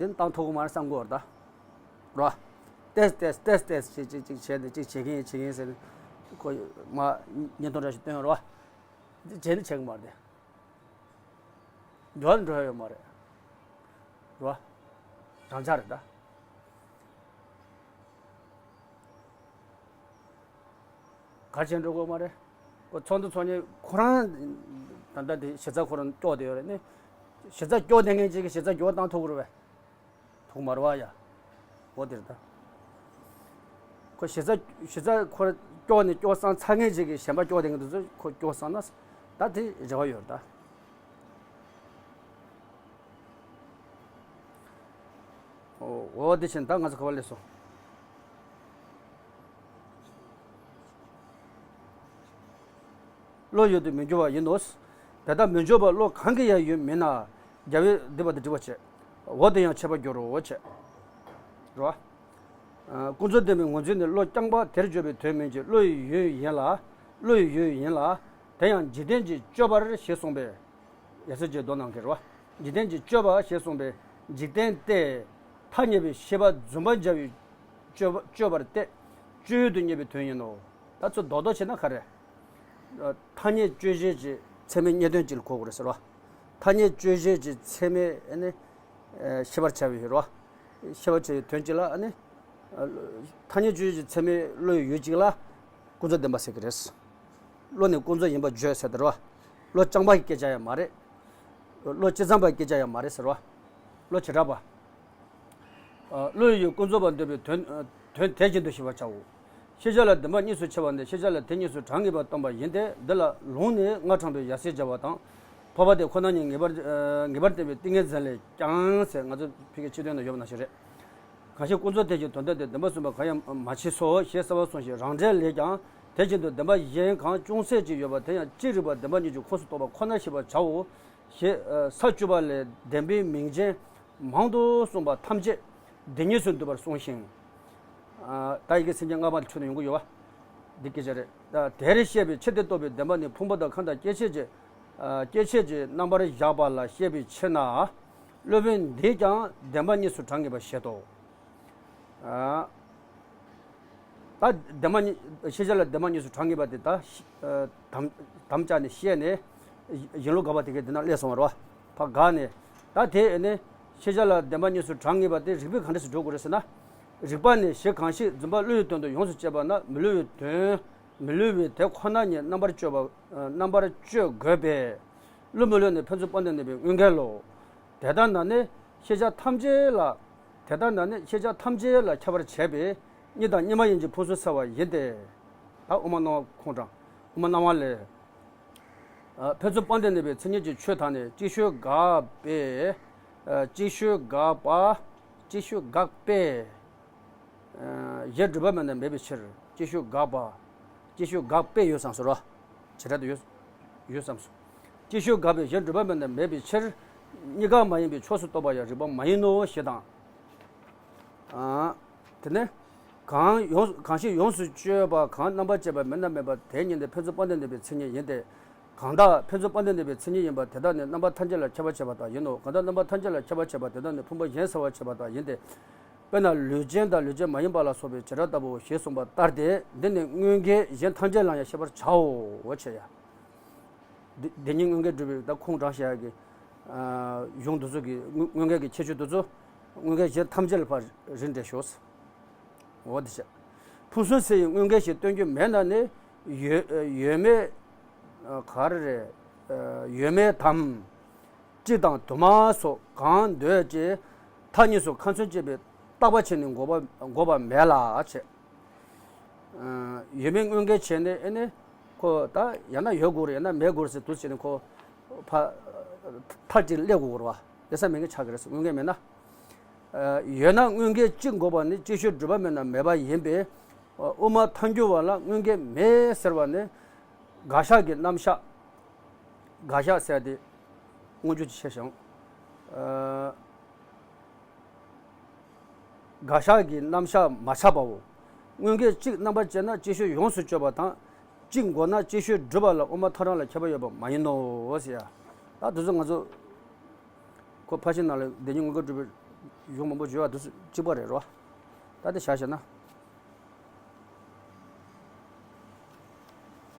འདི་བཏང་ཐུབ་ཀྱི་མ་རེད་བསམ་གྱི་ཡོད་རེད་ད། རོ། ཏེས་ཏེས་ཏེས་ཏེས་ཅིག་ཅིག་ཅིག་བྱས་ནས་ཅིག་བྱེད་ཀྱི་ཡིན་བྱེད་ཀྱི་ཡིན་ཟེར་ནས་ཁོ་མ་བརྙན་ཐུང་འདྲ་ཞིག་བཏོན་རོ། འདི་བྱས་ནས་བྱེད་ཀྱི་མ་རེད་དེ། འགྱོ་ནས་འགྲོ་ཡ་ཡོད་མ་རེད། རོ། རང་ཅག་རེད་ད། ག་བྱས་འགྲོ་དགོས་མ་རེད། ཁོ་ཚོགས་འདུ་ཚོགས་མཁན་ཁོ་རང་ད་ལྟ་དེ་གཞི་རྩ་ཁོ་རང་སྐྱོར་བསྡད་ཡོད་རེད་ནི། གཞི་རྩ་སྐྱོར་བསྡད་མཁན་ཅིག་གིས་གཞི་རྩ་འགྱུར་བ་བཏང་ཐུབ་ཀྱི་རེད་པས། ཐུབ་མ་རེད་བ་ཡ། འོ་དེ་རེད་ད། ཁོ་གཞི་རྩ་གཞི་རྩ་ཁོ་སྐྱོར་ནས་སྐྱོར་བསམ་ཚར་མཁན་ཅིག་གིས་གཞན་པ་སྐྱོར་བསྡད་མཁན་དེ་ཚོ་ཁོ་སྐྱོར་བསམ་ན་ད་དེ་རེ་བ་ཡོད་རེད་ད། འོ་འོ་དེ་བཞིན་ད་ང་ཚོ་ག་པར་སླེབས་སོང་། བློ་ཡོད་དུ་མི་འགྱུར་བ་ཡིན་ནོ། དེ་ལྟར་མི་འགྱུར་བ་བློ་གང་གི་ཡང་ཡོད་མིན་ན། རྒྱལ་བས་བསྡུས་པ་དེ་འགྲིག་པ་བྱེད། འོ་དེ་ཡང་ཆད་པར་འགྱུར་རོ་བྱེད། རོ། ཨ། ཀུན་རྫོབ་བདེན་པའི་ངོས་འཛིན་ནི་བློ་རྐྱང་པ་དེར་བརྗོད་པའི་དོན་མིན་གྱི་བློ་ཡི་ཡུལ་ཡིན་ལ། བློ་ཡི་ཡུལ་ཡིན་ལ། དེ་ཡང་འཇིག་རྟེན་གྱི་སྤྱོད་པར་ཞེས་གསུངས་པས། ཡ་ས་ཇའི་མདོ་ནང་གི་རེད་བ། འཇིག་རྟེན་གྱི་སྤྱོད་པ་ཞེས་གསུངས་པས་འཇིག་རྟེན་ཏེ། ཐ་སྙད་པའི་ཤེས་པ་རྫུན་པར་སྦྱར་བའི་སྤྱོད་པ་སྤྱོད་པར་ཏེ། སྤྱོད་ཡུལ་དུ་རྙེད་པའི་དོན་ཡིན་ནོ། ད་ཚུར་རྡོག་རྡོག་བྱས་ན་ག་རེ། ཐ་སྙད་དཔྱོད་བྱེད་ཀྱི་ཚད་མའི་རྙེད་དོན་གཅིག་ལ་གོ་དགོས་རེད་ཟེར་བ། ཐ་སྙད་དཔྱོད་བྱེད་ཀྱི་ཚད་མའི་ཨ་ནི། ཤེས་པར་བྱ་བའི་ཡུལ་རོ། ཤེས་པར་བྱ་བའི་དོན་གཅིག་ལ་ཨ་ནི། ཐ་སྙད་དཔྱོད་བྱེད་ཀྱི་ཚད་མའི་བློ་ཡི་ཡུལ་གཅིག་ལ་ཀུན་རྫོབ་བདེན་པ་ཟེར་གྱི་རེད། བློ་ནི་ཀུན་རྫོབ་ཡིན་པར་བརྗོད་ཟེར་དེ་རེད་བ། བློ་རྐྱང་པ་གི་སྐད་ཆ་ཡང་མ་རེད། བློ་སྤྱི་བསམ་པའི་སྐད་ཆ་ཡང་མ་རེད་ཟེར་བ། བློ་བྱེ་བྲག་པ། བློ་ཡི་ཡུལ་ཀུན་རྫོབ་པར་འདོད་པའི་དོན། དོན་དེ་བཞིན་དུ་ཤེས་པར་བྱའོ། ཤེས་བྱ་ལ་བདེན་པ་གཉིས་སུ་ཕྱེ་བ་ནི་ཤེས་བྱ་ལ་དེ་གཉིས་སུ་གྲངས་ངེས་པ་སྟོན་པ་ཡིན་ཏེ། འདི་ལ་ལུང་ནི་སྔ་དྲངས་པའི་ཡ་སྲས་བྱ་བ་དང་། འཕགས་པ་དེ་ཁོ་ན་ཉིད་ངེས་པར་ངེས་པར་བསྟན་པའི་ཏིང་ངེ་འཛིན་ལས་ཀྱང་ཟེར། ང་ཚོ་ཕ་གིའི་སྤྱི་དོན་ན་ཡོད་པ་ནང་བཞིན་རེད། གང་ཞིག་ཀུན་རྫོབ་དེ་བཞིན་དོན་དམ་དེ་བདེན་པར་གསུངས་པ་གང་ཡང་མ་མཆིས་སོ་ཞེས་གསལ་བར་གསུངས་ཤིང་། རང་འགྲེལ་ལས་ཀྱང་དེ་བཞིན་དུ་བདེན་པ་གཞན་གང་ཅུང་ཟད་ཅིག་ཡོད་པ་དེ་ཡང་ཅི་རིགས་པར་བདེན་པ་གཉིས་ཀྱི་ཁོངས་སུ་གཏོགས་པ་ཁོ་ན་ཞེས་པར་བྱའོ། ཞེས་ས་བཅུ་པ་ལས་བདེན་པའི་མིང་ཅན་མང་དུ་གསུངས་པ་ཐམས་ཅད་བདེན་གཉིས་སུ་འདུས་པར་གསུངས་ཤིང་། ད་ཡི་གེ་སེམས་ཅན་ལྔ་པ་ལ་ཆོས་ནི་ཡོང་གི་ཡོད་པ། འདི་སྐད་ཆ་རེད། ད་དེར་བཤད་པའི་ཕྱིར་དེ་རྟོགས་པའི་བདེན་པ་ནི་ཕུང་པོ་དང་ཁམས་དང་སྐྱེ་མཆེད་ཀྱི་སྐྱེ་མཆེད་ཀྱི་རྣམ་པར་བཞག་པ་ལ་བཤད་པའི་ཕྱིར་ན། སློབ་དཔོན་འདིས་ཀྱང་བདེན་པ་གཉིས་སུ་གྲངས་ངེས་པར་བཞེད་དོ། ད་བདེན་པ་གཉིས། ཤེས་བྱ་ལ་བདེན་པ་གཉིས་སུ་གྲངས་ངེས་པ་དེ་ད་དམ་དམ་བཅའ་ནས་བཤད་ནས་ཡིན་ལུགས་དགག་པ་དེ་གའི་འདི་ན་སླེབས་སོང་བ་རེད་བ། ཕར་དགག་ནས། ད་དེ་ནི་ཤེས་བྱ་ལ་བདེན་པ་གཉིས་སུ་གྲངས་ངེས་པ་དེ་རིགས་པས་གང་འདྲ་སེ་འགྲོ་དགོས་རེད་ཟེར་ན། རིགས་པ་ནི་གཞི་གང་ཞིག་རྫུན་པ་བློ་ཡི་དོན་དུ་ཡོངས་སུ་བཅད་པ་ན་མི་བསླུ་བའི་དོན། མི་བསླུ་བའི་དེ་ཁོ་ན་ཉིད་རྣམ་པར་གཅོད་པ། རྣམ་པར་གཅོད་དགོས་པས། བསླུ་མི་བསླུ་ནི་ཕན་ཚུན་དཔག་འདོད་ནུས་པའི་དངོས་འགལ་ལོ། དེ་ལྟ་ན་ནི་ཤེས་བྱ་ཐམས་ཅད་ལ། དེ་ལྟ་ན་ནི་ཤེས་བྱ་ཐམས་ཅད་ལ་ཁྱབ་པར་བྱེད་པས་གཉིས་དང་གཉིས་མ་ཡིན་གྱི་ཕུང་གསུམ་སེལ་བ་ཡིན་ཏེ། ད་དབུ་མ་སྣང་བ་ཁོང་དྲངས། དབུ་མ་སྣང་བ་ལས། ཕན་ཚུན་དཔག་འདོད་ནུས་པའི་མཚན་ཉིད་ཀྱི་ཆོས་དག་ནི་ཅིག་ཤོས་དགག་པས། ཅིག་ཤོས་དགག་པ། ཅིག་ཤོས་དགག་པས། གཞན་སྒྲུབ་པ་མེད་ན་མེད་པའི་ཕྱིར། ཅིག་ཤོས་དགག་པ། ཅིག་ཤོས་དགག་པས་ཡོད་བསམ་སོ་ར། བྱེ་བྲག་ཏུ་ཡོད། ཡོད་བསམ་སོ། ཅིག་ཤོས་དགག་པས་གཞན་སྒྲུབ་པ་མེད་ན་མེད་པའི་ཕྱིར། གཉིས་ཀ་མ་ཡིན་པའི་ཕྱོགས་སུ་གཏོགས་པ་ཡང་རིགས་པ་མ་ཡིན་ནོ་ཞེས་དང་། དེ་ནས། གང་ཡོངས་གང་ཞིག་ཡོངས་སུ་གཅོད་པ་གང་རྣམ་པར་བཅད་པ་མེད་ན་མེད་པ་དེ་ཉིད་ནི་ཕན་ཚུན་དཔག་འདོད་ནུས་པའི་མཚན་ཉིད་ཡིན་ཏེ། གང་དག་ཕན་ཚུན་དཔག་འདོད་ནུས་པའི་མཚན་ཉིད་ཡིན་པ་དེ་དག་ནི་རྣམ་པ་ཐམས་ཅད་ལ་ཁྱབ་པར་བྱེད་པ་དག་ཡིན་ནོ། གང་དག་རྣམ་པ་ཐམས་ཅད་ལ་ཁྱབ་པར་བྱེད་པ་དེ་དག་ནི་ཕུང་པོ་གཞན་སེལ་བར་བྱེད་པ་དག་ཡིན་ཏེ། དཔེར་ན་ལུས་ཅན་དང་ལུས་ཅན་མ་ཡིན་པ་ལ་སོགས་པའི་བྱེ་བྲག་ལྟ་བུ་ཞེས་གསུངས་པ་ལྟར་ཏེ། འདི་ནི་དངོས་འགལ་གཞན་ཐམས་ཅད་ལ་ཡང་བཤད་པར་བྱའོ། འོ་བྱས་ཡ། འདི་འདི་ཉིད་དངོས་འགལ་སྒྲུབ་པའི་ད་ཁུངས་དྲངས་བཤད་ཡ་གི་གཞུང་འདི་ཚོ་གི་དངོས་འགལ་གྱི་ཁྱད་ཆོས་འདི་ཚོ་དངོས་འགལ་གཞན་ཐམས་ཅད་ལ་ཕར་རིགས་འགྲེ་ཞོག་འོ་འདི་བྱས། ཕུང་གསུམ་སེལ་བའི་དངོས་འགལ་ཞིག་སྟོན་རྒྱུ་མེད་ན་ནི། ཡོད་ཡོད་མེད། ག་རེ་རེད། ཡོད་མེད་དམ། གཅིག་དང་དུ་མ་སོགས་གང་འདོད་ཅེས་མཐའ་གཉིས་སུ་ཁ་ཚོན་བཅད་པའི་བརྟག་པ་བྱས་ནས་འགོག་པ་འགོག་པ་མེད་ལ་བྱས། ཡོད་མེད་དངོས་འགལ་བྱས་ནས་ཨེ་ནི། ཁོ་ད་ཡང་ན་ཡོད་དགོས་རེད་ཡང་ན་མེད་དགོས་རེད་ཟེར་འདུག་བྱས་ནས་ཁོ། ཕ། མཐའ་གཅིག་སླེབས་དགོས་རེད་བ། ཡོད་ས་མེད་མཁན་ཆགས་ཀྱི་རེད་ཟེར་དངོས་འགལ་མེད་ན། ཡོད་ན་དངོས་འགལ་གཅིག་འགོག་པ་ནི་ཅིག་ཤོས་སྒྲུབ་པ་མེད་ན་མེད་པ་ཡིན་པས། དབུ་མ་ཐལ་འགྱུར་བ་ལ་དངོས་འགལ་མེད་ཟེར་བ་ནི། དགག་བཞག་གི་རྣམ་གཞག་དགག་བཞག་ཟེར་ཏེ། མངོན་གྱུར་གྱི་ཆེ་ཞིང་། དགག་བཞག་གི་རྣམ་གཞག་མ་ཆགས་པའོ། དངོས་འགལ་གཅིག་རྣམ་པར་བཅད་ན་ཅིག་ཤོས་ཡོངས་སུ་གཅོད་པ་དང་། གཅིག་འགོག་ན་ཅིག་ཤོས་སྒྲུབ་པ་ལ་དབུ་མ་ཐལ་རང་ལ་ཁྱད་པར་ཡོད་པ་མ་ཡིན་ནོ་ཟེར་ཡ། ད་དེ་ཚོ་ང་ཚོ། ཁོ་ཕར་ཕྱིན་ནང་ལ་བདེན་གཉིས་དངོས་འགལ་སྒྲུབ་པའི་གཞུང་མང་པོ་བརྗོད་པ་དེ་ཚོ་གཅིག་པ་རེད་རོ། ད་དེ་བཞག་བྱས་ན།